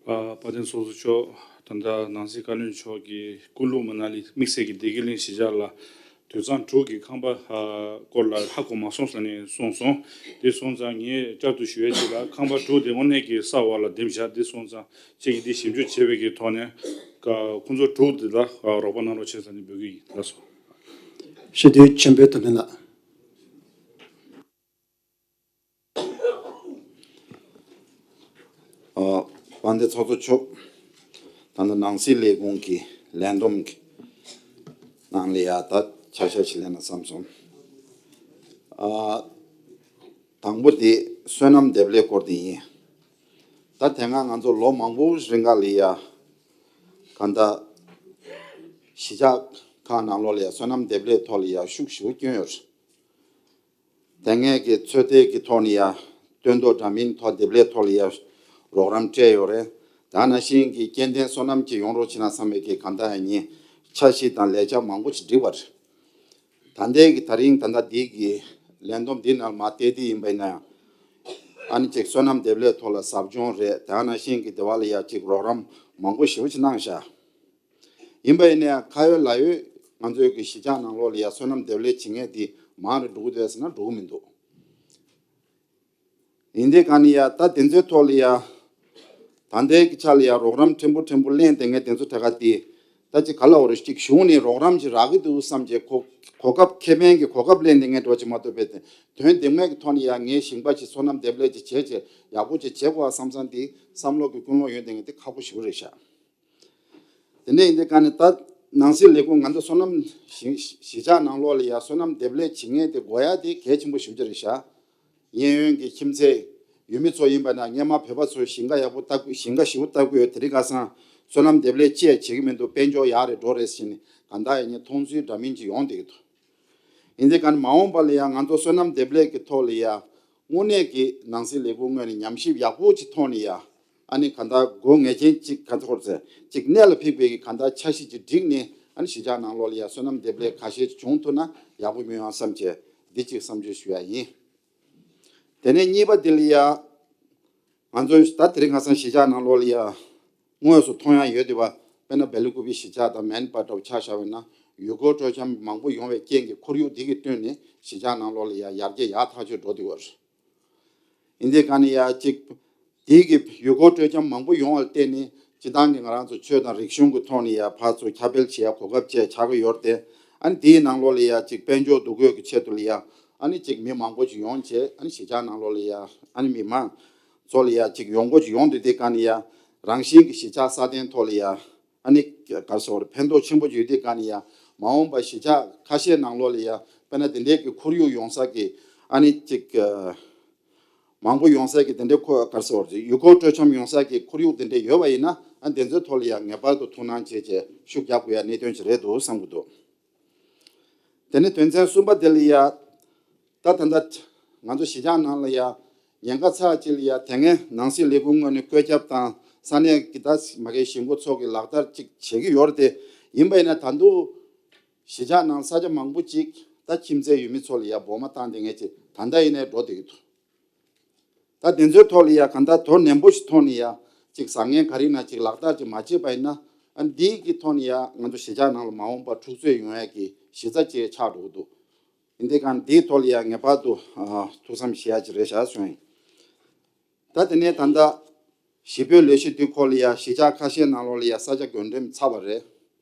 དཔལ་ལྡན་ཚོགས་གཙོ་མཆོག་ད་ལྟ་ནང་སྲིད་བཀའ་བློན་མཆོག་གིས་ཀུ་ལུ་མ་ན་ལི་དམིགས་བསལ་གྱི་བདེ་སྐྱིད་གླིང་གཞིས་ཆགས་ལ་དུད་ཚང་དྲུག་གི་ཁང་པ་སྐོར་ལ་ཧ་གོ་མ་སོང་ཟེར་ནས་གསུངས་སོང་། དེ་སོང་ཙང་ངས་བསྐྱར་དུ་ཞུ་ཡས་ཅིག་ལ་ཁང་པ་དྲུག་དེ་དངོས་གནས་ཀྱི་ས་འོག་ལ་འདེམས་བཞག་དེ་སོང་ཙང་ཁྱེད་ཀྱིས་དེ་ཞིབ་འཇུག་བྱས་པའི་གི་ཐོག་ནས་ཁོང་ཚོ་དྲུག་དེ་ལ་རོགས་པ་གནང་རོགས་བྱེད་ཟེར་ནས་འབོད་ཀྱི་ཡིན། ལགས་སོ། ཞུ་དེ་ཆེན་པོའི་དོན་ལ། དཔལ་ལྡན་ཚོགས་གཙོ་མཆོག་ད་ལྟ་ནང་སྲིད་ལས་ཁུངས་ཀྱི་ལས་བསྡོམས་ཀྱི་ནང་ལ་ཡ་ད་ཆ་ཤས་ཤིག་ལེན་ན་བསམ་སོང་། དང་པོ་དེ་སོ་ནམ་འདེབས་ལས་སྐོར་དེ་ཡིན། ད་དེ་སྔ་ང་ཚོ་ལོ་མང་པོ་རིང་ག་ལ་ཡ་ག་ད་གཞིས་ཆགས་ཁག་ནང་ལོགས་ལ་ཡ་སོ་ནམ་འདེབས་ལས་ཐོག་ལ་ཡ་ཤུགས་ཞེ་པོ་བསྐྱོན་ཡོད་རེད། དེ་སྔའི་གི་ཚོད་ལྟའི་གི་ཐོག་ནས་ཡ་སྟོན་ཐོག་འདྲ་མིན་ཐོག་འདེབས་ལས་ཐོག་ལ་ཡ་རོགས་རམ་སྤྲད་ཡོད་རེད། ད་ནང་བཞིན་གི་སྐྱེ་ལྡན་སོ་ནམ་གྱི་ཡོང་རོགས་བྱེད་ན་བསམ་པའི་གི་ག་ད་ཡ་ཉིན་འཆར་གཞི་དང་ལས་འཆར་མང་པོ་ཞིག་བསྒྲིགས་པ་རེད། ད་ལྟའི་གི་ད་རིང་ད་ལྟ་འདི་གི་ལས་བསྡོམས་འདི་ནང་མ་བལྟས་དེ་ཡིན་པ་ཡིན་ན་ཡང་ཨ་ནི་ཅིག་སོ་ནམ་འདེབས་ལས་ཐོག་ལ་ཟབ་སྦྱོང་རེད། ད་ནང་བཞིན་གི་དེ་བ་ལ་ཡ་ཅིག་རོགས་རམ་མང་པོ་ཞེ་པོ་ཞིག་གནང་བཞག་ཡིན་པ་ཡིན་ན་ཡང་ཁ་ཡོད་ལག་ཡོད་ང་ཚོའི་གི་གཞིས་ཆགས་ནང་ལོགས་ལ་ཡ་སོ་ནམ་འདེབས་ལས་བྱེད་མཁན་དེ་མང་རུ་འགྲོ་གི་འདུག་ཟེར་ན་འགྲོ་གི་མི་འདུག་ཡིན་དེ་ག་ནི་ཡ་ད་དེ་ཚོའི་ཐོག་ལ་ཡ་ད་ལྟའི་གི་ཆ་ལ་ཡ་རོགས་རམ་ཕྲན་བུ་ཕྲན་བུ་ལེན་བསྡད་མཁན་དེ་ཚོ་ད་ག་དེ་ད་ཅིག་ག་ལ་འོ་རེ་ཅིག་གཞུང་ནས་རོགས་རམ་ཅིག་རག་གི་འདུག་བསམ་བྱས་གོ་གོ་སྐབས་ཁེ་ཕན་གྱི་གོ་སྐབས་ལེན་བསྡད་མཁན་འགྲོ་ཅིག་མ་གཏོགས་པའི་དོན་བདེན་མེད་ཀྱི་ཐོག་ནས་ཡ་ངས་ཞིང་པ་ཅིག་སོ་ནམ་འདེབས་ལས་ཅིག་བྱས་བྱས་ཡག་པོ་ཅིག་བྱེད་དགོས་བསམ་བསམ་དེ་བསམ་བློ་གི་ཀུན་སློང་ཡོད་བསྡད་མཁན་དེ་ཁག་པོ་ཞེ་པོ་རེད་ཤག་དེ་འདྲ་ཡིན་དུས་ག་ནས་ད་ནང་སྲིད་ལས་ཁུངས་ང་ཚོ་སོ་ནམ་གཞིས་གཞིས་ཆགས་ནང་ལོགས་ལ་ཡ་སོ་ནམ་འདེབས་ལས་བྱེད་མཁན་དེ་དགོས་ཡ་དེ་གལ་ཆེན་པོ་ཞེ་པོ་ཅིག་རེད་ཤག་གཡས་གཡོན་གྱི་ཁྱིམ་མཚེས་ཡུལ་མི་ཚོ་ཡིན་པ་ན་སྔོན་མ་བོད་པ་ཚོས་ཞིང་ཁ་ཡག་པོ་བཏབ་ཞིང་ཁ་ཞེ་པོ་བཏབ་ཀྱི་ཡོད། དེ་རིང་ཁ་སང་སོ་ནམ་འདེབས་ལས་ཅི་ཡང་བྱེད་ཀྱི་མི་འདུག་དཔལ་འབྱོར་ཡག་རེད་འགྲོ་རེད་ཟེར་ནས་གང་ལྟར་ཡང་ངས་མཐོང་ཚུལ་འདྲ་མིན་ཅིག་ཡོང་བསྡད་ཀྱི་འདུག་ཡིན་དེ་ག་ནས་མ་འོངས་པ་ལ་ཡང་ང་ཚོ་སོ་ནམ་འདེབས་ལས་ཀྱི་ཐོག་ལ་ཡང་དངོས་གནས་ཀྱི་ནང་སྲིད་ལས་ཁུངས་ངོས་ནས་ཉམས་ཞིབ་ཡག་པོ་ཅིག་ཐོག་ནས་ཡང་ཨ་ནི་གང་ལྟར་དགོས་ངེས་ཅན་ཅིག་ག་ཚོད་ཟེར་ཅིག་གནད་ལ་ཕིགས་པའི་གི་གང་ལྟར་འཆར་གཞི་ཅིག་བསྒྲིགས་ནས་ཨ་ནི་གཞིས་ཆགས་ནང་ལོགས་ལ་ཡང་སོ་ནམ་འདེབས་ལས་ཁ་ཤས་ཅིག་བྱུང་ཐུབ་ན་ཡག་པོ་ཡོང་ཡང་བསམ་བྱས་འདི་ཅིག་བསམ་ཚུལ་ཞུ་ཡ་ཡིན། དེ་ནས་གཉིས་པ་འདི་ལ་ཡང་ང་ཚོ་ད་དེ་རིང་ཁ་སང་གཞིས་ཆགས་ནང་ལོགས་ལ་ཡང་དངོས་སུ་མཐོང་ཡ་ཡོད་དེ་བ། དཔེར་ན་སྦེལ་ཀོབ་གཞིས་ཆགས་དང་མན་པ་འདྲ་བོ་ཆ་བཞག་པ་ཡིན་ན་ཡུལ་སྐོར་སྤྲོ་འཆམ་མང་པོ་ཡོང་བའི་རྐྱེན་གྱིས་ཁོར་ཡུག་འདི་གི་བསྟུན་ནས་གཞིས་ཆགས་ནང་ལོགས་ལ་ཡ་ཡར་རྒྱས་ཡག་ཐག་ཆོད་འགྲོ་བསྡད་ཡོད་རེད། ཡིན་དེ་ག་ནས་ཡ་གཅིག་ དེའི་གི་ཡུལ་སྐོར་སྤྲོ་འཆམ་མང་པོ་ཡོང་བར་བརྟེན་ནས་སྤྱིར་བཏང་གི་ང་རང་ཚོ་ཆོས་དང་རིག་གཞུང་གི་ཐོག་ནས་ཡ་ཕར་ཚུར་ཁྱབ་སྤེལ་བྱེད་ཡ་གོ་སྐབས་བཅས་ཆགས་ཀྱི་ཡོད་རེད་དེ། ཨ་ནི་དེའི་ནང་ལོགས་ལ་ཡ་གཅིག་དཔལ་འབྱོར་འདུ་འགོད་ཀྱི་ཆེད་དུ་ལ་ཡ་ཨ་ནི་གཅིག་མི་མང་པོ་ཅིག་ཡོང་བྱས། ཨ་ནི་གཞིས་ཆགས་ནང་ལོགས་ལ་ཡ་ཨ་ནི་མི་མང་ཚོ་ལ་ཡ་གཅིག་ཡོང་སྒོ་ཅིག་ཡོང་དུས་དེ་ག་ནས་ཡ་རང་བཞིན་གྱི་གཞིས་ཆགས་སྲ་བརྟན་ཐོག་ལ་ཡ་ཨ་ནི་ག་རེ་ཟེར་དགོས་རེད། ཕན་ཐོགས་ཆེན་པོ་ཅིག་ཡོད་དུས་ག་ནས་ཡ་མ་འོངས་པ་གཞིས་ཆགས་ཁ་ཤས་ནང་ལོགས་ལ་ཡ་དཔེར་ན་དེ་འདྲའི་གི་ཁོར་ཡུག་ཡོང་ས་གི་ཨ་ནི་གཅིག་མང་པོ་ཡོང་ས་གི་དེ་འདྲའི་ཁོ་ག་རེ་ཟེར་དགོས་རེད། ཡུལ་སྐོར་སྤྲོ་འཆམ་ཡོང་ས་གི་ཁོར་ཡུག་དེ་འདྲ་ཡོད་པ་ཡིན་ན། ཨ་དེ་ཚོའི་ཐོག་ལ་ཡང་ངེས་པར་དུ་ཐུགས་སྣང་བྱས་བྱས་ཤུགས་རྒྱག་དགོས་ཡ་གནད་དོན་ཅིག་རེད་འདུག་བསམ་གྱི་འདུག་དེ་ནས་དོན་ཚན་གསུམ་པ་དེ་ལ་ཡ། ད་ད་ལྟ་ང་ཚོ་གཞིས་ཆགས་ནང་ལ་ཡ་ཉེན་ཁ་ཚ་ཅིག་ལ་ཡ་དེ་སྔའི་ནང་སྲིད་ལས་ཁུངས་ངོས་ནས་བཀོད་ཁྱབ་དང་ས་གནས་ཀྱི་ད་མ་གི་གཞིས་འགོ་ཚོགས་ཀྱི་ལག་བསྟར་ཅིག་བྱེད་ཀྱི་ཡོད་རེད་དེ། ཡིན་པ་ཡིན་ན་ད་དུང་གཞིས་ཆགས་ནང་ས་ཆ་མང་པོ་ཅིག་ད་ཁྱིམ་མཚེས་ཡུལ་མི་ཚོ་ལ་ཡ་སྦོམ་བཏང་བསྡད་མཁན་ཅིག་ད་ལྟ་ཡིན་ནའི་འགྲོ་བསྡད་ཀྱི་འདུག་ད་དེ་ཚོའི་ཐོག་ལ་ཡ་གང་ལྟར་དོ་ནན་པོ་ཞིག་ཐོག་ནས་ཡ་ཅིག་བཟང་ངན་ག་རེ་ན་ཅིག་ལག་བསྟར་ཅིག་མ་བྱས་པ་ཡིན་ན། ཨ་འདིའི་གི་ཐོག་ནས་ཡ་ང་ཚོ་གཞིས་ཆགས་ནང་ལ་མ་འོངས་པར་འཁྲུག་རྩོད་ཡོང་ཡ་གི་གཞི་རྩ་ཅིག་ཆགས་འགྲོ་གི་འདུག་ཡིན་དེ་གང་འདིའི་ཐོག་ལ་ཡ་ངེས་པར་དུ་ཨ་ཐུགས་བསམ་བཞེས་ཡ་ཅིག་རེད་ཤག་གསུངས་ཡིན། ད་དེ་ནས་ད་ལྟ་གཞིས་སྤོའི་ལས་གཞི་འདི་སྐོར་ལ་ཡ་གཞིས་ཆགས་ཁ་ཤས་ནང་ལོགས་ལ་ཡ་ས་ཆ་བགོ་འགྲེམས་ཚར་བ་རེད།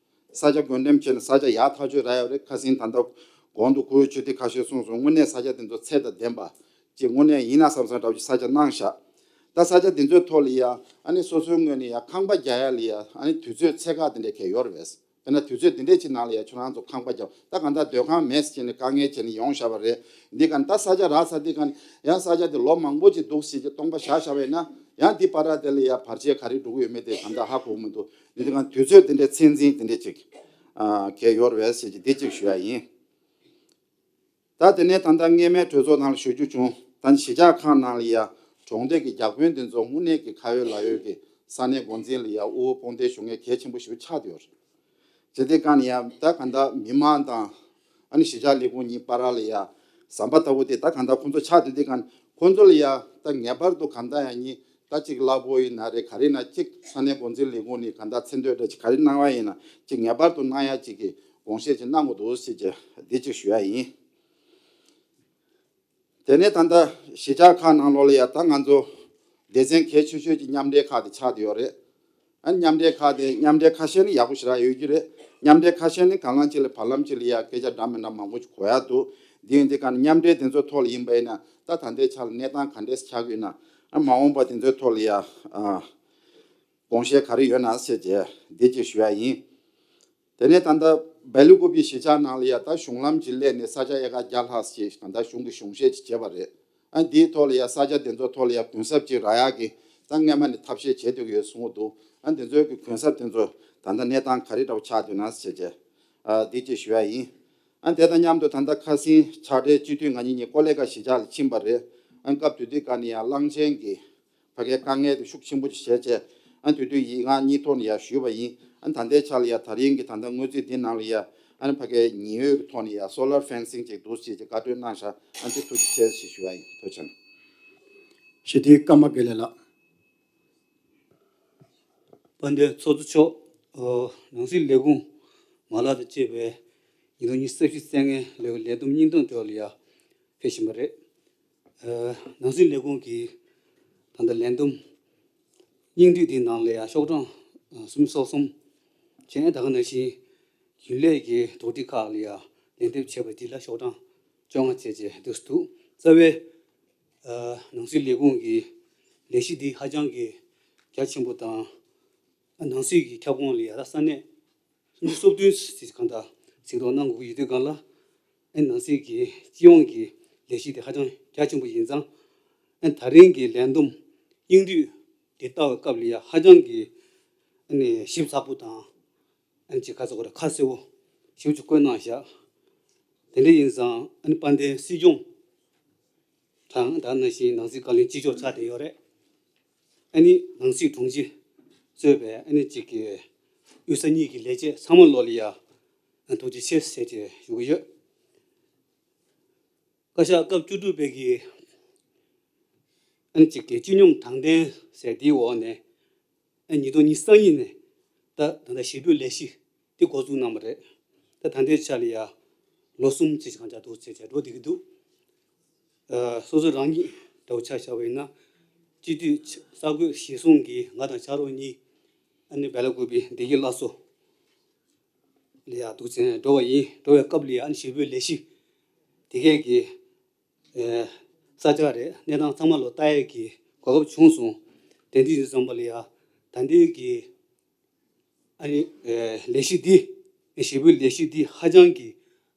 ས་ཆ་བགོ་འགྲེམས་བྱས་ནས་ས་ཆ་ཡག་ཐག་ཆོད་རག་ཡོད་རེད། ཁ་སང་ད་ལྟ་གོང་དུ་སྐུ་ཞབས་ཆོས་སྡེ་ཁ་ཤས་གསུངས་སོང་། དངོས་གནས་ས་ཆ་དེ་ཚོ་ཚད་དང་ལྡན་པ་ཅིག་དངོས་གནས་ཡིན་ན་བསམ་བསམ་འདྲ་བོ་ཅིག་ས་ཆ་གནང་ཤག་ད་ས་ཆ་དེ་ཚོའི་ཐོག་ལ་ཡ་ཨ་ནི་སོ་སོའི་ངོས་ནས་ཡ་ཁང་པ་རྒྱག་ཡ་ལ་ཡ་ཨ་ནི་དུས་ཚོད་ཚད་བཀག་དེ་འདྲ་གས་ཡོད་རེད་པས། དཔེར་ན་དུས་ཚོད་འདི་འདྲའི་ཅིག་ནང་ལ་ཡ་ཁྱོད་རང་ཚོ་ཁང་པ་རྒྱབ། ད་གང་ལྟར་སྡོད་ཁང་མེད་ཟེར་བྱས་ནས་དཀའ་ངལ་བྱས་ནས་ཡོང་བཞག་པ་རེད། འདི་ག་ད་ས་ཆ་རག་ཚར་དུས་ག་ཡང་ས་ཆ་དེ་ལོ་མང་པོ་ཅིག་འདུག་ཟེར་གྱི་སྟོང་པ་བཞག་བཞག་པ་ཡིན་ན། ཡང་འདི་བར་དེ་ལ་ཡ་བར་ཆད་ག་རེ་འགྲོ་གི་ཡོད་མེད་དེ་གང་ལྟར་ཧ་གོ་གི་མི་འདུག་འདི་ག་དུས་ཚོད་འདི་འདྲའི་ཚད་འཛིན་འདི་འདྲའི་ཅིག་ཨ་གས་ཡོད་རེད་ཟེར་གྱི་འདི་ཅིག་ཞུ་ཡ་ཡིན། ད་དེ་ནས་ད་ལྟ་སྔས་མའི་གྲོས་ཚོགས་ནང་ལ་ཞུ་རྒྱུ་བྱུང་། ད་གཞིས་ཆགས་ཁག་ནང་ལ་ཡ་གྲོང་སྡེ་གི་བརྒྱ་དཔོན་དེ་ཚོ་དངོས་གནས་ཀྱི་ཁ་ཡོད་ལག་ཡོད་ཀྱི་ས་གནས་འགོ་འཛིན་ལ་ཡ་དབུ་བོ་དཔུང་སྡེ་ཞུ་མཁན་གལ་ཆེན་པོ་ཞིག་ཆགས་བསྡད་ཡོད་རེད། བྱས་ཙང་ག་ནས་ཡ་ད་ག་ད་མི་མང་དང་ཨ་ནི་གཞིས་ཆགས་ལས་ཁུངས་གཉིས་བར་ལ་ཡ་ཟམ་པ་ལྟ་བུ་དེ་ད་ག་ད་ཁོང་ཚོ་ཆགས་བསྡད་དུས་ག་ཁོང་ཚོ་ལ་ཡ་ད་ངེས་པར་དུ་ག་ད་ཡ་གཉིས། ད་ཅིག་གླ་ཕོགས་ཡིན་ན་རེད། ག་རེ་ན་ཅིག་ས་གནས་འགོ་འཛིན་ལས་ཁུངས་ནས་ག་ད་མཚན་ཐོ་འདྲ་ཅིག་ག་རེ་གནང་བ་ཡིན་ན་ཅིག་ངེས་པར་དུ་གནང་ཡ་ཅིག་གི་དགོངས་བཞེས་ཅིག་གནང་དགོས་འདུག་ཟེར་གྱི་འདི་ཅིག་ཞུ་ཡ་ཡིན། དེ་ནས་ད་ལྟ་གཞིས་ཆགས་ཁག་ནང་ལོགས་ལ་ཡ་ད་ང་ཚོ་སྡེ་ཚན་གལ་ཆེ་ཤོས་ཀྱི་མཉམ་འབྲེལ་ཁག་དེ་ཆགས་བསྡད་ཡོད་རེད། ཨ་མཉམ་འབྲེལ་ཁག་དེ་མཉམ་འབྲེལ་ཁ་ཤས་ནི་ཡག་པོ་ཞེ་དྲག་ཡོད་ཀྱི་རེད། མཉམ་འབྲེལ་ཁ་ཤས་ནི་གང་ལ་ཅིག་ལ་བར་ལམ་ཅིག་ལ་ཡ་སྐད་ཆ་འདྲ་མི་འདྲ་མང་པོ་ཅིག་གོ་ཡ་འདུག་འདི་ཡིན་དུས་ག་མཉམ་འབྲེལ་དེ་ཚོའི་ཐོག་ལ་ཡིན་པ་ཡིན་ན་ད་ད་ལྟའི་ཆ་ལ་གནས་སྟངས་ག་འདྲས་ཆགས་ཀྱི་ཡོད་ན། ཨ་མ་འོངས་པ་དེ་ཚོའི་ཐོག་ལ་ཡ་ཨ་དགོངས་བཞེས་ག་རེ་ཡོད་ན་ཟེར་བྱས་འདི་ཅིག་ཞུ་ཡ་ཡིན། དེ་ནས་ད་ལྟ་སྦེལ་ཀོབ་པི་གཞིས་ཆགས་ནང་ལ་ཡ་ད་གཞུང་ལམ་ཅིག་སླེབས་ནས་ས་ཆ་ཨེ་ཀར་བརྒྱ་ལྷག་ཅིག་ད་ལྟ་གཞུང་གིས་གཞུང་བཞེས་ཅིག་བྱས་པ་རེད། ཨ་འདིའི་ཐོག་ལ་ཡ་ས་ཆ་དེ་ཚོ་ཐོག་ལ་ཡ་གུན་གསབ་ཅིག་རག་ཡག་གི་ད་སྔས་མ་ནས་ཐབས་ཤེས་བྱེད་ཐུབ་ཀྱི་ཡོད་གསུང་གི་འདུག་ཨ་འདི་ཚོའི་གི་གུན་གསབ་དེ་ཚོ་ད་ལྟ་གནས་སྟངས་ག་རེ་འདྲ་བོ་ཆགས་འདུག་ན་ཟེར་བྱས་ཨ་འདི་ཅིག་ཞུ་ཡ་ཡིན། ཨ་དེ་དང་མཉམ་དུ་ད་ལྟ་ཁ་སང་ཕྱག་སྦྲེལ་སྤྱི་འཐུས་ང་གཉིས་གཉིས་ཀོ་ལེ་གྷལ་གཞིས་ཆགས་ལ་ཕྱིན་པ་རེད། ཨ་སྐབས་དེ་དུས་ག་ནས་ཡ་གླང་ཆེན་གྱི་ཕ་གའི་དཀའ་ངལ་དེ་ཤུགས་ཆེན་པོ་ཅིག་བྱས་བྱས། ཨ་དེ་དུས་ཡིག་ངག་གཉིས་ཐོག་ནས་ཡ་ཞུས་པ་ཡིན། ཨ་ད་ལྟའི་ཆ་ལ་ཡ་ད་རིང་གི་ད་ལྟ་དངུལ་རྩིས་འདི་ནང་ལ་ཡ་ཨ་ནི་ཕ་གའི་ཉི་འོད་ཀྱི་ཐོག་ནས་ཡ་སོ་ལར་ཕེན་སིང་ཅིག་འདུག་ཅེས་ཀྱི་བཀའ་འཁྲོལ་གནང་ཤག་ཨ་འདི་ཐུགས་རྗེ་ཆེ་ཞེས་ཞུ་བ་ཡིན། ཐུགས་རྗེ་ཆེ། ཞི་བདེའི་ཀརྨ་དགེ་ལེགས་ལགས། དཔལ་ལྡན་ཚོགས་གཙོ་མཆོག་ཨོ་ནང་སྲིད་ལས་ཁུངས་མ་ལག་དང་བཅས་པའི་ཉིས་སྟོང་ཉི་ཤུ་རྩ་བཞི་ཚེས་ལྔའི་ལས་ལས་བསྡོམས་སྙིང་སྟོབས་དེ་ལ་ཡ་ཕེབས་བཞིན་པ་རེད། ཨ་ནང་སྲིད་ལས་ཁུངས་ཀྱི་ད་ལྟ་ལས་བསྡོམས་སྙིང་བསྡུས་དེའི་ནང་ལ་ཡང་ཤོག་གྲངས་ཨ་སུམ་ཅུ་སོ་གསུམ་བྱས། ད་ག་ནང་བཞིན་རྒྱུན་ལས་ཀྱི་དོགས་འདྲི་ཁག་ལ་ཡང་ལན་འདེབས་བྱས་པ་འདི་ལ་ཤོག་གྲངས་བཅོ་ལྔ་བྱས་བྱས་འདུག་སེ་འདུག་རྩ་བའི་ཨ་ནང་སྲིད་ལས་ཁུངས་ཀྱི་ལས་གཞི་འདི་ཧ་ཅང་གི་རྒྱ་ཆེན་པོ་དང་། ཨ་ནང་སྲིད་ཀྱི་ཁྱབ་ཁོངས་ལ་ཡ་ད་ས་གནས་སུམ་ཅུ་སོ་བདུན་ཞིག་གང་ལྟར་གཟིགས་རོགས་གནང་དགོས་ཀྱི་ཡོད་དུས་སྒང་ལ། ཨ་ནང་སྲིད་ཀྱི་སྤྱི་ཡོངས་ཀྱི་ལས་གཞི་དེ་ཧ་ཅང་རྒྱ་ཆེན་པོ་ཡིན་ཙང་། ཨ་ད་རིང་གི་ལས་བསྡོམས་སྙིང་བསྡུས་དེ་ལྟ་བའི་སྐབས་ལ་ཡ་ཧ་ཅང་གི་ཨ་ནི་ཞིབ་ཚགས་པོ་དང་། ཨ་ནི་ཅིག་ག་ཚོད་གོ་རེ་ཁ་གསལ་པོ་ཞིབ་ཅིག་བཀོད་གནང་བཞག་དེ་འདྲ་ཡིན་ཙང་ཨ་ནི་དཔལ་ལྡན་སྲིད་སྐྱོང་དང་ད་ནང་བཞིན་ནང་སྲིད་བཀའ་བློན་གཅིག་ལྕོགས་ཆགས་བསྡད་ཡོད་རེད། ཨ་ནི་ནང་སྲིད་དྲུང་ཆེ་གཙོས་པའི་ཨ་ནི་གཅིག་གི་དབུས་ས་གཉིས་ཀྱི་ལས་བྱེད་ཚང་མ་ལོག་ལ་ཡ་ཐུགས་རྗེ་ཆེ་ཟེར་ཏེ་ཞུ་གི་ཡོད། བཀའ་ཤག་སྐབས་བཅུ་དྲུག་པའི་གི་ཨ་ནི་གཅིག་གི་སྤྱི་སྙོམས་དྲང་བདེན་ཟེར་དེའི་འོག་ནས། ཨ་ཉིས་སྟོང་ཉི་ཤུ་རྩ་གཉིས་ནས་ད་ད་ལྟ་ཞི་གྲོས་ལས་གཞི་དེ་འགོ་འཛུགས་གནང་བ་རེད། ད་ད་ལྟའི་ཆ་ལ་ཡ་ལོ་གསུམ་ཙམ་ཞིག་གང་ཆགས་འདུག་ཟེར་བྱས་འགྲོ་བསྡད་ཀྱི་འདུག་ཨ་སོ་སོ་རང་ཉིད་འདྲ་བོ་ཆ་བཞག་པ་ཡིན་ན། སྤྱི་འཐུས་གསར་འགོད་གཞིར་བཟུང་གིས་ང་དང་ཕྱག་རོགས་གཉིས་ཨ་ནི་སྦེལ་ཀོབ་བདེ་སྐྱིད་སླར་གསོ་ལ་ཡ་འདུག་ཟེར་འགྲོ་བ་ཡིན། འགྲོ་བའི་སྐབས་ལ་ཡ་ཨ་ནི་ཞེ་པོའི་ལས་གཞི་དེ་གས་ཀྱི་ས་ཆ་རེད། གནས་སྟངས་ཚང་མ་ལོ་ལྟ་ཡས་ཀྱི་གོ་སྐབས་བྱུང་སོང་། དེ་འདྲ་ཡིན་ཙམ་པ་ལ་ཡ་ད་ལྟའི་གི་ཨ་ནི་ལས་གཞི་འདི་ཞེ་པོའི་ལས་གཞི་འདི་ཧ་ཅང་གི་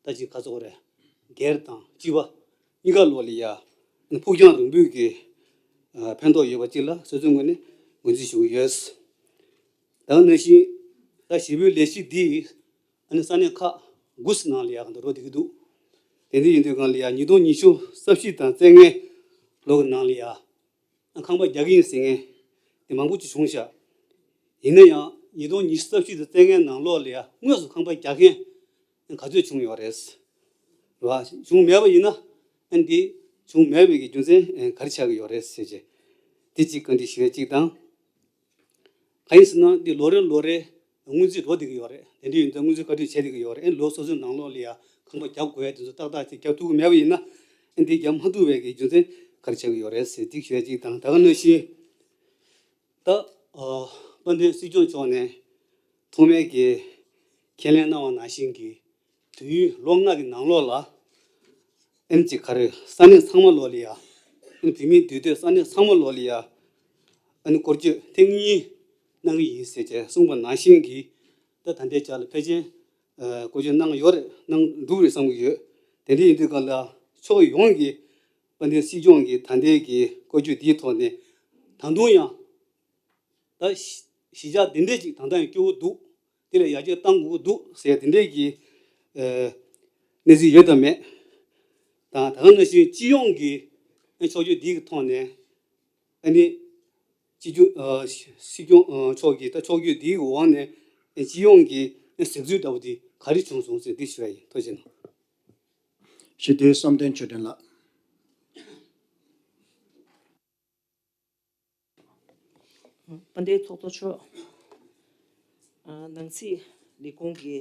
ད་ཅིག་ག་ཚོད་རེད། སྒེར་དང་སྤྱི་པ་གཉིས་ཀ་ལོ་ལ་ཡ་ཕུགས་རྒྱང་རིང་པོའི་གི་ཕན་ཐོགས་ཡོད་པ་ཅིག་ལ་སོ་སོའི་ངོས་ནས་ངོས་འཛིན་ཞུ་གི་ཡོད། ད་ག་ནང་བཞིན་ད་ཞེ་པོའི་ལས་གཞི་འདི་ཨ་ནི་ས་གནས་ཁག་དགུ་ནང་ལ་ཡ་གང་ལྟར་འགྲོ་བསྡད་ཀྱི་འདུག་དེ་འདྲ་ཡིན་དུས་གང་ལ་ཡ་ཉིས་སྟོང་ཉི་ཤུ་རྩ་བཞི་དང་རྩ་ལྔའི་ལོ་གི་ནང་ལ་ཡ་ཁང་པ་རྒྱག་གི་ཡིན་ཟེར་མཁན་དེ་མང་པོ་ཅིག་བྱུང་ཤག་ཡིན་ན་ཡང་ཉིས་སྟོང་ཉི་ཤུ་རྩ་བཞི་དང་རྩ་ལྔའི་ནང་ལོགས་ལ་ཡ་དངོས་སུ་ཁང་པ་རྒྱག་མཁན་ག་ཚོད་བྱུང་ཡོད་རེད། རེད་བ། བྱུང་མེད་པ་ཡིན་ན་ཨ་ནི་འདི་བྱུང་མེད་པའི་གི་རྒྱུ་མཚན་ག་རེ་ཆགས་ཀྱི་ཡོད་རེད་ཟེར་བྱས་འདི་གཅིག་བཀའ་འདྲི་ཞུ་ཡ་གཅིག་དང་། གང་ཡིན་ཟེར་ན་འདི་ལོ་རེ་ལོ་རེ་སྔོན་རྩིས་འགྲོ་བསྡད་ཀྱི་ཡོད་རེད། དེ་འདྲ་ཡིན་ཙང་སྔོན་རྩིས་བཀའ་འདྲི་བྱས་བསྡད་ཀྱི་ཡོད་རེད། ཨ་ནི་ལོ་སོ་སོའི་ནང་ལོགས་ལ་ཡ་ཁང་པ་རྒྱག་དགོས་ཡ་དེ་ཚོ་ཏག་ཏག་ཅིག་རྒྱག་ཐུབ་ཀྱི་མེད་པ་ཡིན་ན་ཨ་ནི་འདི་རྒྱག་མ་ཐུབ་པའི་གི་རྒྱུ་མཚན་ག་རེ་ཆགས་ཀྱི་ཡོད་རེད་ཟེར་འདི་ཞུ་ཡ་གཅིག་དང་། ད་ག་ནང་བཞིན་ད་ཨ་དཔལ་ལྡན་སྲིད་སྐྱོང་མཆོག་ནས་ཐོག་མའི་གི་ཁས་ལེན་གནང་བ་ནང་བཞིན་གྱི་དུས་ཡུན་ལོ་ལྔ་གི་ནང་ལོགས་ལ་ཨ་ནི་ཅིག་ག་རེ་ས་གནས་ཚང་མ་ལོགས་ལ་ཡ་ཨ་ནི་བོད་མིའི་འདུས་སྡོད་ས་གནས་ཚང་མ་ལོགས་ལ་ཡ་ཨ་ནི་སྐོར་སྐྱོད་ཐེངས་གཉིས་གནང་གི་ཡིན་ཟེར་བྱས་གསུངས་པ་ནང་བཞིན་གྱི་ད་ད་ལྟའི་ཆ་ལ་ཕལ་ཆེར་ཨ་སྐོར་སྐྱོད་གནང་ཡོད་རེད། གནང་འགྲུབ་རེད་བསམ་གྱི་ཡོད། དེ་འདྲ་ཡིན་དུས་གང་ལ་ཕྱོགས་ཡོངས་ཀྱི་དཔལ་ལྡན་སྲིད་སྐྱོང་གི་ད་ལྟའི་གི་བཀའ་བརྒྱུད་འདིའི་ཐོག་ནས་ད་དུང་ཡང་ད་གཞིས་གཞིས་ཆགས་འདི་འདྲས་ཅིག་ད་ལྟ་ཡང་སྐྱོ་བོ་འདུག་དེ་ལ་ཡར་རྒྱས་གཏང་དགོས་ཀྱི་འདུག་ཟེར་དེ་འདྲས་ཀྱི་ཨ་གནས་ཚུལ་ཡོད་དམ་མེད་དང་། ད་ག་ནང་བཞིན་སྤྱི་ཡོངས་ཀྱི་ཨ་ཕྱོགས་བསྐྱོད་འདིའི་ཐོག་ནས་ཨ་ནི་སྤྱི་སྤྱི་ཨ་སྲིད་སྐྱོང་ཨ་མཆོག་གིས་ད་ཕྱོགས་བསྐྱོད་འདིའི་འོག་ནས་ཨ་སྤྱི་ཡོངས་ཀྱི་ཨ་གཟིགས་ཚུལ་འདྲ་བོ་འདི་ག་རེ་བྱུང་སོང་ཟེར་འདི་ཞུ་ཡ་ཡིན། ཐུགས་རྗེ་གནང་། སྤྱི་འཐུས་བསམ་གཏན་ཆོས་སྒྲོན་ལགས། དཔལ་ལྡན་ཚོགས་གཙོ་མཆོག་ཨ་ནང་སྲིད་ལས་ཁུངས་ཀྱི་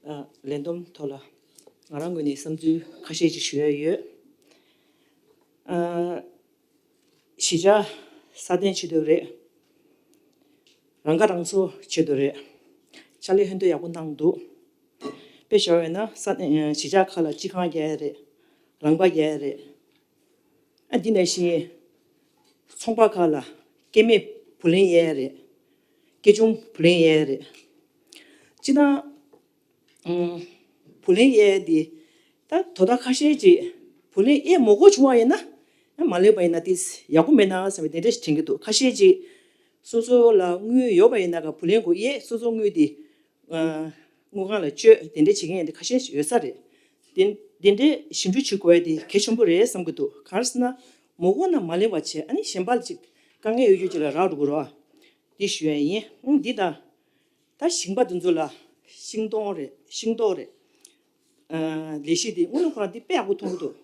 ཨ་ལས་བསྡོམས་ཐོག་ལ་ང་རང་ངོས་ནས་བསམ་ཚུལ་ཁ་ཤས་ཅིག་ཞུ་ཡ་ཡོད། ཨ་གཞིས་ཆགས་སྲ་བརྟན་ཆེད་དུ་རེད། རང་ཁ་རང་གསོ་ཆེད་དུ་རེད། ཕྱག་ལས་ཧན་ཏོ་ཡག་པོ་གནང་འདུག་དཔེ་བཞག་ཡོད་ན་ས་གཞིས་ཆགས་ཁག་ལ་སྤྱི་ཁང་རྒྱག་ཡ་རེད། རང་པ་རྒྱག་ཡ་རེད། ཨ་འདི་ནང་བཞིན་ཚོང་པ་ཁག་ལ་སྐྱེད་མེད་བུ་ལོན་གཡར་ཡ་རེད། སྐྱེད་ཆུང་བུ་ལོན་གཡར་ཡ་རེད། སྤྱིར་བཏང་ཨུམ། བུ་ལོན་གཡར་ཡ་དེ་ད་དོ་བདག་ཁ་ཤས་ཀྱིས་བུ་ལོན་གཡར་མ་དགོས་བྱུང་བ་ཡིན་ན། ཡང་མ་ལེན་པ་ཡིན་ན་དེ་ཡག་པོ་མེད་ན་བསམ་པའི་དེ་འདྲ་ཞིག་དྲན་གྱི་འདུག་ཁ་ཤས་ཀྱིས་སོ་སོ་ལ་དངུལ་ཡོད་པ་ཡིན་ན་ག་བུ་ལོན་གོ་གཡར། སོ་སོ་དངུལ་དེ་ཨ་དངུལ་ཁང་ལ་བཅོལ་དེ་འདྲ་བྱེད་མཁན་དེ་ཁ་ཤས་ཤིག་ཡོད་ས་རེད། དེ་དེ་འདྲའི་ཞིབ་འཇུག་བྱེད་དགོས་ཡ་དེ་གལ་ཆེན་པོ་རེད་བསམ་གྱི་འདུག་གང་ཟེར་ན་མ་དགོས་ན་མ་ལེན་པ་བྱས། ཨ་ནི་གཞན་པ་ལ་ཅིག་དཀའ་ངལ་ཡོད་རྒྱུ་ཅིག་ལ་རག་འགྲོ་གི་རེད་བ། འདི་ཞུ་ཡ་ཡིན། ཨང་འདི་དང་ད་ཞིང་པ་དེ་ཚོ་ལ་ཤིང་སྡོང་རེད། ཤིང་ཏོག་རེད། ཨ་ལས་གཞི་འདི་དངོས་གནས་ཁོ་རང་འདི་དཔེ་ཡག་པོ་མཐོང་གི་འདུག་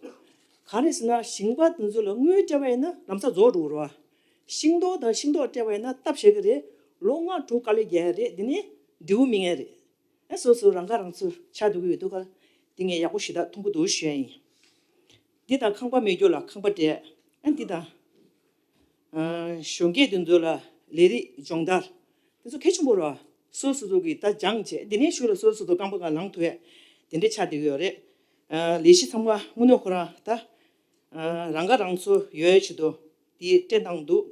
གང་རེད་ཟེར་ན་ཞིང་པ་དེ་ཚོ་ལ་དངུལ་སྤྲད་པ་ཡིན་ན་ལམ་སང་རྫོགས་འགྲོ་གི་རེད་བ། ཤིང་ཏོག་དང་ཤིང་ཏོག་སྤྲད་པ་ཡིན་ན་སྟབས་བདེ་གི་རེད། ལོ་ལྔ་དྲུག་དཀའ་ལས་རྒྱག་ཡ་རེད། འདི་ནི་འབྲས་བུ་སྨིན་ཡ་རེད། ཨ་སོ་སོ་རང་ཁ་རང་གསོ་ཆགས་འགྲོ་གི་ཡོད་འདུག་ག་འདི་ངས་ཡག་པོ་ཞེ་དྲག་མཐོང་གི་འདུག་ཞུ་ཡ་ཡིན། འདི་དང་ཁང་པ་མེད་རྒྱུ་ལ་ཁང་པ་སྤྲད། ཨ་འདི་དང་ཨ་གཞོན་སྐྱེས་དེ་ཚོ་ལ་ལས་རིགས་སྦྱོང་བརྡར་དེ་ཚོ་གལ་ཆེན་པོ་རེད། སོ་སོ་སོ་གིས་ད་སྦྱངས་བྱས་འདི་ནས་གཞུག་ལ་སོ་སོ་སོ་རྐང་པ་སྒང་ལངས་ཐུབ་ཡ་དེ་འདྲ་ཆགས་བསྡད་ཀྱི་ཡོད་རེད། ཨ་ལས་གཞི་ཚང་མ་དངོས་གནས་ཁོ་རང་ད་ཨ་རང་ཁ་རང་གསོ་ཡོད་ཡ་ཆེད་དུ་དེ་སྤྲད་བཏང་འདུག་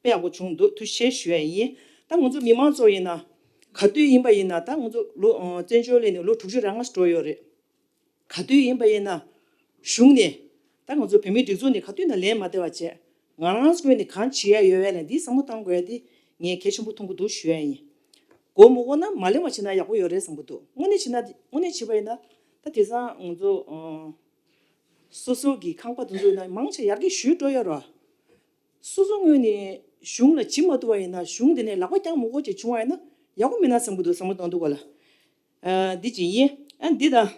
དཔེ་ཡག་པོ་བྱུང་འདུག་ཐུགས་རྗེ་ཆེ་ཞུ་ཡ་ཡིན། ད་ང་ཚོ་མི་མང་ཚོ་ཡིན་ན་ག་དུས་ཡིན་པ་ཡིན་ན་ད་ང་ཚོ་ལོ་ཨ་བཙན་བྱོལ་སླེབས་ནས་ལོ་དྲུག་ཅུ་རེ་ལྔ་འགྲོ་ཡོད་རེད། ག་དུས་ཡིན་པ་ཡིན་ན་གཞུང་ནས་ད་ང་ཚོ་བོད་མིའི་སྒྲིག་འཛུགས་ནས་ག་དུས་ན་ལན་མ་སྟེར་བ་བྱས། ང་རང་ཚོ་ངོས་ནས་གང་བྱེད་ཡ་ཡོད་པ་ལ་འདི་བསམ་བློ་གཏང་དགོས་ཡ་འདི་ངས་གལ་ཆེན་པོ་མཐོང་གི་འདུག་ཞུ་ཡ་ཡིན། དགོས་མ་དགོས་ན་མ་ལེན་པ་བྱས་ན་ཡག་པོ་ཡོད་རེད་བསམ་གི་འདུག་དངོས་གནས་བྱས་ན་དངོས་གནས་བྱས་པ་ཡིན་ན་ད་དེང་སང་ང་ཚོ་ཨ་སོ་སོ་གི་ཁང་པ་དེ་ཚོ་ཡིན་ན་མང་ཆེ་ཡར་རྒྱས་ཞུས་འགྲོ་ཡ་རེད། སོ་སོ་ངོས་ནས་གཞུང་ལ་བྱེད་མ་ཐུབ་པ་ཡིན་ན་གཞུང་དེ་ནས་ལག་པ་བརྐྱང་མ་དགོས་ཅིག་བྱུང་བ་ཡིན་ན་ཡག་པོ་མིན་ན་བསམ་གི་འདུག་བསམ་བློ་གཏོང་འདུག་ག་ལ། ཨ་འདི་ཅིག་ཡིན། ཨ་འདི་དང་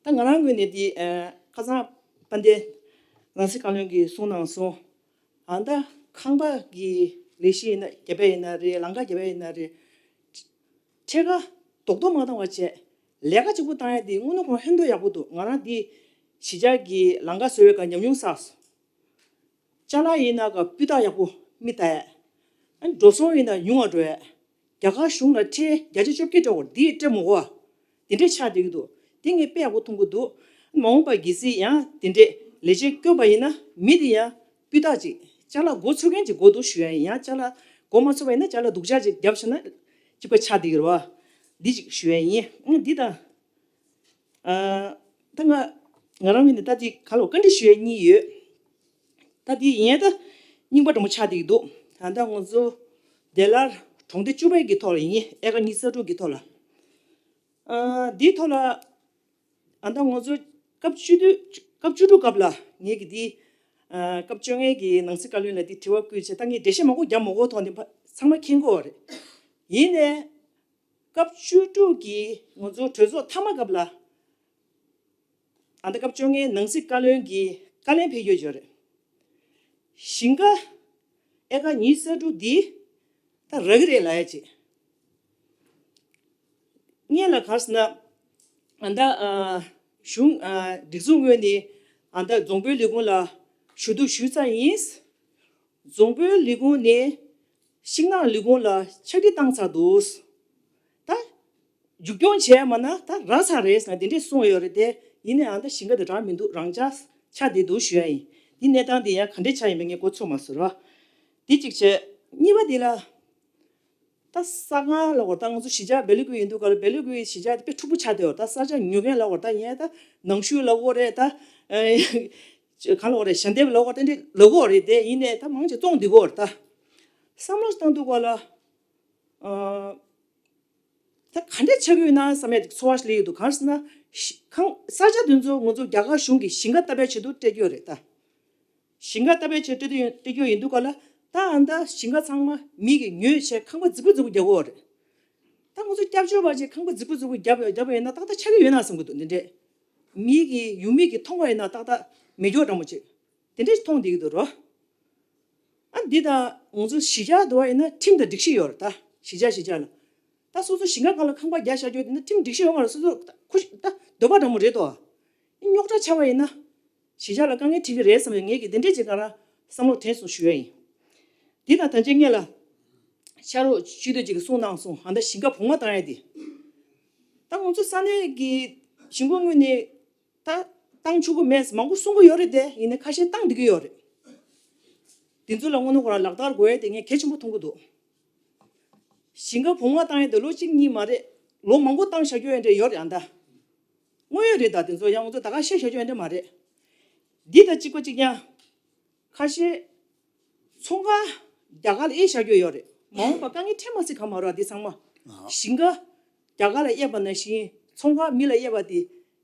ད་ང་རང་ངོས་ནས་འདི་ཨ་ཁ་སང་དཔལ་ལྡན་རང་སྲིད་བཀའ་བློན་གྱིས་གསུངས་གནང་སོང་། ཨ་ད་ཁང་པ་གི་ལས་གཞི་ཡིན་ན་རྒྱབ་པ་ཡིན་ན་རེད། ལམ་ཁ་རྒྱབ་པ་ཡིན་ན་རེད། ཁྲལ་ཁ་རྡོག་རྡོག་མ་བཏང་བ་བྱས་ལས་ཀ་གཅིག་པུ་བཏང་ཡ་འདི་དངོས་གནས་ཁོ་རང་ཧན་ཏོ་ཡག་པོ་འདུག་ང་རང་འདི་གཞིས་ཆགས་ཀྱི་ལམ་ཁ་བཟོ་བའི་སྐབས་ཉམས་མྱོང་བསགས་སོང་། ཅ་ལག་ཡིན་ན་ག་སྤུས་དག་ཡག་པོ་མི་ལྟ་ཡ། ཨ་ནི་འགྲོ་སོང་ཡིན་ན་ཉུང་བ་འགྲོ་ཡ། རྒྱ་གར་གཞུང་ལ་ཁྲལ་བརྒྱ་ཆ་བཅོ་བརྒྱད་སྤྲད་དགོས་འདི་སྤྲད་མི་དགོས་པ། དེ་འདྲས་ཆགས་བསྡད་ཀྱི་འདུག་དེ་ངས་དཔེ་ཡག་པོ་མཐོང་གི་འདུག་མ་འོངས་པ་གལ་སྲིད་ཡང་དེ་འདྲས་ལས་བྱེད་བསྐོས་པ་ཡིན་ན་མི་དེ་ཡང་སྤུས་དག་ཅིག་ཅ་ལག་འགོ་ཚུགས་མཁན་ཅིག་དགོས་འདུག་ཞུ་ཡ་ཡིན། ཡང་ཅ་ལག་འགོ་མ་ཚུགས་པ་ཡིན་ན་ཅ་ལག་སྡུག་ཅག་ཅིག་བརྒྱབ་བྱས་ན་གཅིག་པ་ཆགས་བསྡད་ཀྱི་རེད་བ། འདི་ཅིག་ཞུ་ཡ་ཡིན། ཨ་འདི་དང་། ཨ་ད་ང་ང་རང་ངོས་ནས་ད་འདི་ག་ལ་བཀའ་འདྲི་ཞུ་ཡ་གཉིས་ཡོད། ད་འདི་ཡིན་ད་རྙིང་པ་འདྲ་མོ་ཆགས་བསྡད་ཀྱི་འདུག་ད་ལྟ་ང་ཚོ་བདེ་སླར་གྲོང་སྡེ་བཅུ་པའི་གི་ཐོག་ལ་ཡིན། ཨེ་ཀར་ཉི་ཤུ་རྩ་དྲུག་གི་ཐོག་ལ། ཨ་འདིའི་ཐོག་ལ་ཨ་ད་ང་ཚོ་སྐབས་བཅུ་དུས་སྐབས་བཅུ་དྲུག་སྐབས་ལ་ངེད་ཀྱི་འདི་ཨ་སྐབས་བཅོ་ལྔའི་གི་ནང་སྲིད་བཀའ་བློན་ལ་འདི་དྲི་བ་བསྐུལ་བྱས། ད་ངས་འགྲེལ་བཤད་མང་པོ་རྒྱབ་མ་དགོས་ཐོག་འདི་ཚང་མ་མཁྱེན་གྱི་ཡོད་རེད། ཡིན་ནའི། སྐབས་བཅུ་དྲུག་གི་ང་ཚོ་གྲོས་ཚོགས་མཐའ་མ་སྐབས་ལ། ཨ་ད་སྐབས་བཅོ་ལྔའི་ནང་སྲིད་བཀའ་བློན་གྱིས་བཀའ་ལན་ཕེབས་ཡོད་ཅོག་རེད། ཞིང་ཁ་ཨེ་ཀར་ཉི་ཤུ་རྩ་དྲུག་འདི་ད་རག་གི་རེད་ལབ་ཡ་ཅིག་སྔོན་ལ་ག་རེ་ཟེར་ན། ཨ་ད་ཨ་གཞུང་ཨ་སྒྲིག་འཛུགས་ངོས་ནས་ཨ་ད་རྫོང་དཔོན་ལས་ཁུངས་ལ་ཞུ་གཏུག་ཞུས་ཚར་ཡིན། རྫོང་དཔོན་ལས་ཁུངས་ནས་ཤིང་ནགས་ལས་ཁུངས་ལ་ཕྱག་བྲིས་བཏང་ཚར་འདུག་ད་མཇུག་སྐྱོང་བྱས་མ་ན་ད་རག་ཚར་རེད་ཟེར་ན་དེ་འདྲས་གསུངས་ཡོད་རེད་དེ། ཡིན་ནའང་ད་ཞིང་ཁ་དེ་རག་མི་འདུག་རང་འཇགས་ཆགས་བསྡད་འདུག་ཞུ་ཡ་ཡིན། འདི་གནས་སྟངས་དེ་ཡང་ག་འདྲས་ཆགས་ཡིན་པ་ངས་མགོ་ཚོད་མ་སོང་ར། འདི་གཅིག་བྱས། གཉིས་པ་དེ་ལ། ད་ས་ཁང་ལ་བར་ད་ང་ཚོ་གཞིས་ཆགས་སྦེལ་ཀོབ་ཡིན་དུས་ག་ལ་སྦེལ་ཀོབ་གཞིས་ཆགས་དེ་དཔེ་འཁྲུག་པོ་ཆགས་བསྡད་ཡོད། ད་ས་ཆ་ཉོ་མཁན་ལ་བར་ད་ཡིན་ད་ནང་ཆོས་ལ་བོ་རེད་ད། གང་ལ་བོ་རེད་ཞལ་འདེབས་ལ་བོ་དེ་འདྲས་ལ་བོ་རེད་དེ། ཡིན་ནའི་ད་མང་ཆེ་བཙོང་བསྡད་ཡོད་རེད་ད། བསམ་བློ་བཏང་དུས་ག་ལ། ཨ། ད་ག་འདྲས་ཆགས་ཀྱི་ཡོད་ན་བསམ་ཡ་ཅིག་ཚོར་བ་ཞིག་སླེབས་ཡོད་འདུག་གང་ཟེར་ན། ཤི་ཁང་ས་ཆ་དེ་ཚོ་ང་ཚོ་རྒྱ་གར་གཞུང་གིས་ཞིང་ཁ་བཏབ་པའི་ཆེད་དུ་སྤྲད་ཀྱི་ཡོད་རེད་ད། ཞིང་ཁ་བཏབ་པའི་ཆེད་སྤྲད་དུ་ཡོད་སྤྲད་ཀྱི་ཡོད་ཡིན་དུས་ག་ལ། ད་ཨ་ད་ཞིང་ཁ་ཚང་མ་མི་གིས་ཉོས་བྱས་ཁང་པ་རྫིག་པོ་རྫིག་པོ་རྒྱག་གི་ཡོད་རེད། ད་ང་ཚོ་སྐྱབས་བཅོལ་བ་ཅིག་ཁང་པ་རྫིག་པོ་རྫིག་པོ་རྒྱབ་རྒྱབ་པ་ཡིན་ན་ཏག་ཏག་ཆགས་ཀྱི་ཡོད་ན་བསམ་གྱི་འདུག་འདི་འདྲས། མི་གིས་ཡུལ་མི་གིས་མཐོང་བ་ཡིན་ན་ཏག་ཏག་མེ་སྒྱོགས་འདྲ་མོ་ཅིག་དེ་འདྲས་མཐོང་བསྡད་ཀྱི་འདུག་རོ། ཨ་འདི་དང་ང་ཚོ་གཞིས་ཆགས་འདུག་བ་ཡིན་ན་ཁྲིམས་དང་སྒྲིག་གཞི་ཡོད་རེད་ད། གཞིས་ཆགས་གཞིས་ཆགས་ལ། ད་སོ་སོ་ཞིང་ཁ་སྒང་ལ་ཁང་པ་རྒྱག་བཞག་རྒྱུ་དེ་ནི་ཁྲིམས་སྒྲིག་གཞི་ཡོད་མ་རེད། སོ་སོ་ད་ཁུ་ད་འདོད་པ་འདྲ་མོ་རེད་དོ། རྙོག་དྲ་ཆགས་པ་ཡིན་ན། གཞིས་ཆགས་ལ་དཀའ་ངལ་འཕྲད་ཀྱི་རེད་བསམ་ཡོད། ངས་ཀྱི་དེ་འདྲས་ཅིག་ག་ར་བསམ་བློ་དྲན་སོང་ཞུ་ཡ་ཡིན། འདི་དང་ད་ཅི་སྔོན་ལ་ཕྱག་རོགས་ཤུགས་ལྡན་ཅིག་གིས་གསུངས་གནང་སོང་། ཨ་ད་ཞིང་ཁ་བོགས་མ་བཏང་ཡ་དེ། ད་ང་ཚོ་ས་གནས་ཀྱི་ཞིང་ཁ་ངོས་ནས་ད་བཏང་ཆོག་གི་མེད་མང་པོ་གསུང་གི་ཡོད་རེད་དེ། ཡིན་ནའི་ཁ་ཤས་བཏང་བསྡད་ཀྱི་ཡོད་རེད། དེ་ཚོ་ལ་དངོས་གནས་ཁོ་རང་ལག་བསྟར་དགོས་ཡ་དེ་ངས་གལ་ཆེན་པོ་མཐོང་གི་འདུག་ཞིང་ཁ་བོགས་མ་བཏང་ཡ་དེ་ལོ་གཅིག་གཉིས་མ་རེད། ལོ་མང་པོ་བཏང་བཞག་རྒྱུ་ཡ་འདྲ་ཡོད་རེད། ཨ་ད་དངོས་ཡོད་རེད། ད་དེ་ཚོ་ཡང་ང་ཚོ་ད་ག་བཤད་བཞག་རྒྱུ་ཡ་འདྲ་མ་རེད། འདི་དང་གཅིག་པ་གཅིག་རྐྱང་ཁ་ཤས་ཚོང་ཁང་རྒྱ་གར་ལ་དབྱེ་བཞག་རྒྱུ་ཡོད་རེད། མ་འོངས་པ་དཀའ་ངལ་འཕྲད་མ་སྲིད་ག་མ་རེད། འདི་ཚང་མ་ཞིང་ཁ་རྒྱ་གར་ལ་དབྱེ་བ་ནང་བཞིན་ཚོང་ཁང་མི་ལ་དབྱེ་བ་དེ་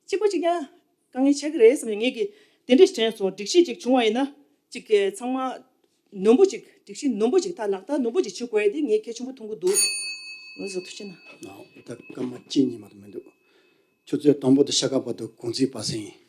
གཅིག་པ་གཅིག་རྐྱང་དཀའ་ངལ་ཆགས་ཀྱི་རེད་བསམ་ནས་ངས་ཀྱི་དེ་འདྲས་དྲན་སོང་། སྒྲིག་གཞི་ཅིག་བྱུང་བ་ཡིན་ན་ཅིག་གི་ཚང་མ་ནན་པོ་ཅིག་སྒྲིག་གཞི་ནན་པོ་ཅིག་ད་ལག་བསྟར་ནན་པོ་ཅིག་བྱེད་དགོས་ཡ་དེ་ངས་གལ་ཆེན་པོ་མཐོང་གི་འདུག་ལགས་སོ། ཐུགས་རྗེ་གནང་། ད་སྐར་མ་གཅིག་གཉིས་མ་གཏོགས་མི་འདུག་ཆུ་ཚོད་དང་པོ་དང་ཤ་ཁ་བར་དུ་གུང་ཚིགས་པ་སེང་ཡིན།